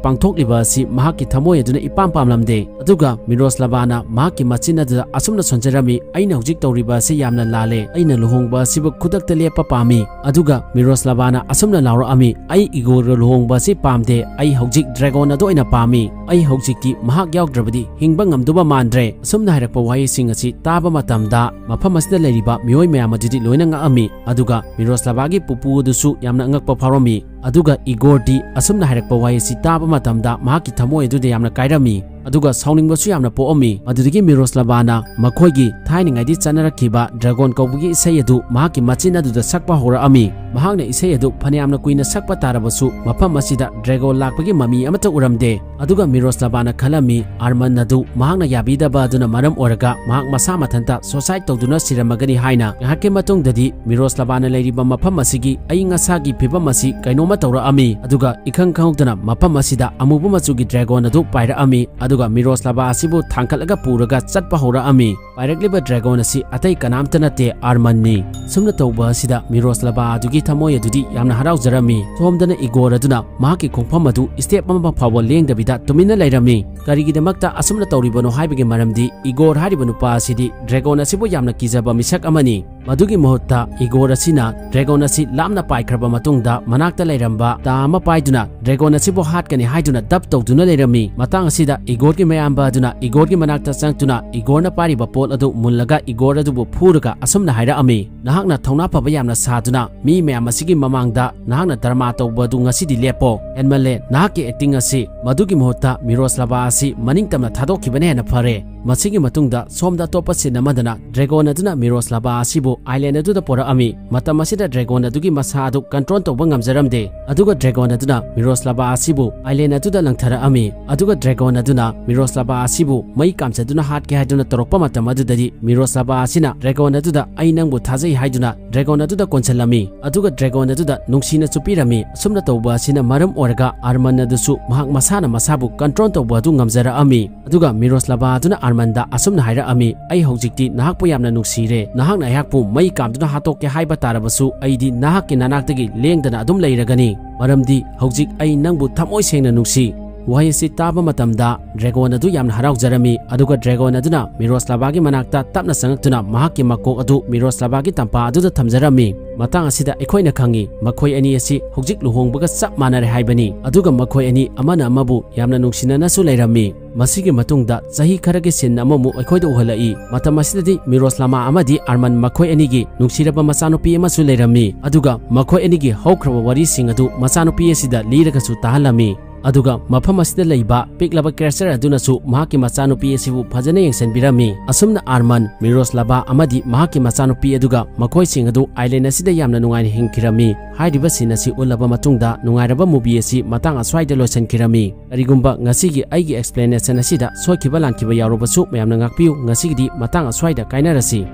ꯄꯥꯡꯊꯣꯛꯂꯤꯕ ꯑꯁꯤ ꯃꯍꯥꯛꯀꯤ ꯊꯃꯣꯏ ꯑꯗꯨꯅ ꯏꯄꯥꯝ ꯄꯥꯝꯂꯝꯗꯦ꯫ ꯑꯗꯨꯒ ꯃꯤꯔꯣꯁꯂꯥꯚꯥꯅ ꯃꯍꯥꯛꯀꯤ ꯃꯆꯤꯟ ꯑꯗꯨꯗ ꯑꯁꯨꯝꯅ ꯁꯣꯟꯖꯔꯝꯃꯤ, "ꯑꯩꯅ ꯍꯧꯖꯤꯛ ꯇꯧꯔꯤꯕ ꯑꯁꯤ ꯌꯥꯝꯅ ꯂꯥꯜꯂꯦ꯫ ꯑꯩꯅ ꯂꯨꯍꯣꯡꯕ ꯑꯁꯤꯕꯨ ꯈꯨꯗꯛꯇ ꯂꯦꯞꯄ ꯄꯥꯝꯃꯤ"꯫ ꯑꯗꯨꯒ ꯃꯤꯔꯣꯁꯂꯥꯚꯥꯅ ꯑꯁꯨꯝꯅ ꯂꯥꯎꯔꯛꯑꯝꯃꯤ, "ꯑꯩ ꯏꯒꯣꯔꯒ ꯂꯨꯍꯣꯡꯕ ꯑꯁꯤ ꯄꯥꯝꯗꯦ꯫ ꯑꯩ ꯍꯧꯖꯤꯛ ꯗ꯭ꯔꯦꯒꯣꯟ ꯑꯗꯨ ꯑꯣꯏꯅ ꯄꯥꯝꯃꯤ꯫ ꯑꯩ ꯍꯧꯖꯤꯛꯇꯤ ꯃꯍꯥꯛ ꯌꯥꯎꯗ꯭ꯔꯕꯗꯤ ꯍꯤꯡꯕ ꯉꯝꯗꯧꯕ ꯃꯥꯟꯗ꯭ꯔꯦ"꯫ ꯑꯁꯨꯝꯅ ꯍꯥꯏꯔꯛꯄ ꯋꯥꯍꯩꯁꯤꯡ ꯑꯁꯤ ꯇꯥꯕ ꯃꯇꯝꯗ ꯃꯐꯝ ꯑꯁꯤꯗ ꯂꯩꯔꯤꯕ ꯃꯤꯑꯣꯏ ꯃꯌꯥꯝ ꯑꯗꯨꯗꯤ ꯂꯣꯏꯅ ꯉꯛꯑꯝꯃꯤ꯫ ꯑꯗꯨꯒ ꯃꯤꯔꯣꯁꯂꯥꯚꯥꯒꯤ ꯄꯨꯄꯨ ꯑꯗꯨꯁꯨ ꯌꯥꯝꯅ ꯑꯉꯛꯄ ꯐꯥꯎꯔꯝꯃꯤ꯫ ꯑꯗꯨꯒ ꯏꯒꯣꯔꯗꯤ ꯑꯁꯨꯝꯅ ꯍꯥꯏꯔꯛꯄ ꯋꯥꯍꯩ ꯑꯁꯤ ꯇꯥꯕ ꯃꯇꯝꯗ ꯃꯍꯥꯛꯀꯤ ꯊꯃꯣꯏ ꯑꯗꯨꯗ ꯌꯥꯝꯅ ꯀꯥꯏꯔꯝꯃꯤ꯫ ꯑꯗꯨꯒ ꯁꯥꯎꯅꯤꯡꯕꯁꯨ ꯌꯥꯝꯅ ꯄꯣꯛꯑꯝꯃꯤ꯫ ꯃꯗꯨꯗꯒꯤ ꯃꯤꯔꯣꯁꯂꯕꯥꯅ ꯃꯈꯣꯏꯒꯤ ꯊꯥꯏꯅꯉꯩꯗꯤ ꯆꯠꯅꯔꯛꯈꯤꯕ ꯗ꯭ꯔꯦꯒꯣꯟ ꯀꯧꯕꯒꯤ ꯏꯁꯩ ꯑꯗꯨ ꯃꯍꯥꯛꯀꯤ ꯃꯆꯤꯟ ꯑꯗꯨꯗ ꯁꯛꯄ ꯍꯧꯔꯛꯑꯝꯃꯤ꯫ ꯃꯍꯥꯛꯅ ꯏꯁꯩ ꯑꯗꯨ ꯐꯅꯌꯥꯝꯅ ꯀꯨꯏꯅ ꯁꯛꯄ ꯇꯥꯔꯕꯁꯨ, ꯃꯐꯝ ꯑꯁꯤꯗ ꯗ꯭ꯔꯦꯒꯣꯟ ꯂꯥꯛꯄꯒꯤ ꯃꯃꯤ ꯑꯃꯠꯇ ꯎꯔꯝꯗꯦ꯫ ꯑꯗꯨꯒ ꯃꯤꯔꯣꯁꯂꯕꯥꯅ ꯈꯜꯂꯝꯃꯤ, ꯑꯥꯔꯃꯟ ꯑꯗꯨ ꯃꯍꯥꯛꯅ ꯌꯥꯕꯤꯗꯕ ꯑꯗꯨꯅ ꯃꯔꯝ ꯑꯣꯏꯔꯒ ꯃꯍꯥꯛ ꯃꯁꯥ ꯃꯊꯟꯇ suicide ꯇꯧꯗꯨꯅ ꯁꯤꯔꯝꯃꯒꯅꯤ ꯍꯥꯏꯅ꯫ ꯉꯥꯏꯍꯥꯛꯀꯤ ꯃꯇꯨꯡꯗꯗꯤ ꯃꯤꯔꯣꯁꯂꯕꯥꯅ ꯂꯩꯔꯤꯕ ꯃꯐꯝ ꯑꯁꯤꯒꯤ ꯑꯏꯪ ꯑꯁꯥꯒꯤ ꯐꯤꯕꯝ ꯑꯁꯤ ꯀꯩꯅꯣꯝꯃ ꯇꯧꯔꯛꯑꯝꯃꯤ꯫ ꯑꯗꯨꯒ ꯏꯈꯪ ꯈꯪꯍꯧꯗꯅ ꯃꯐꯝ ꯑꯁꯤꯗ ꯑꯃꯨꯕ ꯃꯆꯨꯒꯤ ꯗ꯭ꯔꯦꯒꯣꯟ ꯑꯗꯨ ꯄꯥꯏꯔꯛꯑꯝꯃꯤ꯫ ꯑꯗꯨꯒ ꯃꯤꯔꯣꯁꯂꯕꯥ ꯑꯁꯤꯕꯨ ꯊꯥꯡꯒꯠꯂꯒ ꯄꯨꯔꯒ ꯆꯠꯄ ꯍꯧꯔꯛꯑꯝꯃꯤ꯫ ꯄꯥꯏꯔꯛꯂꯤꯕ ꯗ꯭ꯔꯦꯒꯣꯟ ꯑꯁꯤ ꯑꯇꯩ ꯀꯅꯥꯝꯇ ꯅꯠꯇꯦ, ꯑꯥꯔꯃꯟꯅꯤ꯫ ꯁꯨꯝꯅ ꯇꯧꯕ ꯑꯁꯤꯗ ꯃꯤꯔꯣꯁꯂꯕꯥ ꯑꯗꯨꯒꯤ ꯊꯃꯣꯏ ꯑꯗꯨꯗꯤ ꯌꯥꯝꯅ ꯍꯔꯥꯎꯖꯔꯝꯃꯤ꯫ ꯁꯣꯝꯗꯅ ꯏꯒꯣꯔ ꯑꯗꯨꯅ ꯃꯍꯥꯛꯀꯤ ꯈꯣꯡꯐꯝ ꯑꯗꯨ step ꯑꯃ ꯐꯥꯎꯕ ꯂꯦꯡꯗꯕꯤꯗ ꯇꯨꯃꯤꯟꯅ ꯂꯩꯔꯝꯃꯤ꯫ ꯀꯔꯤꯒꯤꯗꯃꯛꯇ ꯑꯁꯨꯝꯅ ꯇꯧꯔꯤꯕꯅꯣ ꯍꯥꯏꯕꯒꯤ ꯃꯔꯝꯗꯤ ꯏꯒꯣꯔ ꯍꯥꯏꯔꯤꯕ ꯅꯨꯄꯥ ꯑꯁꯤꯗꯤ ꯗ꯭ꯔꯦꯒꯣꯟ ꯑꯁꯤꯕꯨ ꯌꯥꯝꯅ ꯀꯤꯖꯕ ꯃꯤꯁꯛ ꯑꯃꯅꯤ꯫ ꯃꯗꯨꯒꯤ ꯃꯍꯨꯠꯇ ꯏꯒꯣꯔ ꯑꯁꯤꯅ ꯗ꯭ꯔꯦꯒꯣꯟ ꯑꯁꯤ ꯂꯥꯞꯅ ꯄꯥꯏꯈ꯭ꯔꯕ ꯃꯇꯨꯡꯗ ꯃꯅꯥꯛꯇ ꯂꯩꯔꯝꯕ ꯇꯥ ꯑꯃ ꯄꯥꯏꯗꯨꯅ ꯗ꯭ꯔꯦꯒꯣꯟ ꯑꯁꯤꯕꯨ ꯍꯥꯠꯀꯅꯤ ꯍꯥꯏꯗꯨꯅ ꯗꯞ ꯇꯧꯗꯨꯅ ꯂꯩꯔꯝꯃꯤ꯫ ꯃꯇꯥꯡ ꯑꯁꯤꯗ ꯏꯒꯣꯔꯒꯤ ꯃꯌꯥꯝꯕ ꯑꯗꯨꯅ ꯏꯒꯣꯔꯒꯤ ꯃꯅꯥꯛꯇ ꯆꯪꯗꯨꯅ ꯏꯒꯣꯔꯅ ꯄꯥꯏꯔꯤꯕ ꯄꯣꯠ ꯑꯗꯨ ꯃꯨꯜꯂꯒ ꯏꯒꯣꯔ ꯑꯗꯨꯕꯨ ꯐꯨꯔꯒ ꯑꯁꯨꯝꯅ ꯍꯥꯏꯔꯛꯑꯝꯃꯤ, "ꯅꯍꯥꯛꯅ ꯊꯧꯅꯥ ꯐꯕ ꯌꯥꯝꯅ ꯁꯥꯗꯨꯅ ꯃꯤ ꯃꯌꯥꯝ ꯑꯁꯤꯒꯤ ꯃꯃꯥꯡꯗ ꯅꯍꯥꯛꯅ ꯗ꯭ꯔꯃꯥ ꯇꯧꯕ ꯑꯗꯨ ꯉꯁꯤꯗꯤ ꯂꯦꯞꯄꯣ꯫ ꯍꯦꯟꯃꯜꯂꯦ ꯅꯍꯥꯛꯀꯤ acting ꯑꯁꯤ꯫ ꯃꯗꯨꯒꯤ ꯃꯍꯨꯠꯇ ꯃꯤꯔꯣꯁꯂꯕꯥ ꯑꯁꯤ ꯃꯅꯤꯡ ꯇꯝꯅ ꯊꯥꯗꯣꯛꯈꯤꯕꯅ ꯍꯦꯟꯅ ꯐꯔꯦ"꯫ ꯃꯁꯤꯒꯤ ꯃꯇꯨꯡꯗ ꯁꯣꯝꯗ ꯑꯇꯣꯞꯄ scene ꯑꯃꯗꯅ ꯗ꯭ꯔꯦꯒꯣꯟ ꯑꯗꯨꯅ ꯃꯤꯔꯣꯁꯂꯕꯥ ꯑꯁꯤꯕꯨ island ꯑꯗꯨꯗ ꯄꯨꯔꯛꯑꯝꯃꯤ꯫ ꯃꯇꯝ ꯑꯁꯤꯗ ꯗ꯭ꯔꯦꯒꯣꯟ ꯑꯗꯨꯒꯤ ꯃꯁꯥ ꯑꯗꯨ control ꯇꯧꯕ ꯉꯝꯖꯔꯝꯗꯦ꯫ ꯑꯗꯨꯒ ꯗ꯭ꯔꯦꯒꯣꯟ ꯑꯗꯨꯅ ꯃꯤꯔꯣꯁꯂꯕꯥ ꯑꯁꯤꯕꯨ island ꯑꯗꯨꯗ ꯂꯪꯊꯔꯛꯑꯝꯃꯤ꯫ ꯑꯗꯨꯒ ꯗ꯭ꯔꯦꯒꯣꯟ ꯑꯗꯨꯅ ꯃꯤꯔꯣꯁꯂꯕꯥ ꯑꯁꯤꯕꯨ ꯃꯩ ꯀꯥꯝꯖꯗꯨꯅ ꯍꯥꯠꯀꯦ ꯍꯥꯏꯗꯨꯅ ꯇꯧꯔꯛꯄ ꯃꯇꯝ ꯑꯗꯨꯗꯗꯤ ꯃꯤꯔꯣꯁꯂꯕꯥ ꯑꯁꯤꯅ ꯗ꯭ꯔꯦꯒꯣꯟ ꯑꯗꯨꯗ "ꯑꯩ ꯅꯪꯕꯨ ꯊꯥꯖꯩ" ꯍꯥꯏꯗꯨꯅ ꯗ꯭ꯔꯦꯒꯣꯟ ꯑꯗꯨꯗ ꯀꯣꯟꯁꯤꯜꯂꯝꯃꯤ꯫ ꯑꯗꯨꯒ ꯗ꯭ꯔꯦꯒꯣꯟ ꯑꯗꯨꯗ ꯅꯨꯡꯁꯤꯅꯁꯨ ꯄꯤꯔꯝꯃꯤ꯫ ꯑꯁꯨꯝꯅ ꯇꯧꯕ ꯑꯁꯤꯅ ꯃꯔꯝ ꯑꯣꯏꯔꯒ ꯑꯥꯔꯃꯟ ꯑꯗꯨꯁꯨ ꯃꯍꯥꯛ ꯃꯁꯥꯅ ꯃꯁꯥꯕꯨ control ꯇꯧꯕ ꯑꯗꯨ ꯉꯝꯖꯔꯛꯑꯝꯃꯤ꯫ ꯑꯗꯨꯒ ꯃꯤꯔꯣꯁꯂꯕꯥ ꯑꯗꯨꯅ ꯑꯥꯔꯃꯟꯗ ꯑꯁꯨꯝꯅ ꯍꯥꯏꯔꯛꯑꯝꯃꯤ, "ꯑꯩ ꯍꯧꯖꯤꯛꯇꯤ ꯅꯍꯥꯛꯄꯨ ꯌꯥꯝꯅ ꯅꯨꯡꯁꯤꯔꯦ꯫ ꯅꯍꯥꯛꯅ ꯑꯩꯍꯥꯛꯄꯨ ꯃꯩ ꯀꯥꯝꯗꯨꯅ ꯍꯥꯠꯇꯣꯛꯀꯦ ꯍꯥꯏꯕ ꯇꯥꯔꯕꯁꯨ ꯑꯩꯗꯤ ꯅꯍꯥꯛꯀꯤ ꯅꯅꯥꯛꯇꯒꯤ ꯂꯦꯡꯗꯅ ꯑꯗꯨꯝ ꯂꯩꯔꯒꯅꯤ, ꯃꯔꯝꯗꯤ ꯍꯧꯖꯤꯛ ꯑꯩ ꯅꯪꯕꯨ ꯊꯃꯣꯏ ꯁꯦꯡꯅ ꯅꯨꯡꯁꯤ"꯫ ꯋꯥꯍꯩ ꯑꯁꯤ ꯇꯥꯕ ꯃꯇꯝꯗ ꯗ꯭ꯔꯦꯒꯣꯟ ꯑꯗꯨ ꯌꯥꯝꯅ ꯍꯔꯥꯎꯖꯔꯝꯃꯤ꯫ ꯑꯗꯨꯒ ꯗ꯭ꯔꯦꯒꯣꯟ ꯑꯗꯨꯅ ꯃꯤꯔꯣꯁꯂꯕꯥꯒꯤ ꯃꯅꯥꯛꯇ ꯇꯞꯅ ꯆꯪꯉꯛꯇꯨꯅ ꯃꯍꯥꯛꯀꯤ ꯃꯀꯣꯛ ꯑꯗꯨ ꯃꯤꯔꯣꯁꯂꯕꯥꯒꯤ ꯇꯝꯄꯥꯛ ꯑꯗꯨꯗ ꯊꯝꯖꯔꯝꯃꯤ꯫ ꯃꯇꯥꯡ ꯑꯁꯤꯗ ꯑꯩꯈꯣꯏꯅ ꯈꯪꯉꯤ, ꯃꯈꯣꯏ ꯑꯅꯤ ꯑꯁꯤ ꯍꯧꯖꯤꯛ ꯂꯨꯍꯣꯡꯕꯒ ꯆꯞ ꯃꯥꯟꯅꯔꯦ ꯍꯥꯏꯕꯅꯤ꯫ ꯑꯗꯨꯒ ꯃꯈꯣꯏ ꯑꯅꯤ ꯑꯃꯅ ꯑꯃꯕꯨ ꯌꯥꯝꯅ ꯅꯨꯡꯁꯤꯅꯅꯁꯨ ꯂꯩꯔꯝꯃꯤ꯫ ꯃꯁꯤꯒꯤ ꯃꯇꯨꯡꯗ ꯆꯍꯤ ꯈꯔꯒꯤ scene ꯑꯃꯃꯨꯛ ꯑꯩꯈꯣꯏꯗ ꯎꯍꯜꯂꯛꯏ꯫ ꯃꯇꯝ ꯑꯁꯤꯗꯗꯤ ꯃꯤꯔꯣꯁꯂꯃꯥ ꯑꯃꯗꯤ ꯑꯥꯔꯃꯟ ꯃꯈꯣꯏ ꯑꯅꯤꯒꯤ ꯅꯨꯡꯁꯤꯔꯕ ꯃꯆꯥꯅꯨꯄꯤ ꯑꯃꯁꯨ ꯂꯩꯔꯝꯃꯤ꯫ ꯑꯗꯨꯒ ꯃꯈꯣꯏ ꯑꯅꯤꯒꯤ ꯍꯧꯈ꯭ꯔꯕ ꯋꯥꯔꯤꯁꯤꯡ ꯑꯗꯨ ꯃꯆꯥꯅꯨꯄꯤ ꯑꯁꯤꯗ ꯂꯤꯔꯒꯁꯨ ꯇꯥꯍꯜꯂꯝꯃꯤ꯫ ꯑꯗꯨꯒ ꯃꯐꯝ ꯑꯁꯤꯗ ꯂꯩꯕ ꯄꯤꯛꯂꯕ ꯀ꯭ꯔꯦꯆꯔ ꯑꯗꯨꯅꯁꯨ ꯃꯍꯥꯛꯀꯤ ꯃꯆꯥꯅꯨꯄꯤ ꯑꯁꯤꯕꯨ ꯐꯖꯅ ꯌꯦꯡꯁꯤꯟꯕꯤꯔꯝꯃꯤ꯫ ꯑꯁꯨꯝꯅ ꯑꯥꯔꯃꯟ, ꯃꯤꯔꯣꯁꯂꯥꯚꯥ ꯑꯃꯗꯤ ꯃꯍꯥꯛꯀꯤ ꯃꯆꯥꯅꯨꯄꯤ ꯑꯗꯨꯒ ꯃꯈꯣꯏꯁꯤꯡ ꯑꯗꯨ ꯑꯥꯏꯂꯦꯟ ꯑꯁꯤꯗ ꯌꯥꯝꯅ ꯅꯨꯡꯉꯥꯏꯅ ꯍꯤꯡꯈꯤꯔꯝꯃꯤ꯫ ꯍꯥꯏꯔꯤꯕ ꯁꯤꯟ ꯑꯁꯤ ꯎꯠꯂꯕ ꯃꯇꯨꯡꯗ ꯅꯨꯡꯉꯥꯏꯔꯕ ꯃꯨꯚꯤ ꯑꯁꯤ ꯃꯇꯥꯡ ꯑꯁ꯭ꯋꯥꯏꯗ ꯂꯣꯏꯁꯤꯟꯈꯤꯔꯝꯃꯤ꯫ ꯀꯔꯤꯒꯨꯝꯕ ꯉꯁꯤꯒꯤ ꯑꯩꯒꯤ ꯑꯦꯛꯁꯄ꯭ꯂꯦꯅꯦꯁꯟ ꯑꯁꯤꯗ ꯁꯣꯏꯈꯤꯕ ꯂꯥꯟꯈꯤꯕ ꯌꯥꯎꯔꯕꯁꯨ ꯃꯌꯥꯝꯅ ꯉꯥꯛꯄꯤꯌꯨ꯫ ꯉꯁꯤꯒꯤꯗꯤ ꯃꯇꯥꯡ ꯑꯁ꯭ꯋꯥꯏꯗ ꯀꯥꯏꯅꯔꯁꯤ꯫